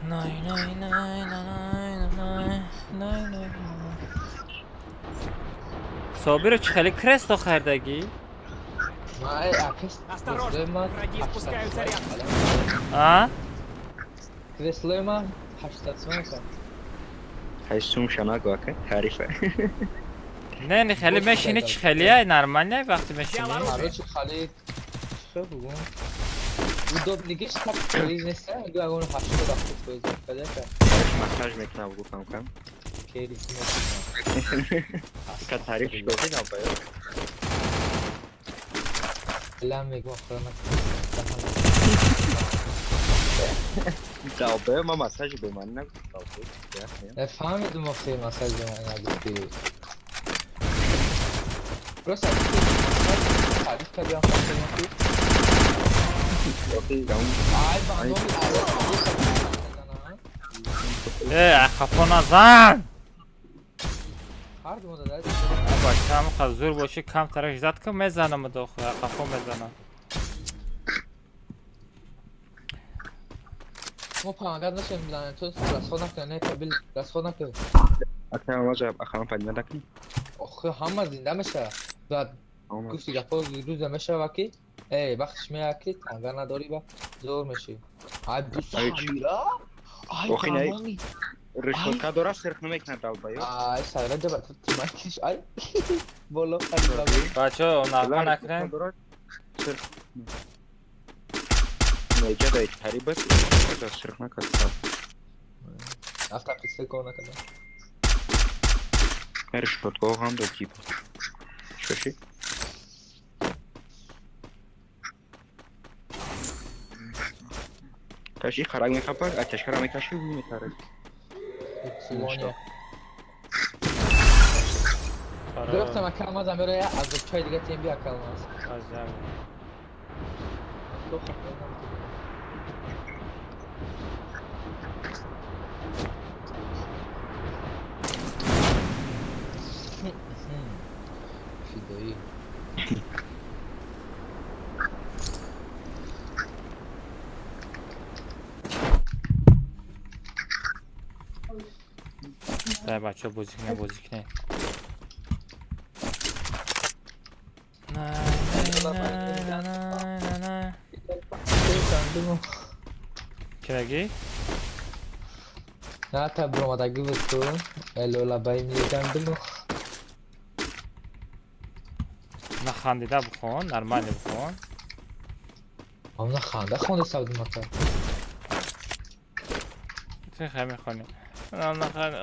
Най най най най най най най. Собиро чӣ хеле кресло хардагӣ? Осторожно, враги спускают заряд. А? Креслои ма 80 сом ака. 8 сум шанагу ака, тарифа. Не, не хеле мешини чӣ хеле нормально вақти мешини? Короче, хеле чӣ бугум? Удобнигиш так фоиз нест, ягон 87% када ака. Массаж мекунам бугу кам кам. Кери Ка тариф шуд на баё. Лам мегум охрана. Долбоёб, ма массажи бемаънӣ нагуфтам, долбоёб. Фаҳмидум охи массаж бемаънӣ нагуфтӣ. Просто тариф кардиам хостем. Ай ба номи Э, хафо назан! Ҳар ду мода. Бачаам қа зур боши кам тараш зад ка мезанам дохил, хафо мезанам. Мо помогать нашем бизанем, ту расход накунем, не кабил расход накунем. Ака алмаз ахам падима накунем. Охи ҳама зинда мешава. Баъд гуфти гапо рӯза мешава ки эй вақтиш меяд ки танга надорӣ ба зор мешӣ. Ай бусамира? Ай Охи не. Решотка дора сирх намекунад долбоёб. Ай сайра ҷаба тимакиш ай боло Бачаҳо, нағма накунем. Неҷа дай тариба сирх накард. Афта писел кор накардам. Решотка ҳам дод гиб. Шоши? Каши харак мехапад, аташкара мекаши, ҳу метарад. Гирифтам ака алмаз амеро я азобчаи дига тем би ака алмаз. Азам. худоӣ. Дай бачаҳо бозӣ кунем, бозӣ кунем. Чӣ мегӣ? На та бромадагӣ буд ту. Элолабаи мегандуму. На хандида бихон, нормально бихон. Ам на ханда хонда савдум ака. Чӣ хай мехонӣ? На ханда.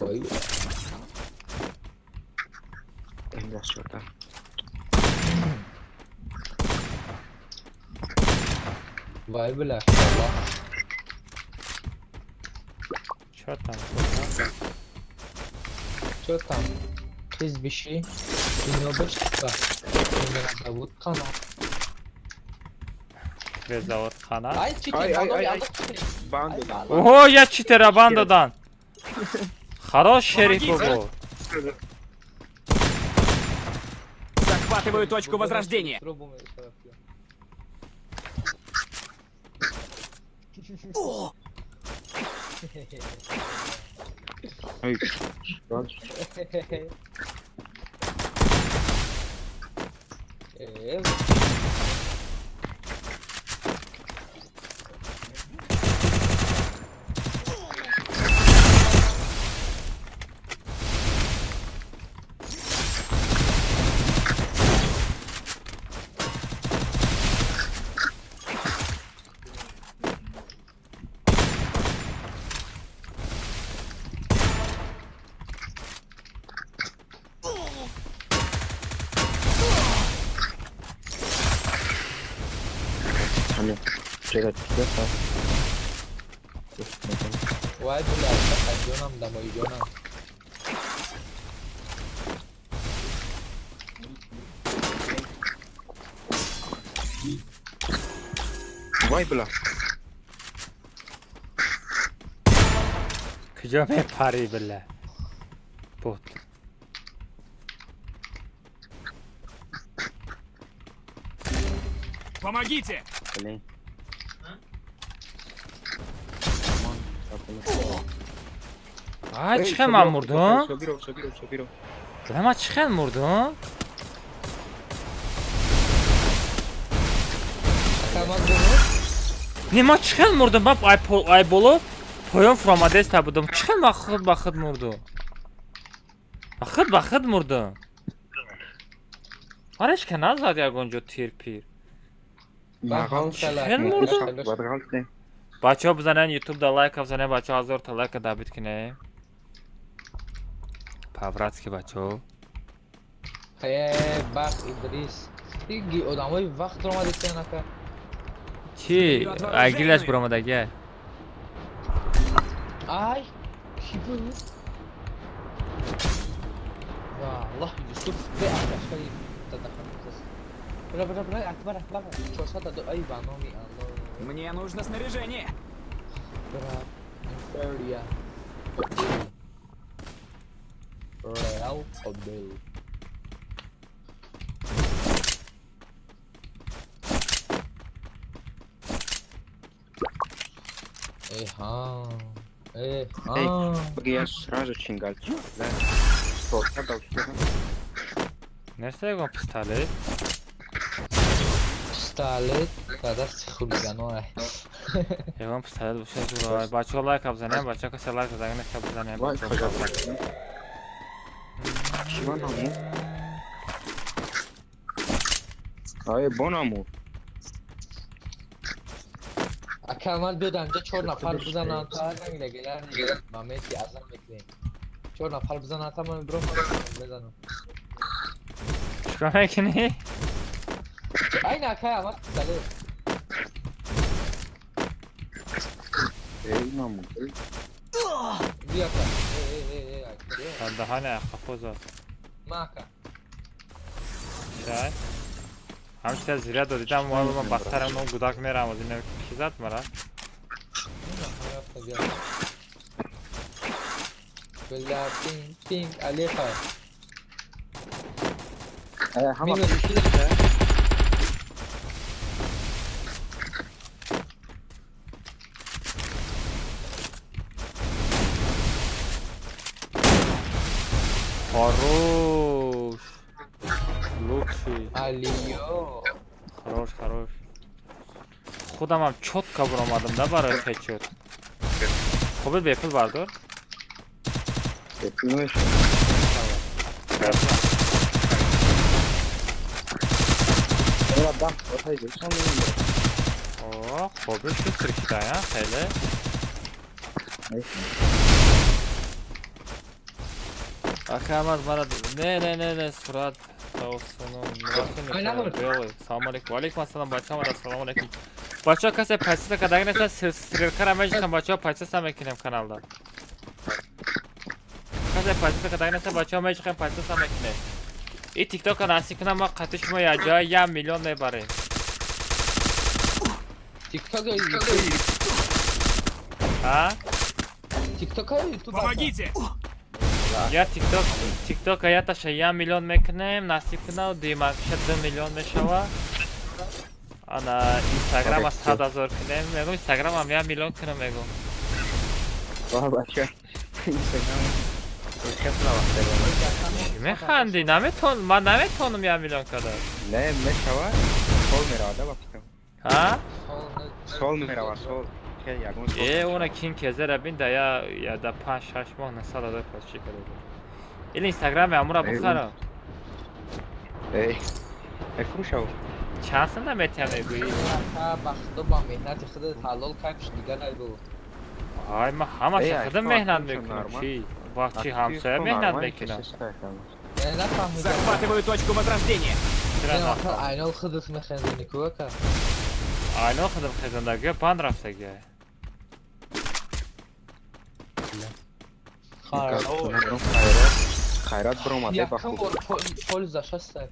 Ой. Вай бля. Чё там? Чё там? Тез биши. Инобашка. Меня зовут Кана. Тебя зовут Кана? Ай, читер, ай, ай, бан додан. Ого, я читера бан додан. Хорош шериф бобо. Захватываю точку возрождения. 제가 죽였다. Вай бля, ҷонам дамои ҷонам. Вай бля. Куҷо мепарӣ бля? Бот. Помогите! Блин. Ай, чӣ хел ман мурдум? Бля, ман чӣ хел мурдум? Не, ман чӣ хел мурдум? Ман ай боло поён фуромадаиста будум. Чӣ хел ман худ ба худ мурдум? Ман худ ба худ мурдум. Ман ҳеч ка назад ягон ҷо тир пир. Чӣ хел мурдум? Бачаҳо бизанед ютуб да лайка бизанед, бачаҳо 1000 та лайка дабит кунед. По-братски бачаҳо. Э, бахт Идрис. Иги одамои вақт омадисан ака. Чӣ? Айгилаш буромадагия. Ай, ки буд? Валлоҳ Юсуф бе акашкаи тадахан. Бра бра бра Акбар Акбар 402 ай ба номи Аллоҳ. Мне нужно снаряжение. Бра Империя. Реал Обел. Эха. Эха. Эй, я сразу чингальчик, да? Неста ягон пистолет? Пистолет, даст хулигано. Ягон пистолет боша зура. Бачаҳо лайка бизанем, бачаҳо касе лайк задаги неста бизанем. Чӣ Ай, бонаму. Ака ман биёд анҷа 4 нафар бизананд, та нагира моменти азан мекунем. 4 нафар бизананд, та ман биром мезанам. Чикор мекунӣ? Ай на ака, ман пистолет. Эй, маму. Биё ака. Эй, эй, эй, ака. Даҳани қафо зад. Ма ака. Чай. Ҳамчита зиря додидам, ман ба сарам но гудак мерам, аз ина ки зад мара? Бля, пинг, пинг, алеха. Минус. Хорош. Лучший. Алиё. Хорош, хорош. Худам чётко буромадам, да, барои хедшот. Хуб, бепул бардор. Бепул. О, хуб, шустр кидая, хеле. Ахамад марад. Не, не, не, не, сурат. Салом алейкум. Валейкум ассалом, бачаҳо, ассалому алейкум. Бачаҳо, касе подписка карда нест, стрелкара меҷихам, бачаҳо подписка мекунем каналда. Касе подписка карда нест, бачаҳо меҷихем, подписка мекунем. И TikTok-а насиб кунам, мо қатъи шумо як ҷоя 1 миллион мебарем. TikTok А? TikTok YouTube. Помогите! Я TikTok, TikTok я таша 1 миллион мекунем, насиб кунам, димакша 2 миллион мешава. Ана Инстаграма 100 000 кунем, мегум Инстаграмам 1 миллион кунам мегум. Ва бача, Инстаграм. Механди, наметон, ман наметонам 1 миллион када. Не, мешава, сол меравада ба фикрам. Ҳа? Сол мерава, сол. Э, она кин кезера бин да я да 5-6 моҳ 900 000 подписчик карда. Или Инстаграме амура бухара. Эй, фурӯшав. Чанд санда метиҳам мегӯӣ? Ба худо ба меҳнати худат ҳалол кайфш дигар найбу. Ай, ман ҳамаша худам меҳнат мекунам, чи? Ба чи ҳамсоя меҳнат мекунам? Захватываю точку возрождения. Айнол худат мехезони кӯака. Айнол худам хезондагӣ банд рафтагӣ. Хайрат биромаде ба худ. Польза шаста.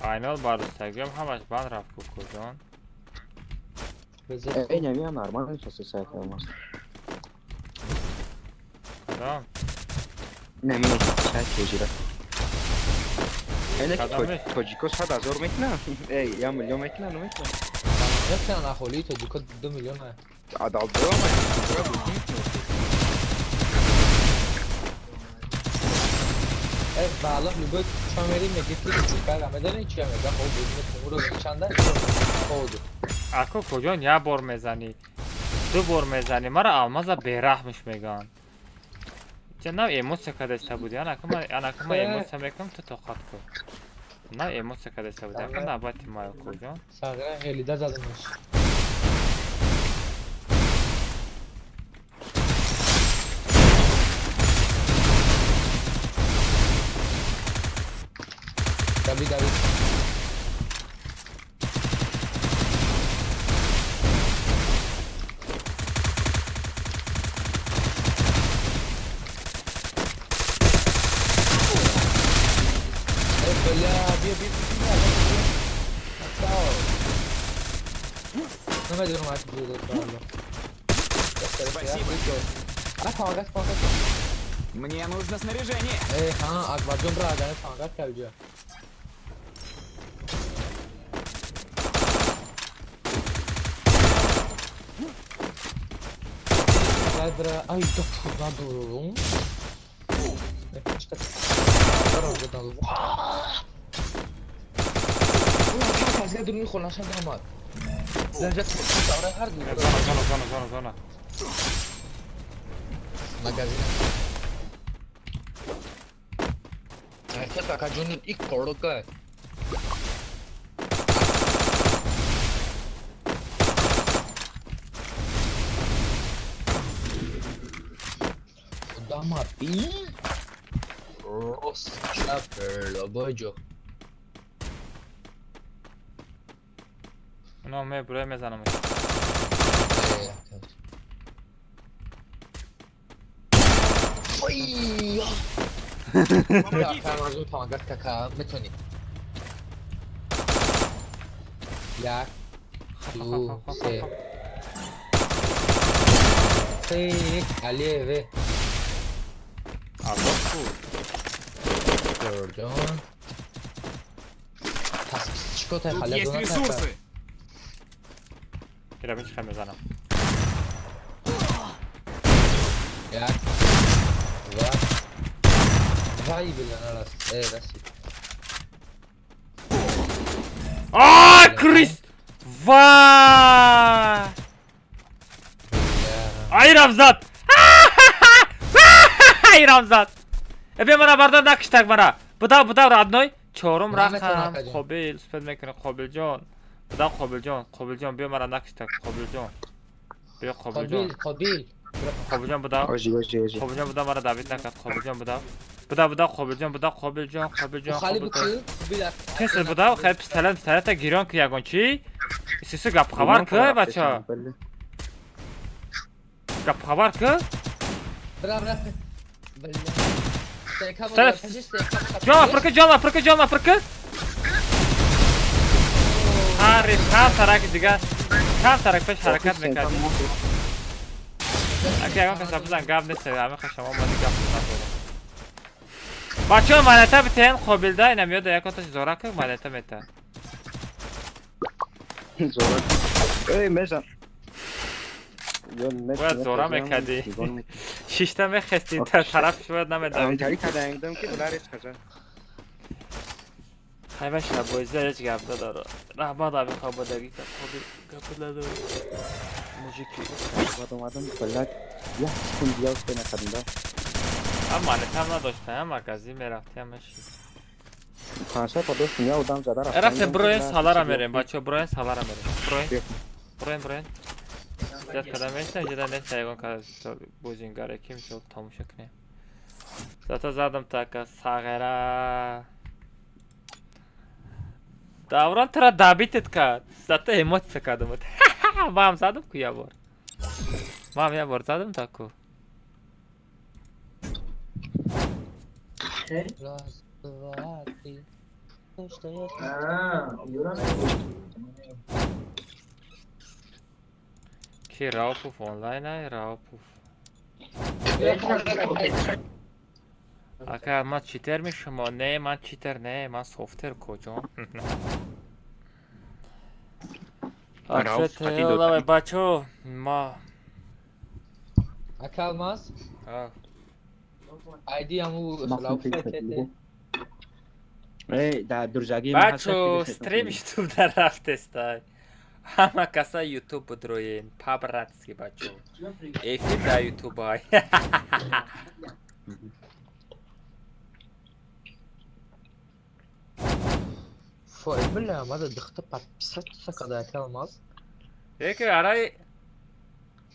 Айнол бардостагиам ҳамаш банд рафт кукуҷон. Эй, намиам нормально шаста сайт аст. Кадом? Нами сайт кежира. Эне тоҷико 100 000 мекунанд? Эй, 1 миллион мекунанд, намекунанд? Мекунанд, аҳолии тоҷико 2 миллион. Адалдо Э, валлоҳ любой чо мерим меги ки чикара медонӣ чия мега хоб буд мекунем чанда ходу. Ако куҷон як бор мезанӣ, ду бор мезанӣ, мара алмаза бераҳмиш мегӯянд. Ҷа нав эмоция кадаста буди, анака ман эмоция мекунам, ту тоқат кун. Нав эмоция кадаста буди, ака навбати мая куҷон. Сағира хелида задамаш. Дави, дави. Бля, бия, бия, бия, бия. Намедонам ҳар чиз дод. Спасибо. Помогать, помогать. Мне нужно снаряжение. Эй, ха, Акбарҷон бра, агар помогать кардӣ. Бра, ай, да надо. Зона, зона, зона, зона. Магазин. Кака ҷони ик кордока. Дама пи. Роста перлобоҷо. Но ме бро мезанам. Ой! Помогать кака метони. Як, ду, се. Се, алеве. ку. Ҷон. Пас чико тай Тут хале есть дона тай. ресурсы. Ира бин чӣ хел мезанам. Як. Ва. Вай била нарас. Э, расид. А, Крис! Ва! Ай, Рамзат! Ай, Рамзат! Э, бия мана бардар накиштак мана. Будав, будав, родной. Чорум Наметавонам, рақам. акаҷон. Қобил, успед мекунӣ, Қобилҷон. Будав, Қобилҷон, Қобилҷон, биё мара накиштак, Қобилҷон. Биё, Қобилҷон. Қобил, Қобил. Қобилҷон, будав. Ожи, ожи, ожи. Қобилҷон, будав, мара давид накард. Қобилҷон, будав. Будав, будав, Қобилҷон, будав, Қобилҷон, Қобилҷон, Хали Қобилҷон. бикӣ. Била. Тесл будав, хеле пистолет, пистолета гирён ки ягон чӣ? Исису гап хабар ки, бача. Гап хабар ки? Бра, бра. Бля. Стенка Пистолет. буда, пеши стенка буда. Ҷон, африка, ҷон, африка, ҷон, африка. Ҳари, кам тараки дигар, кам тарак пеш ҳаракат мекардӣ. Ака ягон каса бизан гап нест, ҳамин шумо омади гап надорем. Бачаҳо монета битен, Қобилда инам ёда якоташ зора ки монета мета. Зора. Эй, мезан. Бояд зора мекардӣ. Шишта мехести, тарафш бояд намедавид. Амтари кадаингдам ки булар ҳеч каса. Хайва шабоиза ҳеҷ гап надорад. Раҳмат ами хободагӣ кард. Қобил гап надорад. Мужики. Бад омадам, блядь. Як секунд я успел накардам, да. Ҳам монетам надошта, ҳам магазин мерафти, ҳама чӣ. Панҷшаб па доштум, я одам зада рафтам. Рафте броен салара мерем, бачаҳо, броен салара мерем. Броен. Броен, броен. Зиёд када места, ҷида неста ягон када бозингаре ки мисол тамошо кунем. Зато задам така сағера. Даврон тура добитет кард. Зато эмоция кардам. Ман задам ку як бор. Ман як бор задам таку. Раз, два, три. То, что я Ки Раупов онлайн ай Раупов. Ака ман читер мешумо? Не, ман читер не, ман софтер куҷон. Рауф, хати дод. Давай, бачо, ма. Ака Алмаз, А, айди ҳаму лауфете. Эй, да друзаги Бачо, стрим ютуб дар рафтестай. Ҳама каса ютуб будроен, по-братски бачо. Эфир дар ютуб ай. Фой, бля, мада дихта подписаться када ака Алмаз. Яке арай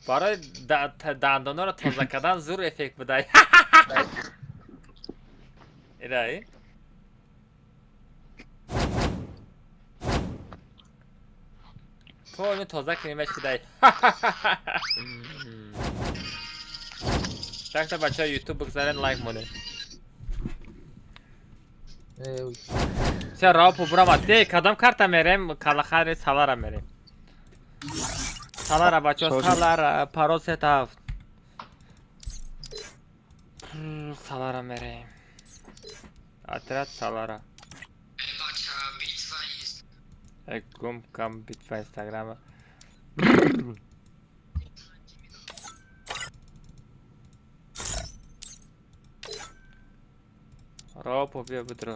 барои дандонҳоро тоза кардан зур эффект будай. Ирай? То инو тоза кунӣ мешидай. Так то бачаҳо ютуб бигзарен лайк монед. Э, Се Раупу бурама. Де кадом карта мерем? Калахари Салара мерем. Салара бачаҳо, Салара парол 37. Салара мерем. Отряд Салара. Э, гум кам битва инстаграма. Раупу биё будро.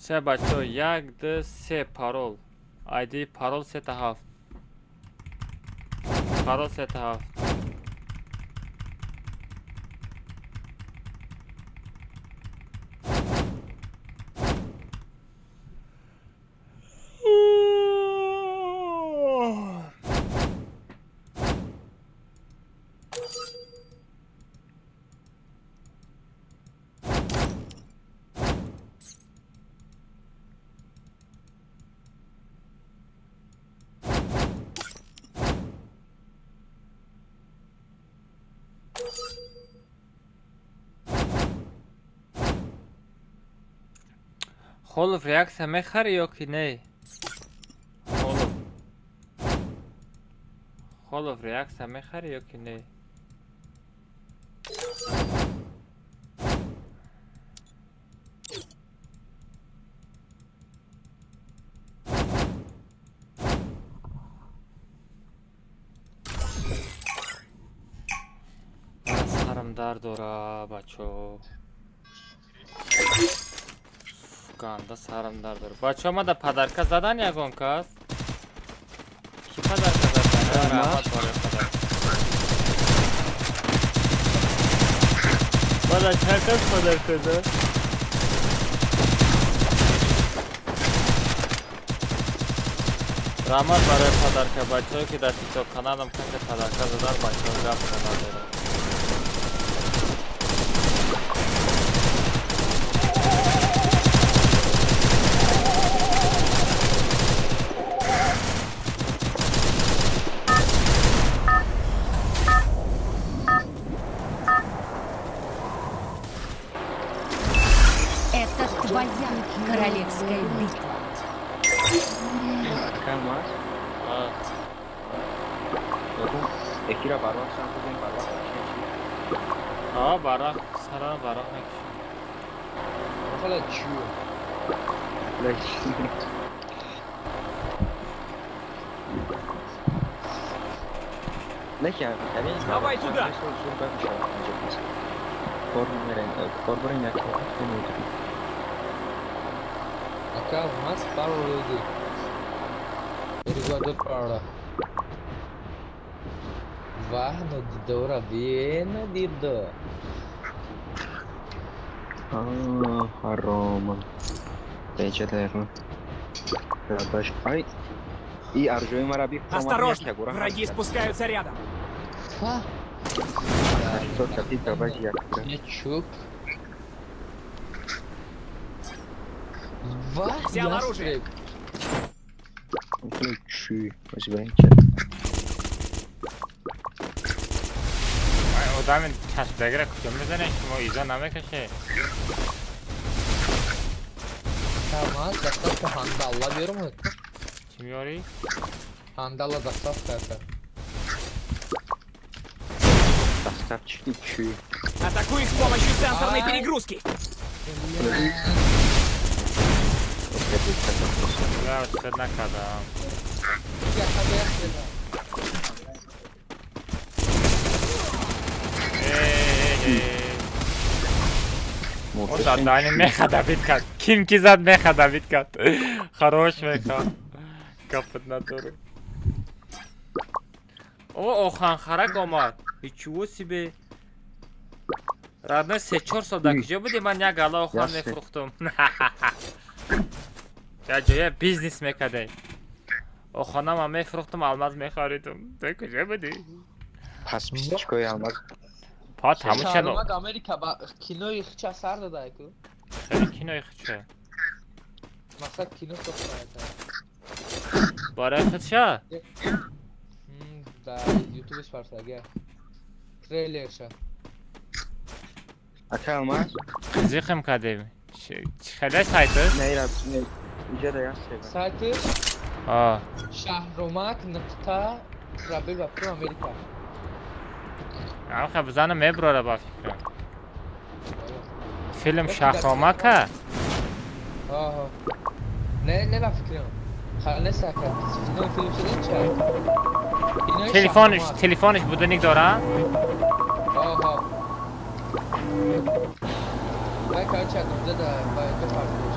Се бачаҳо, як, ду, се парол. Айди парол 37. Парол 37. Холов реаксия мехари ё ки не? Холов. Холов реаксия мехарӣ ё ки не? Сарам дард дора, бачо. Ганда сарам дард дора. Бачо, ма да подарка задан ягон кас? Ки подарка задан? Раҳмат барои подарка. Бада чанд кас подарка зад? Раҳмат барои подарка, бачаҳое ки дар тикток каналам касе подарка задан, бачаҳо гап надорад. Это твоя королевская битва. Экира барвақт сар кунем, барвақт мекашем. А, барвақт сара барвақт мекашем. Хала чӣ? Давай туда. Ака, мас пару люди. Перегладот пара. Вах, надидора, надидо. Ҳаром. И аржои мара би. Осторожно, враги спускаются рядом. Взял оружие. Одами чашмдагира куҷо мезанем, шумо изо намекаше? Тамам, доставка ҳандалла бермуд. Чӣ меёрӣ? Ҳандалла доставка это. Доставчики чӣ? Атакуй их с помощью сенсорной перегрузки. Я успед накардам. Дани меха давид кард. Ким ки зад меха давид кард. Хорош меха. Гапат надору. О, оханхарак омад. Ничего себе. Родной 3-4 сол дар куҷо будӣ? Ман як гала охан мефурӯхтум. Як ҷоя бизнес мекардем. Оханама мефурӯхтум, алмаз мехаридум. Ту куҷо будӣ? Пас писчикои алмаз. Па тамошано. Шаҳромак Америка ба кинои хича сар дада ку. Хеле кинои хича. Мақсад кино сохта. Барои хича? Да, ютубш парсага. Трейлерша. Ака алмаз? Зихм кардем. Хеле сайташ? Не, ира, не. Иҷа да яст. Сайташ? А. Шаҳромак нуқта рабил ба про Америка. Амха бизана меброра ба фикрам. Филм Шаҳромака? Аҳа. Не, не ба фикрам. Хала сака. Филм шудин ча? Телефонш, телефонш буданик дора? Аҳа. Вай короче, одномда да ба бепартош.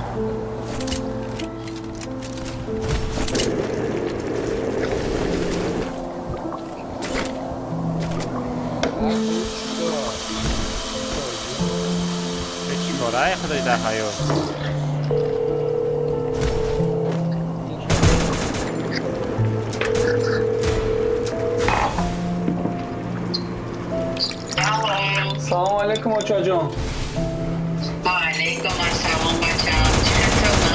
Чӣ корае худои дар ҳаёт? Салом алейкум, очаҷон. Ва алейкум ассалом, бачам. Чӣ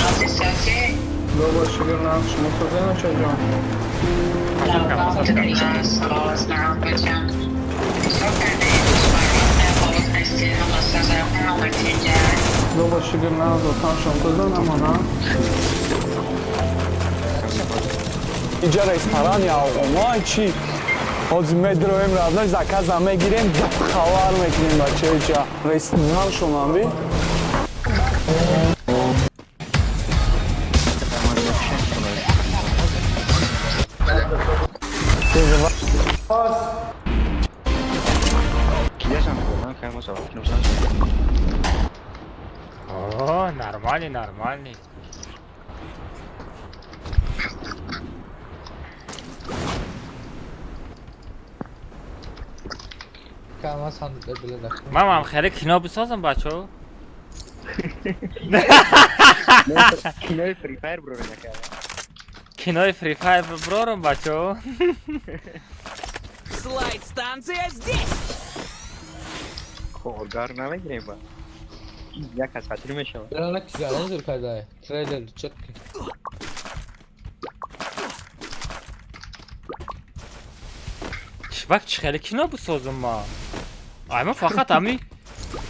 нағзи созӣ? Бобо, шукр, нағз. Шумо созен, очаҷон? Соз, нағз, бачам. Бобо, шукр, нағз. Отам шом созен, амона. Иҷа ресторани алғомай чӣ? Ҳозир медроем, родной, заказа мегирем, гап хабар мекунем, бачаҳо. Ресторан шонам би. О, нормальный, нормальный. Мамам хеле кино бисозам, бачо. Кинои Free Fire брорам якая. Кинои Free Fire брорам, бачо. Слайд-станция здесь. Коргар намегирем ба. Як аз хатир мешавад. Реально кигалон зур кардае. Трейлер чёткий. Чивак чи хеле кино бисозам ма? Ай ма фақат ҳами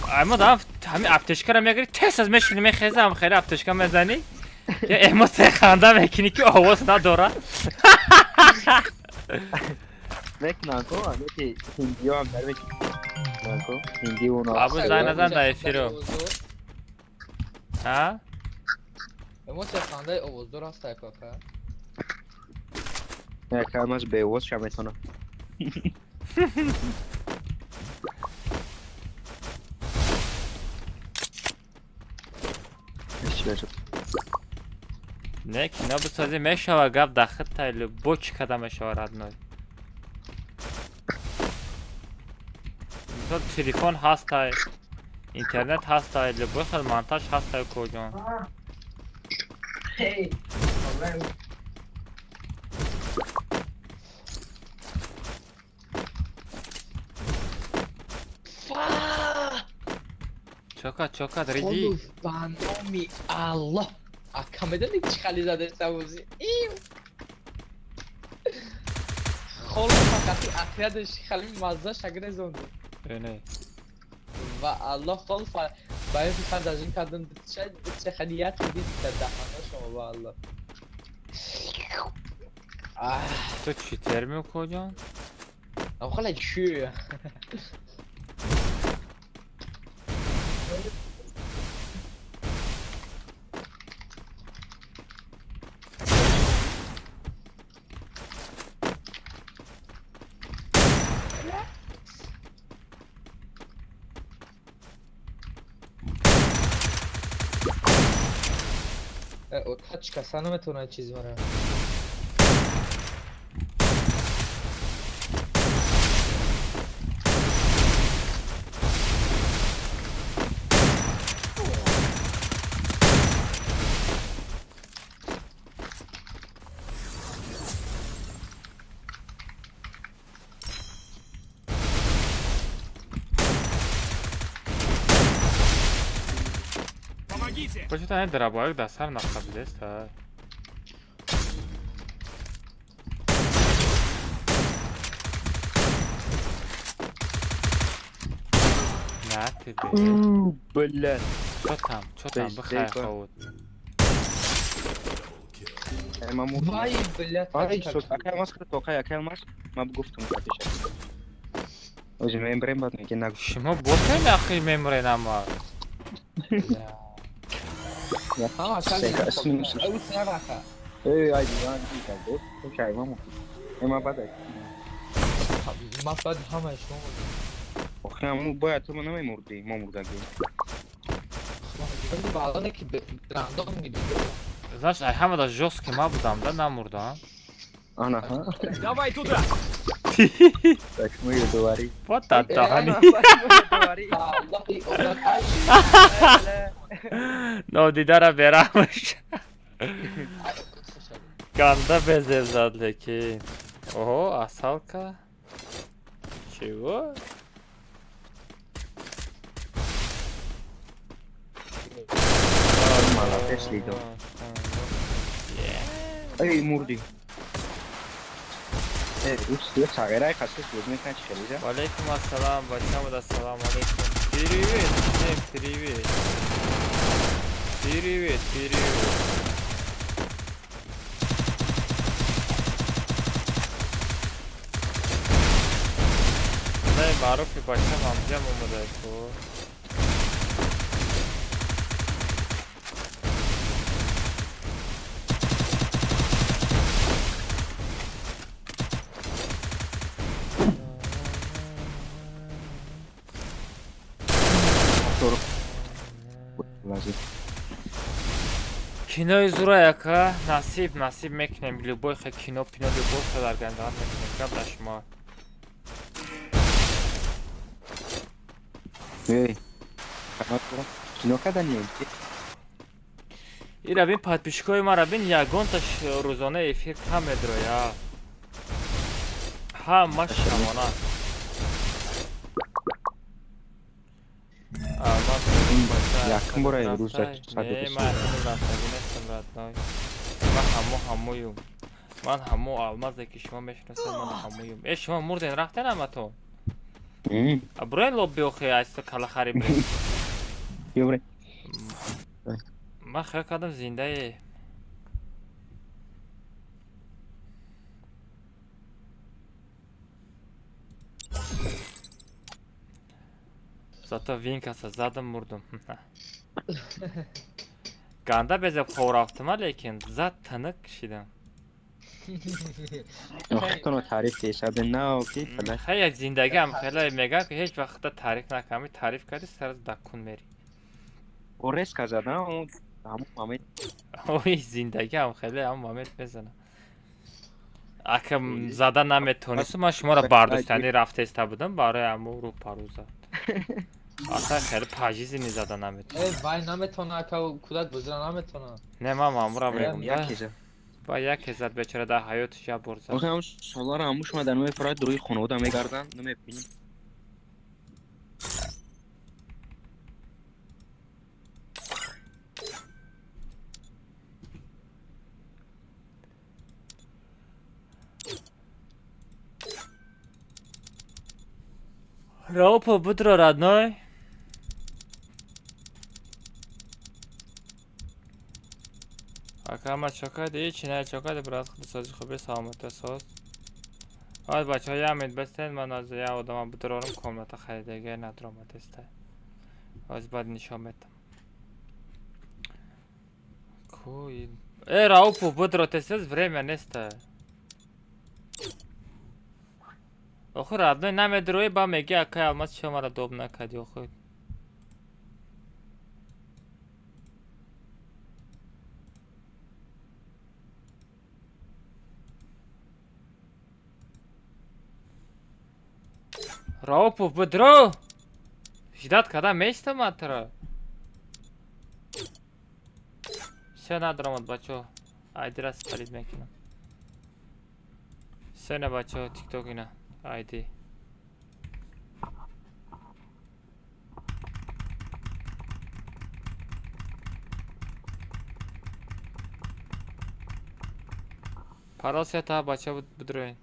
ай ма дам ҳами аптечкаро мегири, тез аз мешини, мехезам, хеле аптечка мезанӣ. Я эмоция ханда мекунӣ ки овоз надора. Мекунам ко, неки ҳиндиё ҳам дар мекунам ко, ҳинди уно. Абу зай назан дар эфиро. Ҳа? Эмоция хандаи овоздор ҳаст кака. Якамаш беовоз ша метавонам. Не, кино бисозӣ мешава, гап дахит тайлу бо чӣ када мешава, родной. Мисол телефон ҳастай, интернет ҳастай, любой хел монтаж ҳастай, коҷон. Чока, чока, риди. Ба номи Аллоҳ. Ака медонӣ чӣ хали задаста бозӣ? Ив. Холо фақати отрядаш хали мазза шагрезонд. Не. Ва Аллоҳ хол ба ин фикр дажин кардам, ча хали як дид дар даҳана шумо ва Аллоҳ. Ту чӣ термио коҷон? Ам хала чӣ? Тачка са наметавонад чиз мара. Почему-то дробовик да сар нақабидест. На тебе. Блядь. Чё там? Чё там? Бихай хавуд. Вай, блядь. Ай, шо, акай алмаз хӯрд, тоқай, акай алмаз. Ман гуфтам хатиша. Ози мембрем бад меги нагу. Шумо ботен ахи мемрен ама. Эй, ай, диван, бот, чай, маму. Ма бадай. Ма бад ҳамаи шумо. Охи, мо бояд ту намемурдӣ, мо мурдагӣ. Балоне ки рандом мидод. Знаешь, ай ҳамада жёсткий ма будам, да, намурдам. Ана, Давай туда. Так мы ее говори. Вот так, Нодидара берамаш. Ганда безеб зад лекин. Ого, асалка. Чего? Молодец, Лидо. Эй, мурди. Валейкум ассалам, бачам, ассалам алейкум. Привет, всем привет. Привет, привет. Гандаи маъруфи бачам ҳамҷам омада ку. Кинои зура яка насиб насиб мекунем любой хе кино пино любой хе организовать мекунем гап дар шумо. Эй, кино каданем? Ира бин подписчикои мара бин ягонташ рӯзона эфир кам медроя. Ҳамаш шамона. Якум бора имрӯз Не, ман рафтагӣ нестам родной. Ман ҳамо ҳамоюм. Ман ҳамо алмазе ки шумо мешиносед, ман ҳамоюм. Э, шумо мурден рафтен ҳаматон? А броен лобби охи айсто калахари брен. Ёбре. Ман хиёл кардам зиндае. Зато винкаса задам мурдум. Ганда безеб хов рафтима, лекин зад тiniq шидам. Худтонро таъриф кешаде на ки Хай як зиндагиам хеле мегӯям ки ҳеҷ вақт худта таъриф накунам. Таъриф кардӣ сараз дакун мери. О резко зада он ҳамон момент. Ой зиндагиам хеле ҳамон момент мезанам. Ака зада наметонисту ман шуморо бардоштанӣ рафтеста будам барои ҳамон рӯпарӯ зад. Аслан хеле пажизини зада наметонам. Э, вай наметона, ака кӯдак бозира наметона. Не, ман мамура мегум да. Ва яке зад бечора дар ҳаётиш як бор зад. Охе ҳам солара ҳамуш ма дар намефурад рӯи хонавода мегарданд, намебинем. Раупо будро родной. Ака ма чокади, ҳечи не чокади брат худи сози хуби саломатия соз. Ҳоз бачаҳо як минут бастен, ман аз як одама будурорам комната харидагия надромадеста. Ҳоз баъд нишон метам. Ку э Раупо будро тесез время неста. Охи родной намедрои ба меги акай алмаз чиё мара доб накарди охи. Раупов будро! Ждать када местам атра. Все надромад бачо. Айди раз спалид мекунам. Все на бачо тикток ина. Айди. Парол се та бача будроин.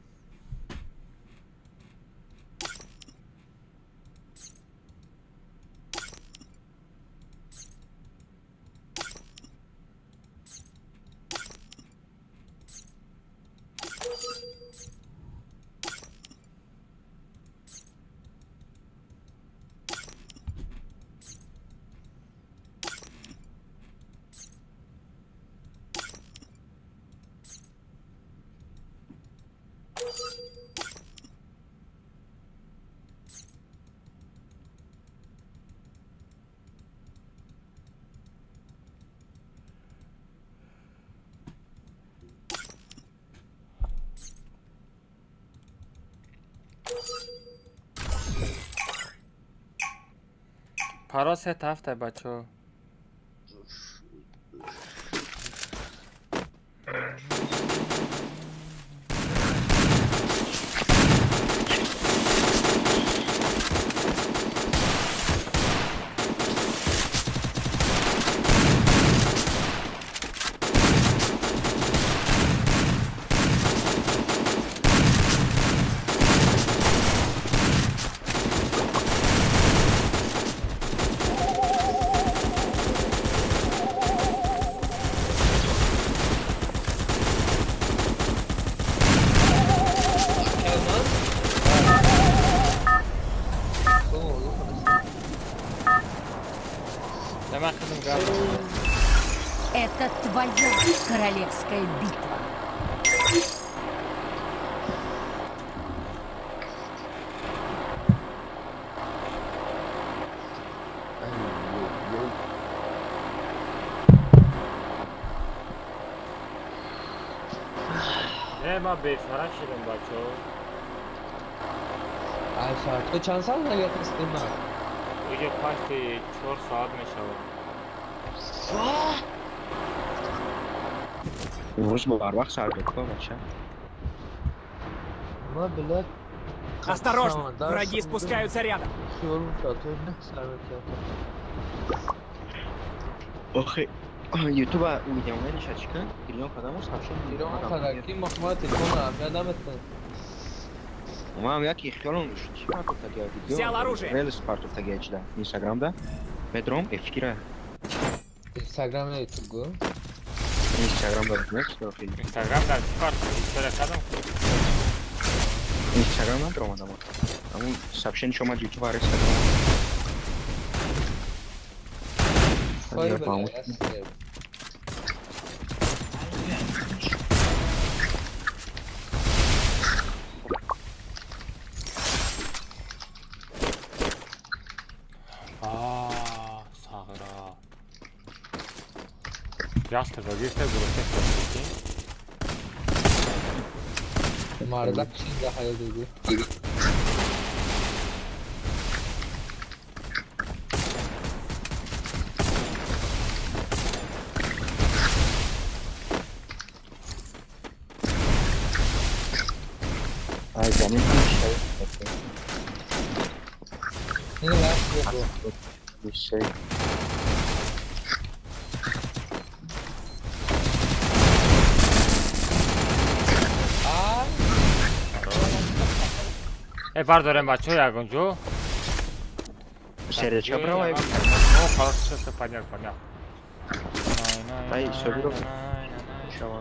Парол се тафта бачо. ман худам гап. Это твоя королевская битва. Не, ман бефара шидам, бачаҳо. Айша, ту чанд сол нагирифтӣ ман? Уҷа пашти 4 соат мешавад. Имрӯз барвақт сар дод, бача. Ма билад. Осторожно, враги спускаются рядом. Охи, ютуба уведомление шачка, миллион кадам сообщение. Миллион кадам, ки махма телефона, я дам это. Мам, яки хёлон чи партофтагия видео. Взял оружие. Релс партофтагия чида. Инстаграмда. Метром эфира. Инстаграм не ютуб. Инстаграмда нет, что ли? Инстаграм да, чи партоф, история кадам? Инстаграм надромадам. Аму сообщение шома ютуб арес кадам. Ясно, гирифта гурӯҳе. Мардак чинда ҳаё дугу. Ай, замин ҳам. Э, бардорем бачаҳо ягон ҷо. Сердечко право. О, хорошо, всё, понятно, понятно. Ай, собиру. Шава.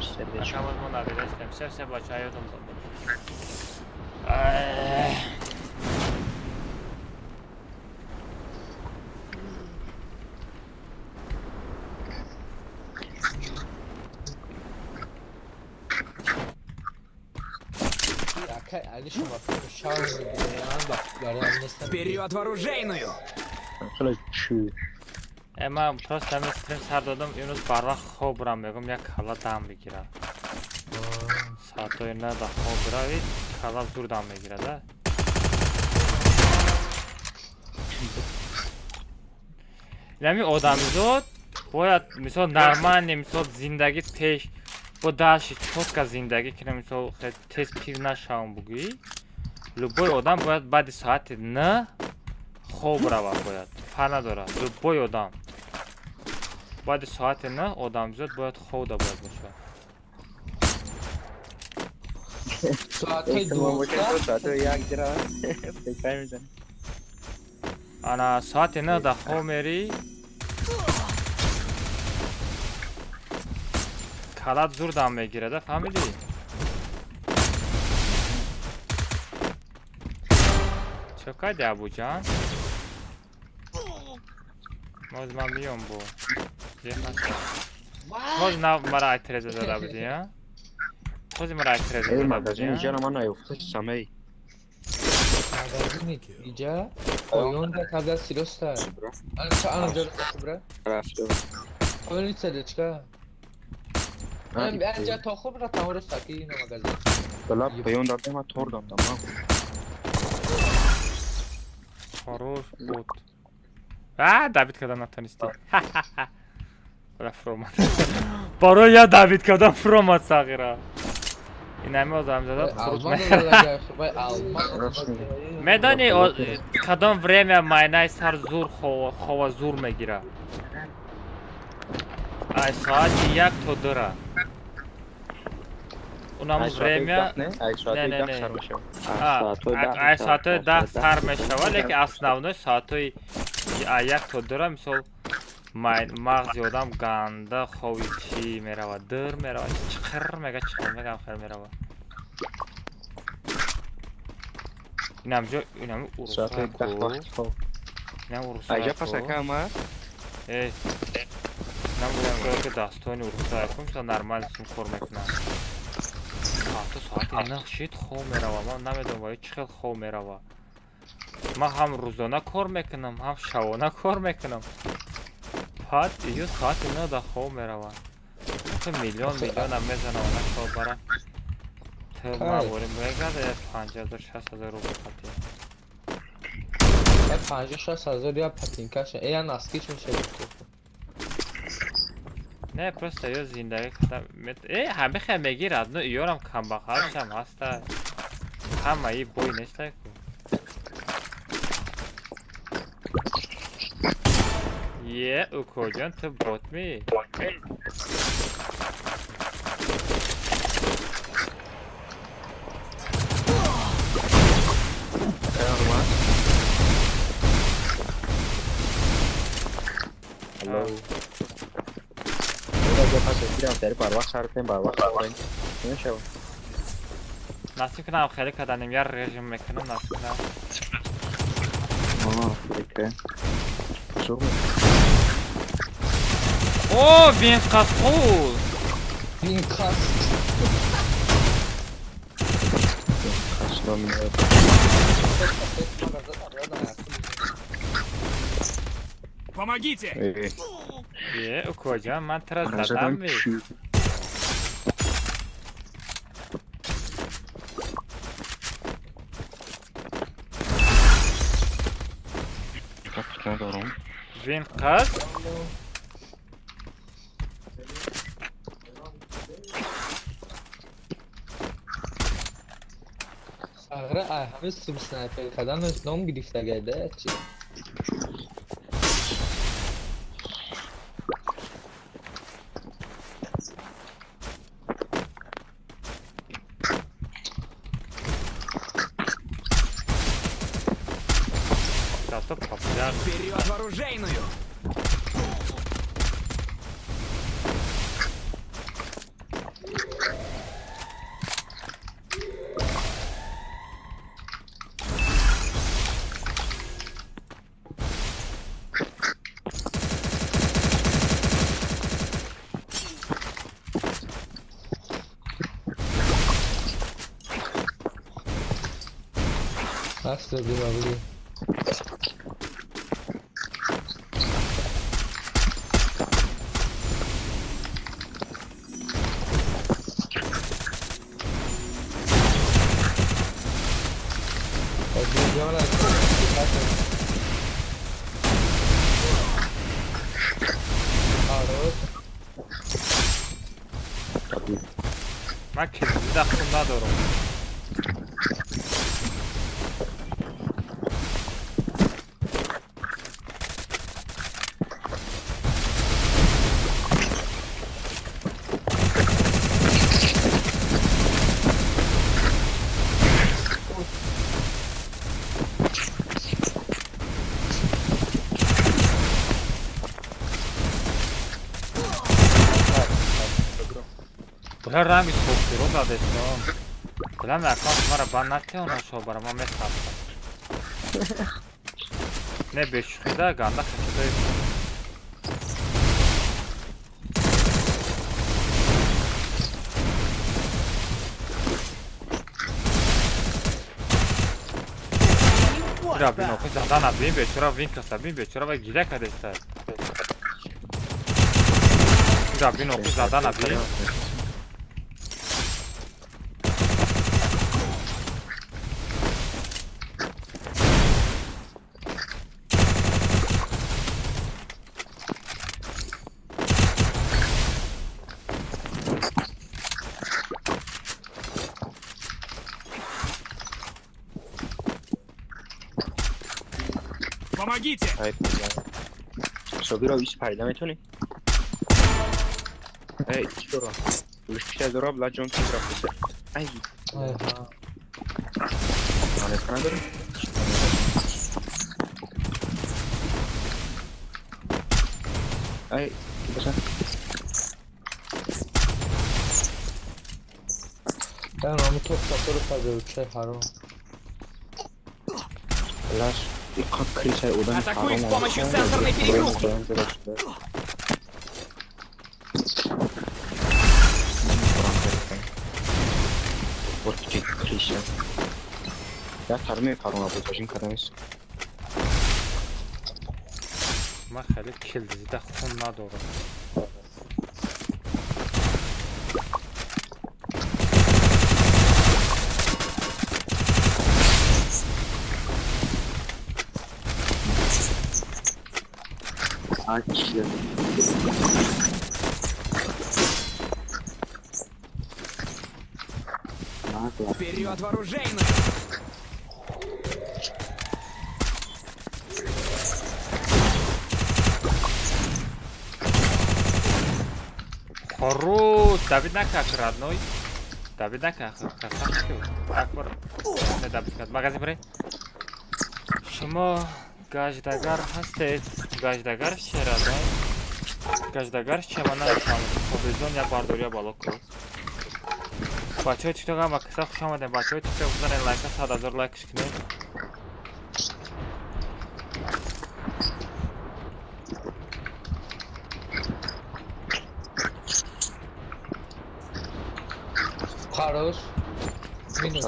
Сердечко. Ака, мо надидестем. Все, все, бачаҳо, ёдам дод. Вперед в оружейную! Э, ман просто ҳамин стрим сар додам, имрӯз барвақт хоб бурам, мегӯм як кала дам бигирам. Соатҳои на да хоб биравед, кала зур дам мегирад, а? Инами одамизод бояд мисол нормальный, мисол зиндагӣ пеш бо дальше чётко зиндагӣ кунам, мисол тез пир нашавам бугӯӣ. Любой одам бояд баъди соати 9 хоб равад, бояд. Фарқ надорад. Любой одам. Баъди соати 9 одамзод бояд хобда бояд бошад. Соати 12, соати 1 дира. Фикр мезанам. Ана соати 9 да хоб мери. Калат зур дам мегирад, фаҳмидӣ? Чё кардӣ, Абуҷан? Боз ман миём бо. Боз нав мара айтреза зада будӣ, а? Боз мара айтреза зада будӣ. Магазин иҷа ман наёфтасам, эй. Магазин иҷа? Поён да када сироста. Ана ана ҷо бра. Рафту. Поён сердечка. Анҷа то хуб ра таморо саки ина магазин. Бала поён дардам, ма тор дам дам. Хорош бот. А, добить кардан натонистӣ. Бара фуромад. Барои я добить кардан фуромад сағира. Ин ҳами одамзада хуруд медонӣ кадом время майнаи сар зур хова зур мегирад? Ай соати 1 то 2. Унам время не не не. Ай соатҳои 10 сар мешавад, лекин основной соатҳои 1 то 2 мисол мағзи одам ганда хови чӣ меравад, дир меравад, чиқир мега, чиқир мега, хел меравад. Инам ҷо, инам Соатҳои 10 вақти хоб. Айҷа пасакама? Эй, нам урусое ки дастони урусое кун нормально сум кор мекунам. То соати 9 шид хоб мерава. Ман намедонам вай чӣ хел хоб мерава. Ман ҳам рӯзона кор мекунам, ҳам шабона кор мекунам. Баъд ё соати 9 да хоб мерава. Ту миллион миллионам мезанам она хоб бара. Ту ман мегада 50 60 рубл хати. 50-60 ҳазор я патинкаша, я наскич мешавад. Не, просто ё зиндагӣ кардам. Ҳамихе мегирад, но ёрам камбағалшам ҳаста. Ҳамаи бой нестай ку. Е, укоҷон, ту ботми? Алло. Насиб кунам хеле каданем, я режим мекунам, насиб кунам. О, винқасқул! Винқас. Помогите! Е, укоҷон, ман туро задам ми. Винқас? Сағра ай ҳамин сим снайпер кардан ном гирифта гайда чи? Вперед в оружейную! Ман килида хун надорам. Бля, ранги софтиро дадестам. Бля, аккаунт мара бан натиёна шо бара ман метарсам. Не бешӯхида ганда хачида. Бля, бин охи задана бин бечора винкаса бин бечора ва гиря кадеста. Бля, бин охи задана бин. Помогите! Собирал ис пайда метони? Эй, чӣ дорам? Лушкиша дорам, ла ҷон ки рафта. Ай. Ман надорам. Ай, ¿qué pasa? Ben onu top satarı fazla uçay haram. Las. Атакуй с помощью сенсорной перегрузки. Ман хеле килдизида хун надорам. Вперед, вооружейную! Хорош! Давид накак, родной. Давид накак, красавчик. Акбар, не Давид, магазин бери. Шумо гаҷдагар ҳастед. Гаҷдагар чи, родной? Гаҷдагар чи, ман намефаҳмам. Қобилҷон як бардория бало кун. Бачаҳои тикток ҳама киса хуш омадем. Бачаҳои тикток бизанед лайка, 100 000 лайкш кунед. Хорош. Минус.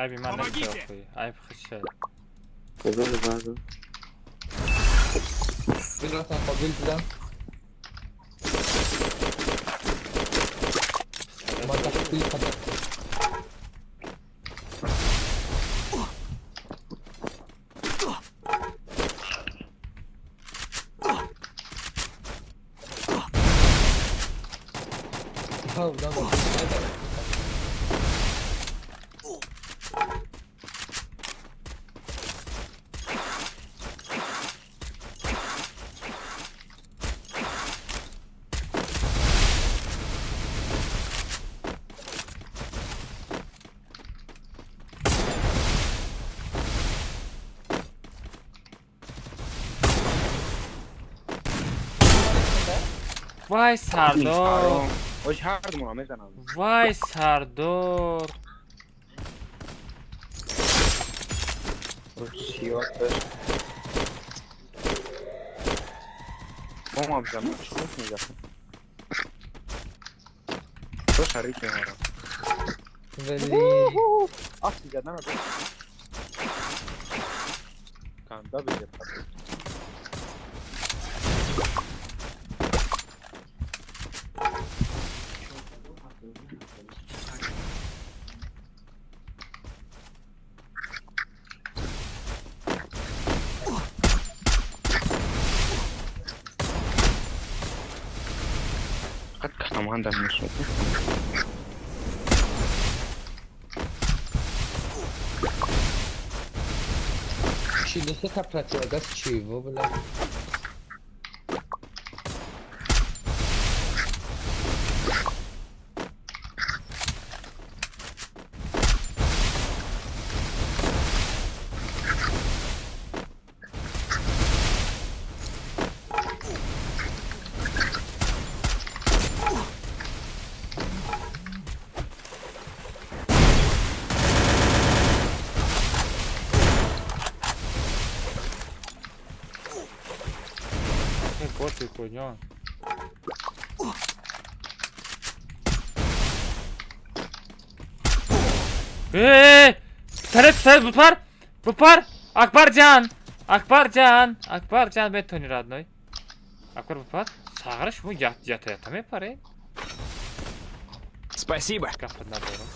Айби ман нахуй. Айб хша. Вай Сардор. Вай Сардор. Чилиха противогаз чего, бля? 있군요. 에이! Пистолет, бупар! Бупар! Акбарҷан! Акбарҷан! Акбарҷан метони родной. Акбар бупар? Сағара шумо ята ята мепаре? Спасибо. Гапат надорам.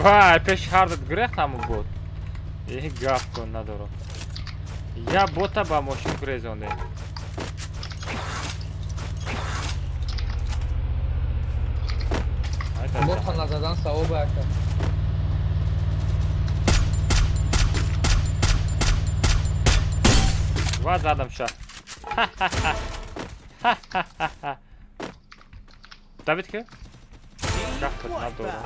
Вай, пеш ҳардат гурехт ҳаму бот. Э, гап кун надорам. Я бота ба мошин гурезондем. Бота назадан савоб ака. Ва задам ша. Ха-ха-ха. Давид ки? Гап надорам.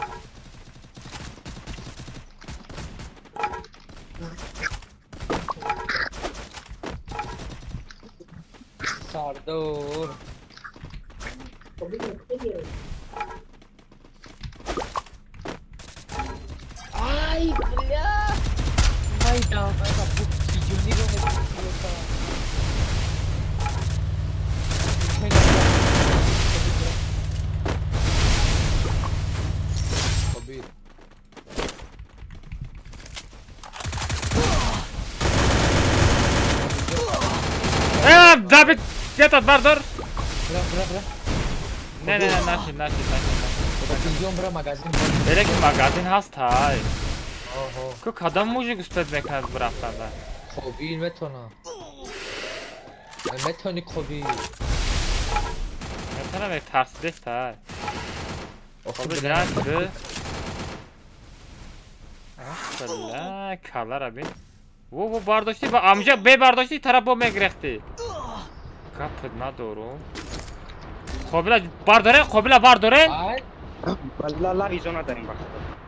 Сардор. Ай, бля! Майда, майда, Давид, этот бардор. Бра, бра, бра. Не, не, не, наши, наши, наши. Пизём, бра, магазин. Элеки магазин ҳаст, ҳай. Ку кадом мужик успед мекунад бурафтанда? Қобил метона. Метони қобил. Метонам як тарсидест, ҳай. Қобил як, ду. Бля, калара бин. Во, во, бардошти, ба амҷа бе бардошти тараф бо мегирехти. Гап надорум. Қобила бардорен, қобила бардорен. Ла ла визо надарим бахта.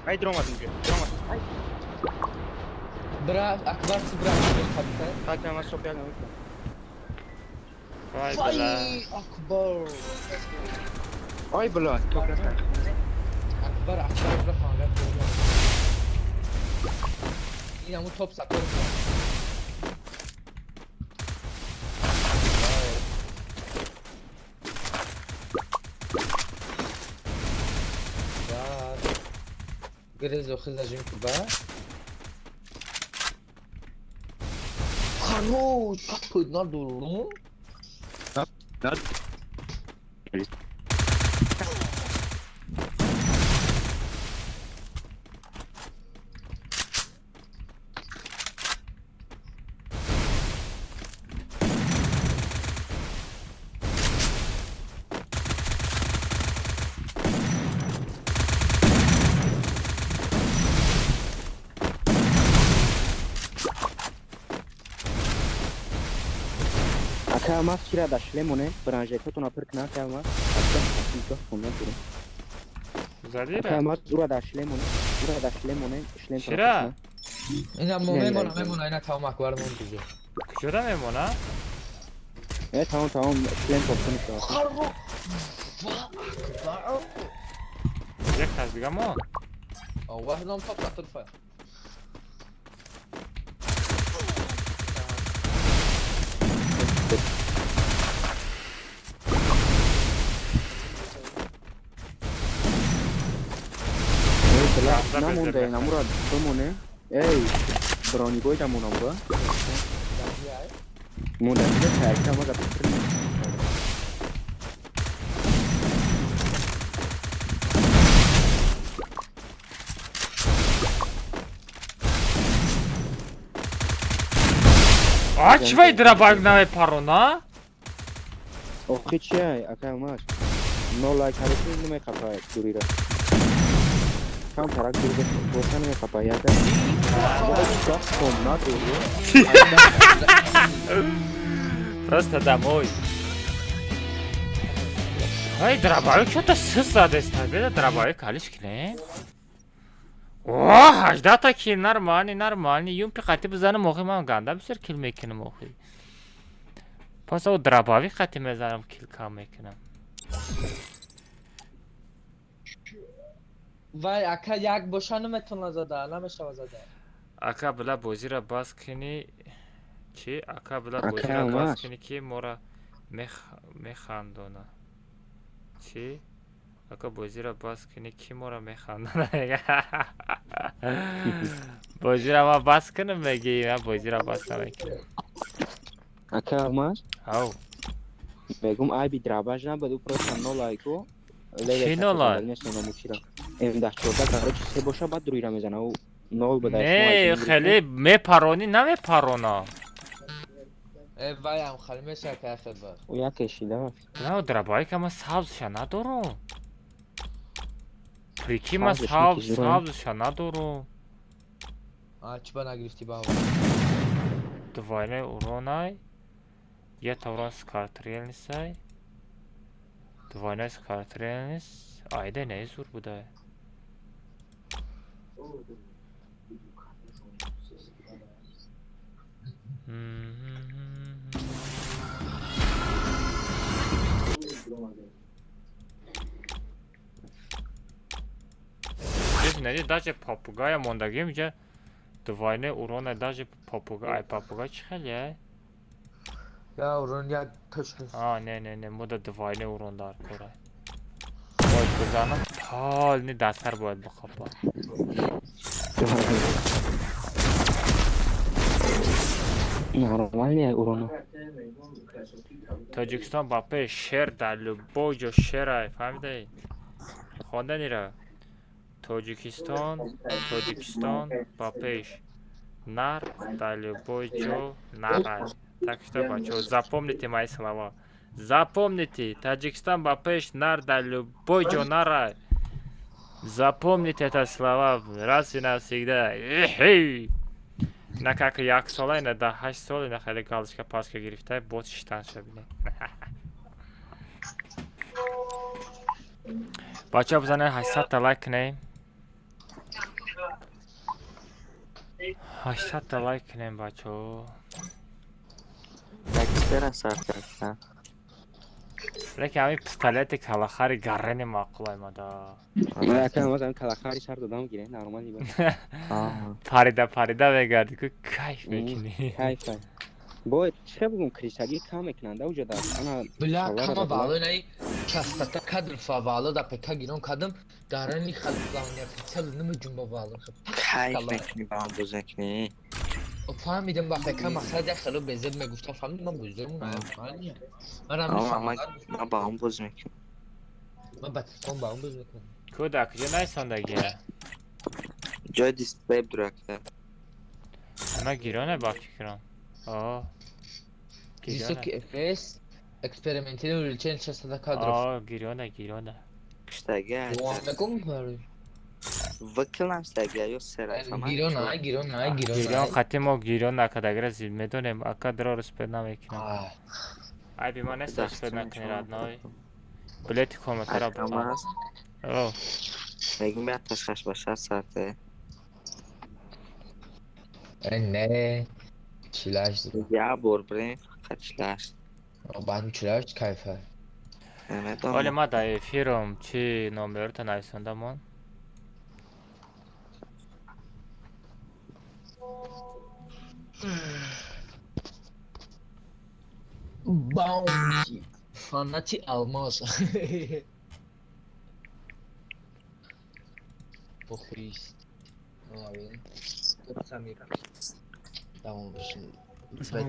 Ай дромад инҷо, дромад. Ай. Бра, Акбар си бра, капитан. Так, ман соп як намекунам. Вай бла. Акбар. Ай бла, топ рафт. Акбар, Акбар бра фангар. Ин ҳамун топ сатор. Грезо хизажим куба. Хорош, капы надуру. Ама чира да шлемоне, бранжетотона пир кна кама, Задира? Ама дура да шлемоне, дура да шлемоне, шлем. Чира? Ина мемона, мемона, ина тамом Акбар мон диге. Куҷода мемона? Э, тамом, тамом, шлем топкун шуд. Як кас дига мон. Аллоҳ ном топ сатр фа. Намонда, намура бимоне. Эй, бронебой да монам ба. Монда дига таякта ма гап. А чӣ вай драбак намепарона? Охи чи ака маш? Но лайк ҳарифи намехапад дурира. Кам тарак дур боша намехапад яка. Просто домой. Ай, дробовик что-то сыс задест. Беда дробовик алиш кине. О, 18 кил, нормальный, нормальный. Юмпи қати бизанам охи ман ганда бисёр кил мекунам охи. Пас о дробовик қати мезанам кил кам мекунам. Вай, ака як боша наметона зада, намешава зада. Ака била бозира бас кини чи? Ака била бозира бас кини ки мора механдона. Чи? Ака бозира бас кини ки мора механдона. Бозира ма бас кунам меги, ма бозира бас намекунам. Ака маш? Ау. Мегум айби драбаж набуд, ӯ просто но лайку. Чӣ нолай? М14 короче се боша баъд дуруира мезана. Ӯ нол буда. Не, хеле мепаронӣ намепарона. Э вай ам хеле меша ка хеле. Ӯ яке шида. На, драбайка ма сабзша надорум. Прикинь, ма сабзша надорум. А чӣ ба нагирифтӣ ба? Двойной уронай. Я таврон скартрелнисай. Двойной скартрелнис. Айда не зур будай. Нади даже попугая мондагим ҷа двойной урона даже попугай. Ай попугай чӣ хеле? Я урон як точно. А, не, не, не, мода двойной урон дар кора. Бояд бизанам, полни дастар бояд бихопа. Нормальный урон. Тоҷикистон ба пеш шер дар любой ҷо шерай, фаҳмидаи? Хонданира. Тоҷикистон, Тоҷикистон ба пеш. Нар дар любой ҷо нарай. Так что, бачо, запомните мои слова. Запомните, Таджикистан ба пеш, нар дар любой ҷо нарай. Запомните это слова раз и навсегда. Эхей! На как як сола, на да 8 сола, на хеле галочка паска гирифта, боз шиштан шабине. Бачаҳо, бизанед 800 та лайк кунем. 800 та лайк кунем, бачаҳо. Яксера сар кард. Лекин ҳамин пистолети калахари гаррени маъқул аймада. Ака, мазам калахари сар додам гире, нормали ба. Парида парида мегарди ку, кайф мекунӣ. Кайф. Бо чӣ бугум, крисаги кам мекунанд уҷа дар ана. Бля, кама вало най частота кадр фа вало да ПК гирон кадам гарани халплания прицел намеҷунба вало. Кайф мекунӣ ба ҳам боз мекунӣ. Фаҳмидам, ба ПК мақсад як хело безеб мегуфтам, фаҳмидам, ман бозидорм ман. Ман ба ҳам боз мекунам. Ман ба телефон ба ҳам боз мекунам. Куда куҷо найсондагия? Ҷои дисплей дуракта. Ма гироне ба фикрам. О. Высокий FPS, экспериментальное увеличение частоты кадров. О, гирёна, гирёна. Киштага. Мекун барои. Выкилам штага ё сера. Гирёна, гирёна, гирёна. Гирён қати мо гирён накардагира зид медонем, ака дро респект намекунам. Ай би ма нест респект накунӣ, родной. Билети комментара бутам. О. Мегум я ташхаш ба 6 соате. Не. 48. Я бор брем фақат 48. Баъд 48 кайфа. Оле ма дар эфирам чи номерта нависондамон? Баунти. Фанати алмаз. Похуист. Давом бошем. Сурат.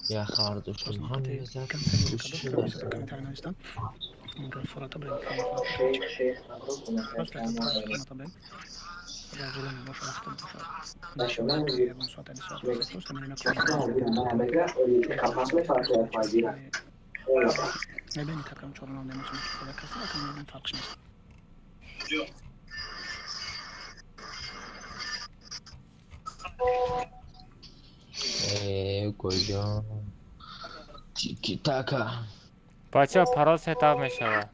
Я хабар доштам. Э, гӯё тики-така. Бачаҳо, парол сетап мешавад.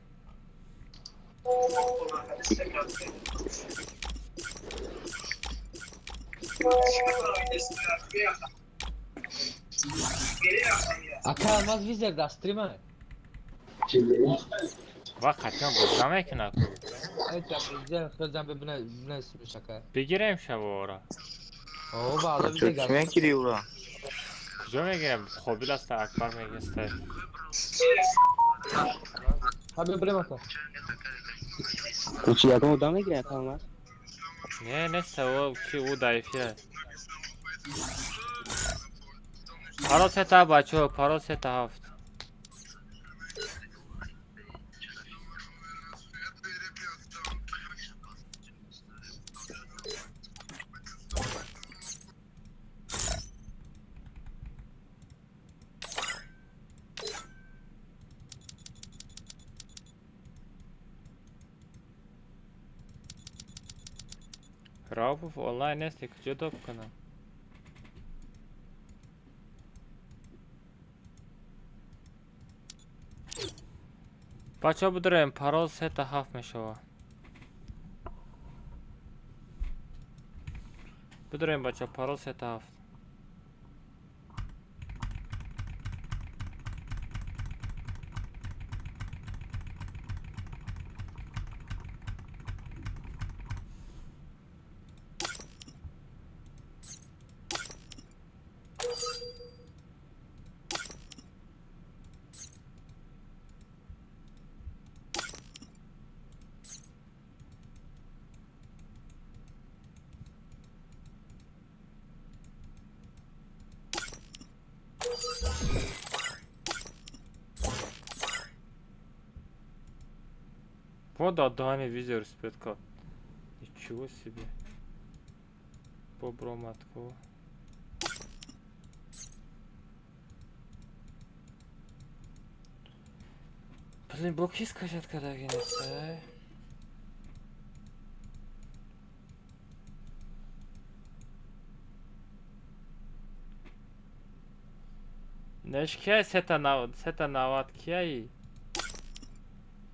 Ака, алмаз визер дар стрима. Ва қатъиан боз намекунад ку. Бигирем шавора. О, баъда Чӣ мегири ура? Куҷо мегирем? Қобил аста, Акбар мегиста. Ҳабе бирем ака. Ту чи ягон одам мегирӣ ака Алмаз? Не, неста, о, ки ӯ дар эфира. Парол сета бачаҳо, парол сета ҳафт. Раупов онлайн нест, куҷо доб кунам? Бачаҳо бидорем, парол сета ҳафт мешавад. Бидорем бачаҳо, парол сета ҳафт. Вот да, визер спетка. Ничего себе. Боброматку. Блин, блоки скачать когда генеста. Знаешь, кия сета нават кияи?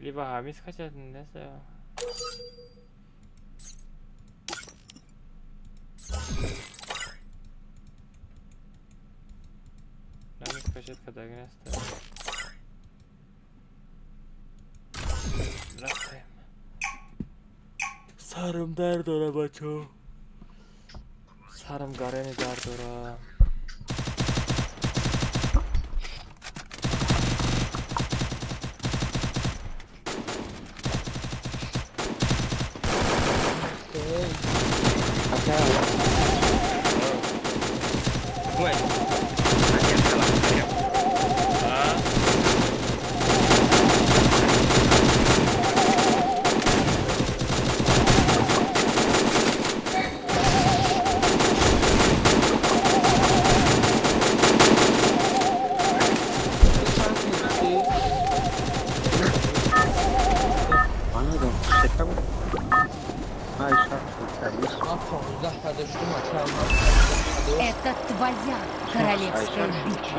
Либо ҳамин скачать, не знаю. Ҳамин скачать кадаги неста. Рафтем. Сарам дард дора, бачаҳо. Сарам гарени дард дора. Это твоя королевская битва.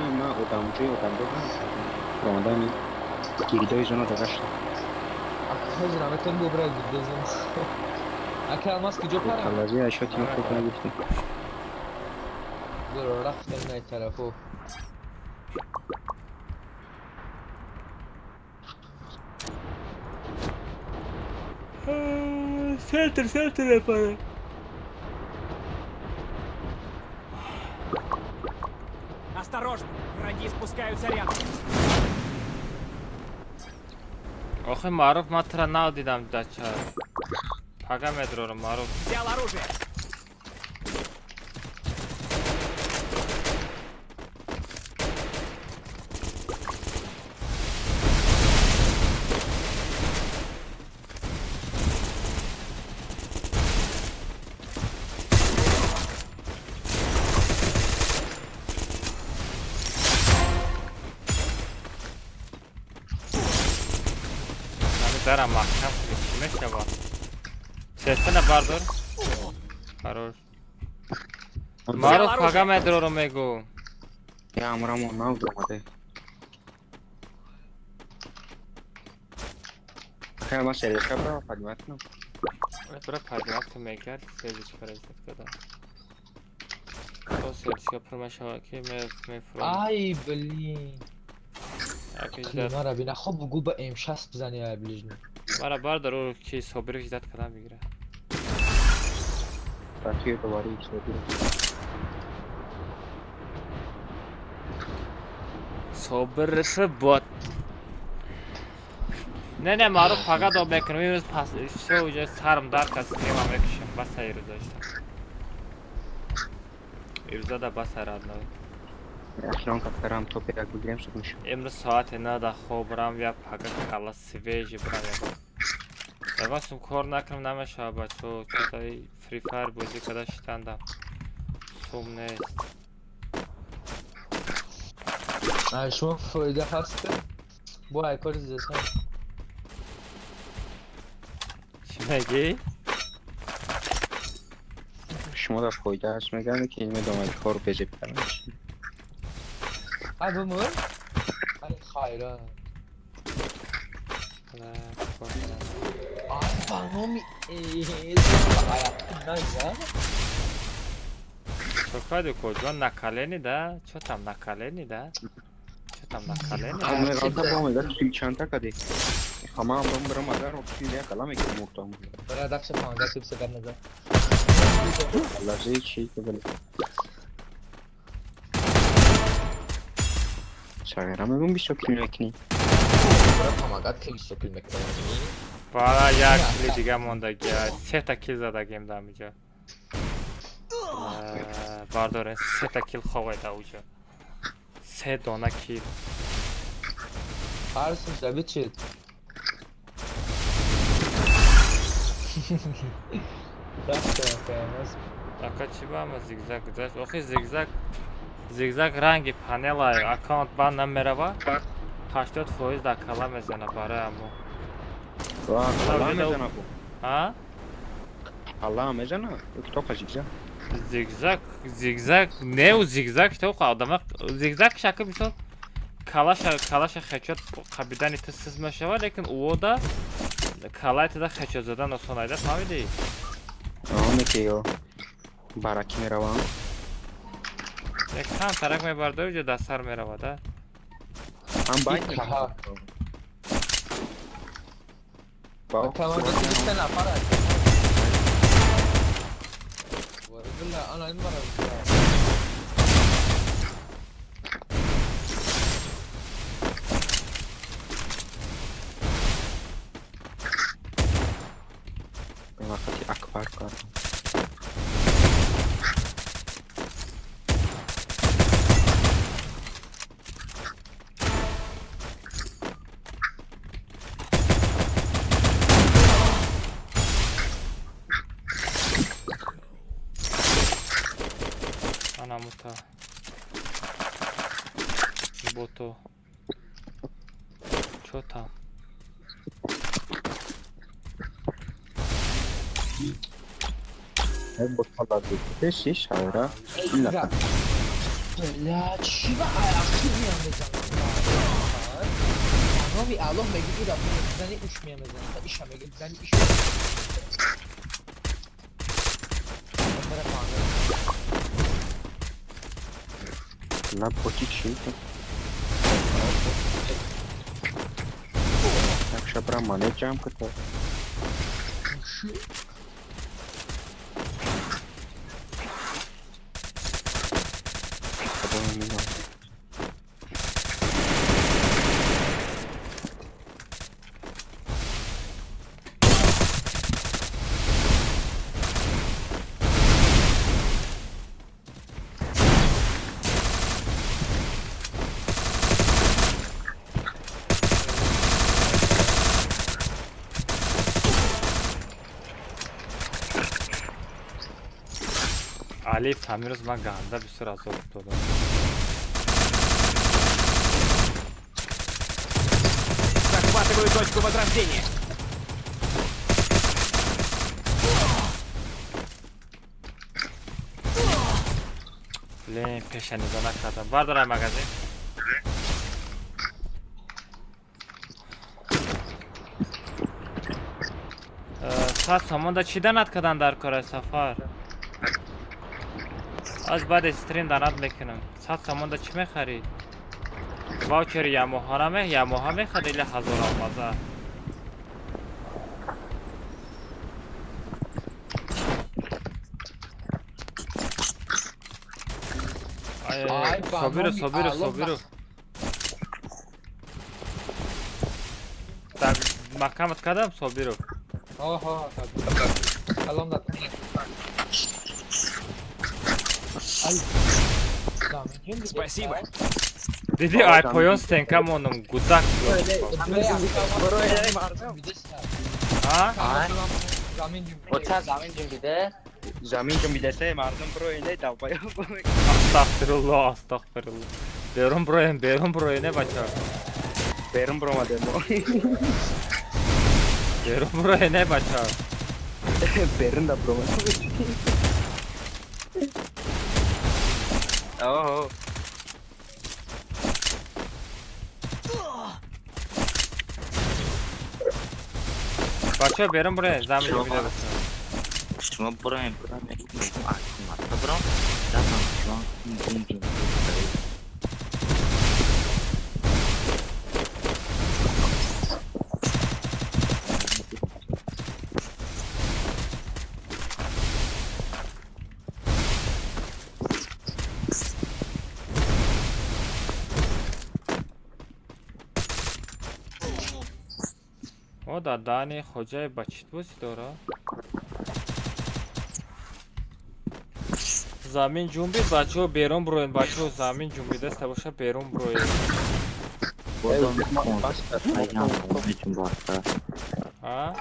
Центр, центр, я Осторожно, враги спускаются рядом. Охи, Маруф, ма тура надидам дача. Пага медрорам, Маруф. Взял оружие. Дара маҳкам чӣ мешавад? Честена бардор. Хорош. Маруф пага медрору мегу. Я амрамо нав домаде. Хай ма сервиска бра поднимать ну. Бра поднимать мегар сервис паразит када. То сервиска промашава ки ме мефром. Ай, блин. Мара бина хоб бугу ба М6 бизани ай ближний. Мара бардор ки собир ждат кадам мегира. Такие говори, собир. Собир бот. Не, не, маруф пага доб мекунам. Имрӯз пас всё уже сарм дард кард, стрима мекушам. Бас ирӯза шта. Ирӯза да бас родной. Охирон кафтарам топ як бигирем шуд мешавад. Имрӯз соати 9 да хоб брам, я пага кала свежий брам ягон. Ягон сум кор накунам намешавад бачо. Чотай Free Fire бозӣ карда шитандам. Сум нест. Шумо фоида ҳаст? Бо айкори зесан. Чӣ мегӣ? Шумо дар фоида ҳаст мегӯям ки медонам кор безеб кардан. Ай бумур? Ай хайран. Ай ба номи Чо кардӣ коҷон на колени да? Чо там на колени да? Чо там на колени? Ҳамеғалта бо мега чил чанта кади. Ҳама ам бирам агар чил як кала мекунам муртам. Бара дақша панҷа сиб сагар назар. Лаҷи чи ки бали. Шагара мегум бисёр кил мекунӣ. Бара помагат ки бисёр кил мекунӣ. Бара як кили дига мондаги. Сета кил задагем дар инҷа. Бардорен сета кил ховайда уҷа. Се дона кил. Арсен забичит. Ака чӣ ба ама зигзаг гузашт? Охи зигзаг зигзаг ранги панела аккаунт бан намерава. 80% дар кала мезана барои амо. Кала мезана бу. А? Кала мезана? Кто зигзаг? Зигзаг, зигзаг, не у зигзаг что одама зигзаг шака мисол калаша калаша хечот қабидани ту сиз мешава, лекин уода калаи туда хечот задан осон айда, фаҳмидӣ? Оне ки ё бараки меравам. Як кам тарак мебардори ҷо дар сар мерава да. Ам байт Вақти Акбар кардам. Анамута. Бото. Чё там? Бля, чӣ ба аяқчӣ меям мезанам? Номи Аллоҳ меги ира мезани уш меям мезанам. Иша меги зани иш. На боти чӣ? Так шабра мане ҷамъ ката. Алиф ҳамирӯз ман ганда бисёр азоб додам. Захватываю точку возрождения. Блин, пеша нигоҳ накардам. Бардорай магазин. Сад сомонда чӣ данат кардан дар кораи сафар? Аз баъди стрим данат мекунам. 100 сомонда чӣ мехарӣ? Ваучери Ямоҳа мехарӣ или 1000 алмаза? Собиру, собиру, собиру. Маҳкамат кардам Собиров. Ҳо, салом дад. Спасибо. Диди ай поён стенка мондам, гудак. А? Ота замин ҷунбиде? Замин ҷунбидесе, мардум броине давбаё. Астағфируллоҳ, астағфируллоҳ. Берун броем, берун броине бача. Берун бромадем мо. Берун броине бача. Берун да бромадем. Оҳо. Бача берун броем, замин ҷунбиде. Шумо броем, броем, шумо акмата бром. Датам шумо ҷунбиде. О да дани хоҷаи ба чӣ бозӣ дора? Замин ҷунбид, бачаҳо берун броен, бачаҳо замин ҷунбидаста боша берун броен. А?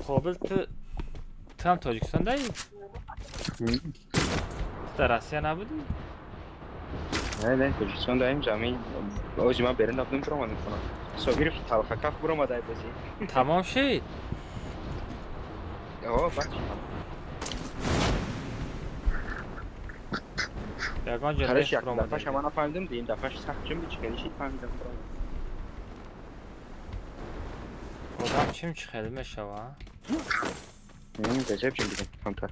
Қобил ту ҳам Тоҷикистондаи? Ту дар Россия набудӣ? Не, не, Тоҷикистон даим замин. Ози ман берун набудам бромадам хона. Собиров талхакаф бромадай бозӣ. Тамом шид? О, бач. Ягон ҷо Короче, як дафъаш ман нафаҳмидам, дуюм дафъаш сахт ҷунбид, чӣ хеле шид фаҳмидам бромад. Одам чим чӣ хеле мешава? Гаҷаб ҷунбидам, камтар.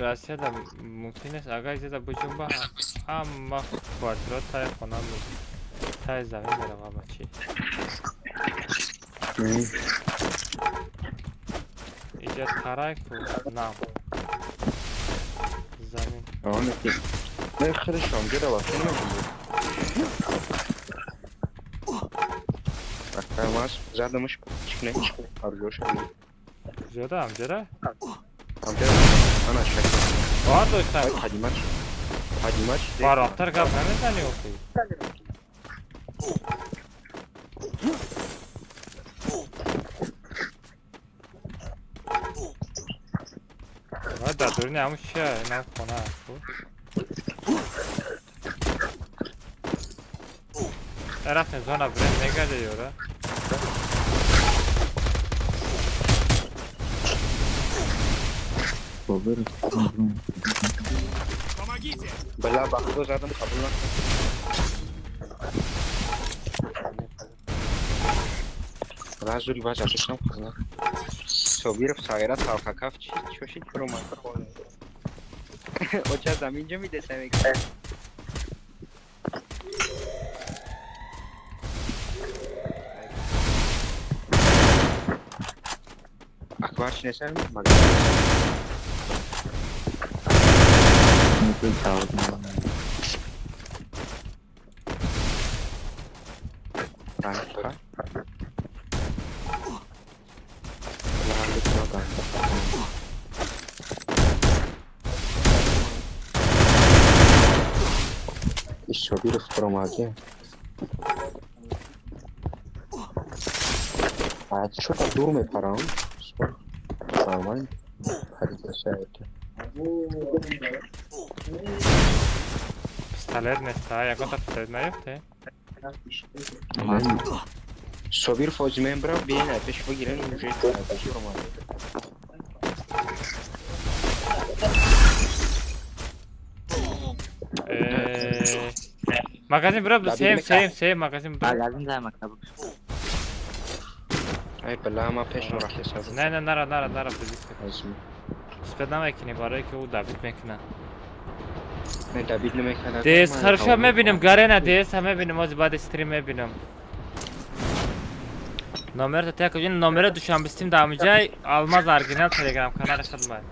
Россия да мумкин нест, агар изеда буҷунба ҳама квартираҳо таи хона таи замин мерава бачи. Иҷа тарай ку нам. Замин. Не, хорошо, где вообще не могу. Акамас задамыш чикне, аржош. Куҷода, амҷара? Амҷара, ана шак. Бор доштам. Қадимач. Қадимач. Бароқтар гап намезани охи. Ва дар дуруни ҳамун чия, инам хона аст. Рафтем зона бирем мегарде ёра. Помогите! Бля, ба худо задам қабул накун. Разури баз ашишам хазна. Собиров сагера талхакаф чи чошид бромад. Оча замин ҷунбидеса мега. Акбар чи несам? Собиров промаги. А что-то дур мепарам. Нормально. Паридаса это. Пистолет неста, ягонта пистолет наёфте? Собиров ози мембра, бина, пеш бигирен уже. Магазин бро, сем, сем, сем, магазин бро. Магазин дай мактаб. Ай, бля, ма пеш норахтеса. Не, не, нара, нара, нара, бизик. Спед намекунӣ, барое ки ӯ дабит мекунад. Не добить намекард. ДС хорошо мебинам, Гарена ДС мебинам, ози баъд стрим мебинам. Номер та ин номера Душанбе стим дар ҳамиҷай Алмаз оригинал Телеграм канали хидмат.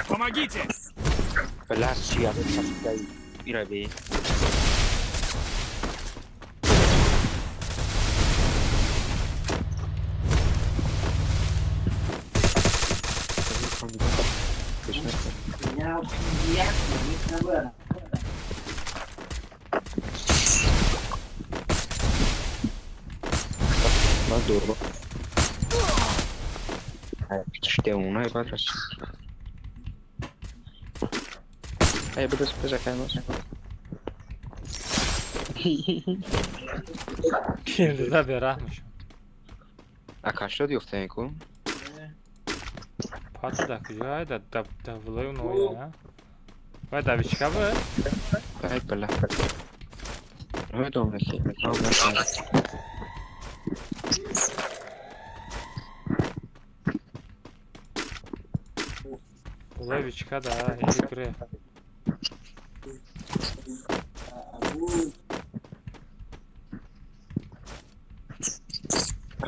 Помогите! Блас чи аз чаптай ираби. Ман дурбо. Штеуна и бадрас. Ай, буду спежакаемос. Кирдиза бераҳмшо. А кашто диёфтаен ку? Пата да куҷо? Да да да влою ноя. Вай да вичка бе? Ай, бля. Намедонам ки. Влою вичка да, игре.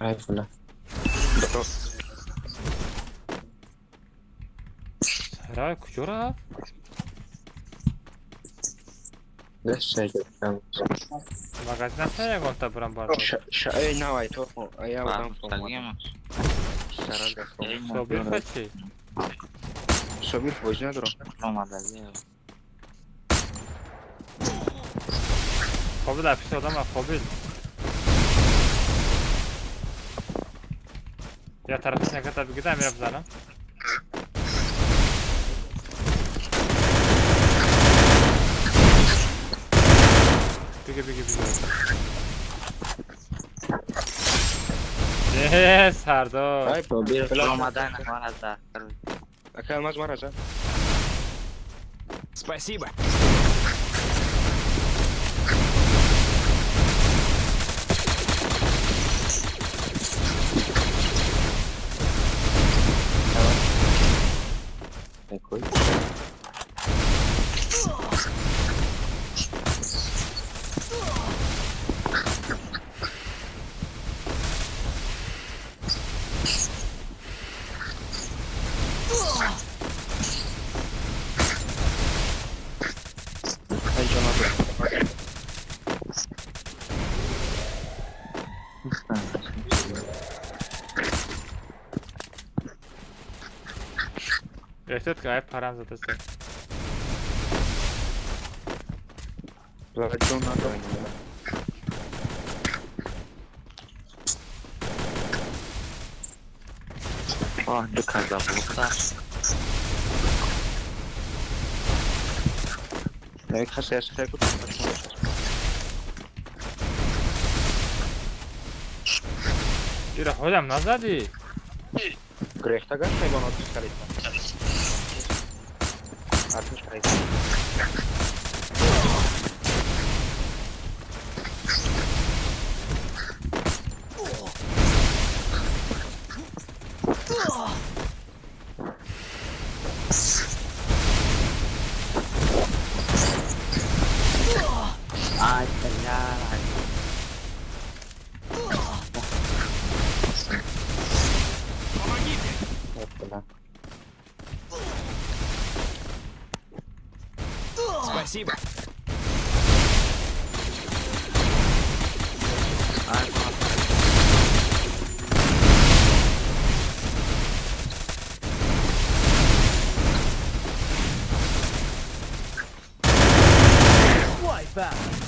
Ай, бля. Сара куҷо рафт? Магазин аста ягонта бурам бардор. Эй, навай, то я одам Собир фачи? Собир бозӣ надорам. Қобил апиши одам рафт, Қобил. Я тарафи наката бигида, амира бизанам. Биги, биги, биги. Е, Сардор. Ай, Омадан мара Ака Алмаз мара за. Спасибо. Такой. Эҳтиёт ки ай парам задаст. Ҷон надорам. Оҳ, ду каза бухта. Як хаса яса хай кут. Ира ҳолам назадӣ? Грехта гашт мегон отиш харид. Артиш харид. Ай, блядь. Помогите! Спасибо.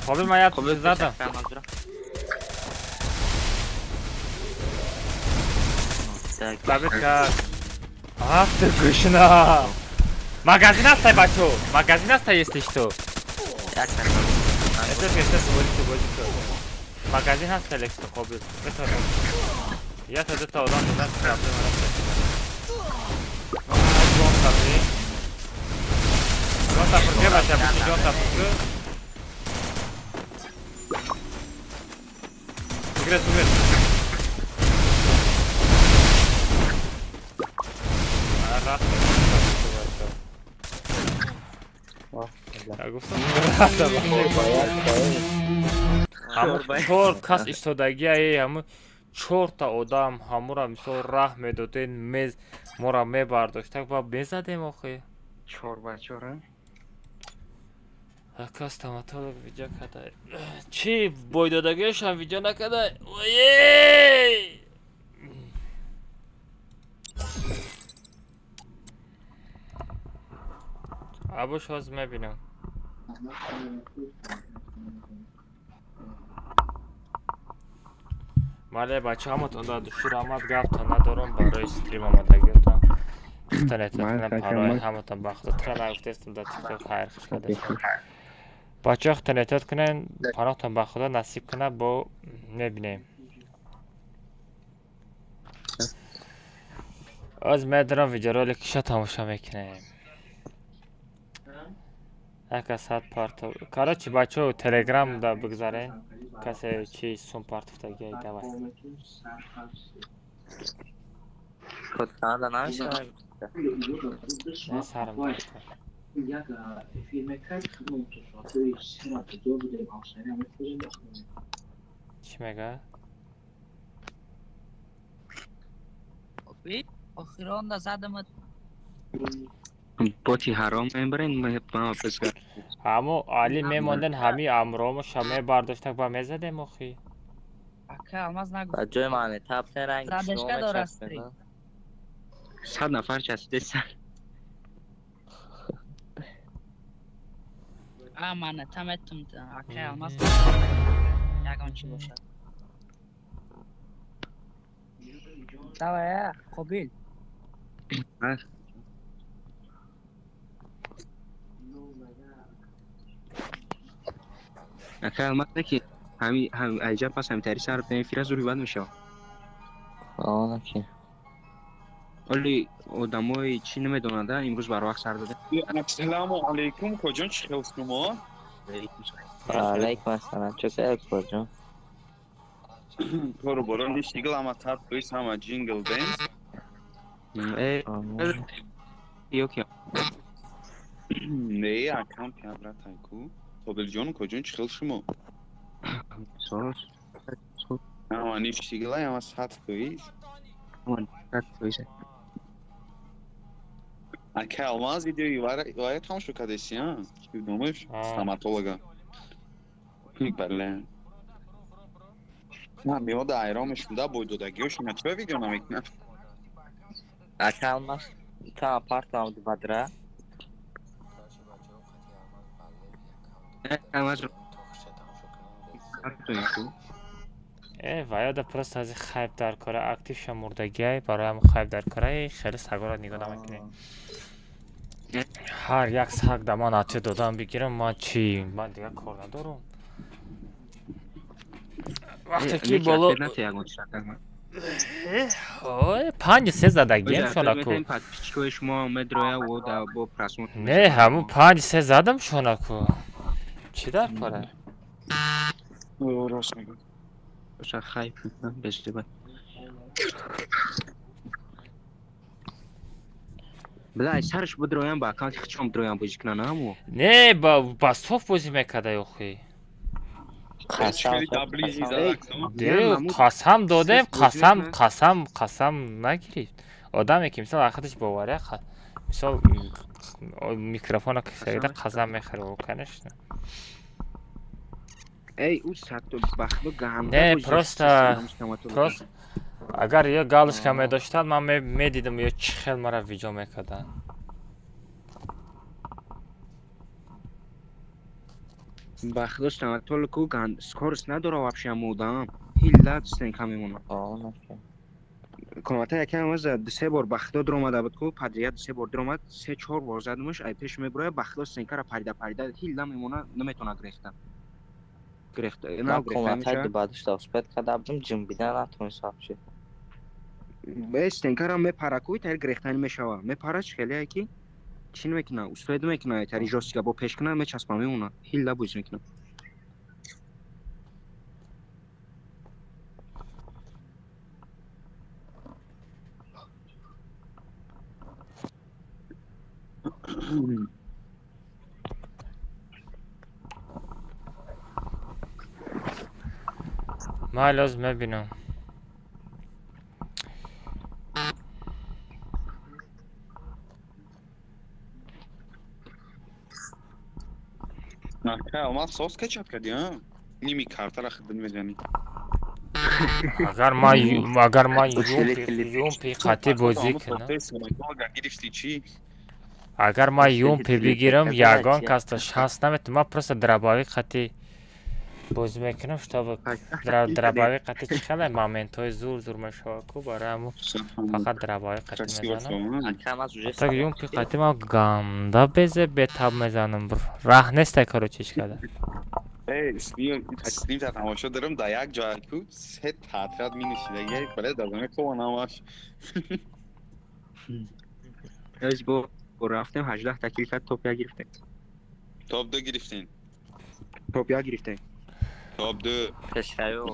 Қобил ман як задам. Лабит кард. Ах ты гушна. Магазин ҳастай бачо. Магазин ҳастай если что. Это это бозӣ. Магазин ҳастай лекс Қобил. Метавонам. Я та ду та одам додан проблема нест. Ҷон табри. Ҷон табри бача, ҷон табри. Играй, играй. Раз. Гуфтам ҳамун чор кас истодагиае, ҳамун чорта одам ҳамура мисол раҳ медоден, мез мора мебардоштак ва мезадем охи. Чор ба чор, а? Ака стоматолог видео кадай. Чӣ бойдодагиашам видео накадай? Ой! Абуш ҳозир мебинам. Мале бача ҳаматон да душур омад, гаптон надорам барои стрим омадагиатон. Хитонетон парои ҳаматон ба худо тра нагуфтестам да тикток хайр хуш кардастам. Бачаҳо хитон эҳтиёт кунен, паноҳтон ба худо насиб кунад, бо мебинем. Оз медарам видеороликиша тамошо мекунем. Ака сад партов. Короче, бачаҳо телеграм да бигзарен. Касе чи сум партовтагиай давай. Код-канада намешавад? Не сарам. Чӣ мега? Охиронда задамат. Боти ҳаром мебарен, ман пизга. Ҳамо Али мемонден ҳами амромоша мебардоштак ва мезадем охи. Ака алмаз нагуфт. Ба ҷои ман этап ранг Задашка дорад стрим. 100 нафар часпида. А ман таметум ака алмаз ягон чӣ бошад. Давай, Қобил. Ака алмаз ки ҳами ҳам аҷаб пас ҳами тари сар пен фира зури бад мешава. Ана ки. Оли одамои чӣ намедонанда имрӯз барвақт сар дода. Ассалому алайкум, коҷон чӣ хел шумо? Алайкум ассалом. Чӣ хел коҷон? Кору борон нишигл ама тар плюс ҳама ҷингл бенз. Ёки. Не, акам пиабратай ку. Тобилҷон коҷон чӣ хел шумо? Сос. Ама нишигла ама сат плюс. Ама сат плюс. Ака алмаз видеои вара тамошо кардеси, а? Чӣ номаш? Стоматолога. Бале. На, меода айромеш да бойдодагиошона чӣ видео намекунад? Ака алмаз та апартам бадра. Алмаз Ваёда просто аз хайп дар кора актив ша мурдагиай барои ҳам хайп дар кора хеле сагора нигоҳ намекунем. Ҳар як саг да ман атё додам бигирам, ман чӣ? Ман дигар кор надорам. Вақте ки боло 5-3 задагием шонаку. Не, ҳамун 5-3 задам шонаку. Чӣ дар кора? Рост мегӯ. Хайп бездиба. Бля, сарш будроям ба аккаунти хичом дроям бозӣ кунан аму. Не, ба соф бозӣ мекардай охи. Қасам додем, қасам, қасам, қасам нагирифт. Одаме ки мисол ахидаш бовария, мисол микрофона кашида қасам мехӯрад, конечно. Эй, ӯ сатто бахто ганда. Не, просто просто агар ё галочка медоштад, ман медидам ё чӣ хел мара видео мекарданд. Бахто стоматолог ганд скорость надора вообще амудам. Ҳилла стенка мемонад. Комната якам аз се бор бахто дромада буд ку, подряд се бор дромад, се-чор бор задумаш, ай пеш меброя бахто стенкара парида парида ҳилла мемона, наметона грехта. Грехта, на грехта меша. Баъдаш успет карда будам, ҷимбида натонист вообще. Бе стенкара мепара ку, тари грехтани мешава. Мепара чӣ хеле ки чӣ намекуна, успед намекуна, тари жёстко бо пеш куна мечаспа мемона. Ҳилла бозӣ мекуна. Майли, ҳозир мебинам. Ака, Алмаз соз качат кардӣ, а? Ними картара хидмат мезанӣ. Агар ман юмпи қатӣ бозӣ кунам, Гирифти чӣ? Агар ман юмпи бигирам, ягон касда шанс наметам. Ман просто дробовик қатӣ бозӣ мекунам, чтобы дробовик қатӣ чӣ хеле моментҳои зур зур мешавад ку, барои ҳамун фақат дробовик қатӣ мезанам. Так юмпи қатӣ ман ганда безе бетаб мезанам, раҳ нестай, короче, ҳеч када. Эй, стрим та тамошо дорам, дар як ҷой ку се таътират минишидаги, бале, дар замин хобонамаш. Ҳеҷ бо рафтем, 18 та кил кард, топ як гирифтем. Топ ду гирифтем. Топ як гирифтем. Топ ду.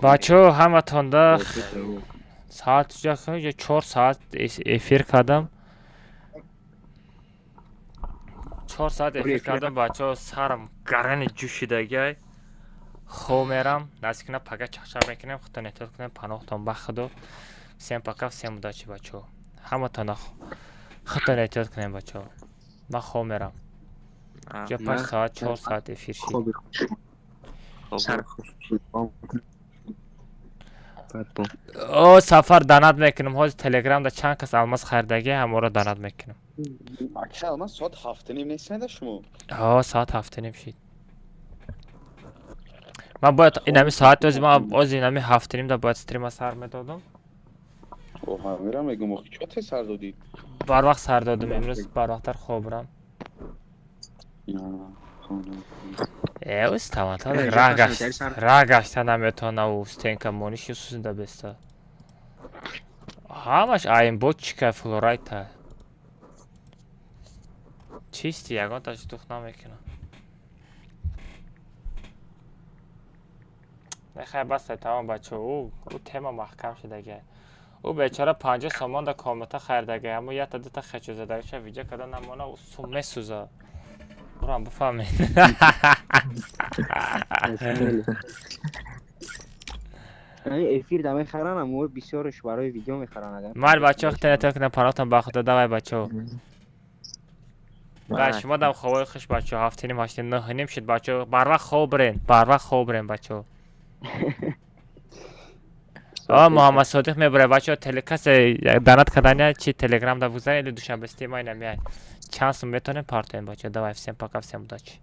Бачаҳо, ҳаматонда соат 4 соат эфир кардам, 4 соат эфир кардам, бачаҳо. Сарам гарани ҷӯшидагиай, хоб мерам. Насиб кунад, пага чахчах мекунем. Худтон эҳтиёт кунем, паноҳтон ба Худо. Всем пока, всем удачи, бачаҳо. Ҳаматона худтон эҳтиёт кунем, бачаҳо. Ман хоб мерам. Ҷо 5 соат, 4 соат эфир шид. Сар О, Сафар, донат мекунам. Ҳозир Телеграмда чанд кас алмаз харидагӣ, ҳаморо донат мекунам. Ака, Алмаз, соат 7:30 нестида шумо? Ҳо, соат 7:30 шид. Ман бояд инами соат ози ман ози инами 7:30 да бояд стрима сар медодам. Оҳа, мерам, мегум, охи чо те сар додӣ? Барвақт сар додам имрӯз, барвақттар хобрам. Э, устамата раҳ гашта наметавона, ӯ стенка мониши сузида беста. Ҳамаш аимбот чика, флорайта. Чисти, ягонташ дух намекунам. Нехай, баста, тамом, бачаҳо. Ӯ тема маҳкам шудагиа. Ӯ бечора 50 сомон да комната харидагиа, ҳамо якта дута хечузадагиша видео карда намона, ӯ сум месӯза. Урам бифаҳмед. Эфир да мехаран, аммо бисёрш барои видео мехаран, агар. Майли, бачаҳо, хеле кунем, паноҳтон ба Худо. Давай, бачаҳо. Ва шумо дам хобои хуш, бачаҳо. 7:30, 8:30, 9:30 шуд, бачаҳо. Барвақт хоб бирен, барвақт хоб бирен, бачаҳо. О, Муҳаммад Содиқ мебурад, бачаҳо. Касе донат кардания чи, Телеграм да бигзаред или душанбе стима инамиай. Чанд сум метавонем партоем, бачаҳо. Давай, всем пока, всем удачи.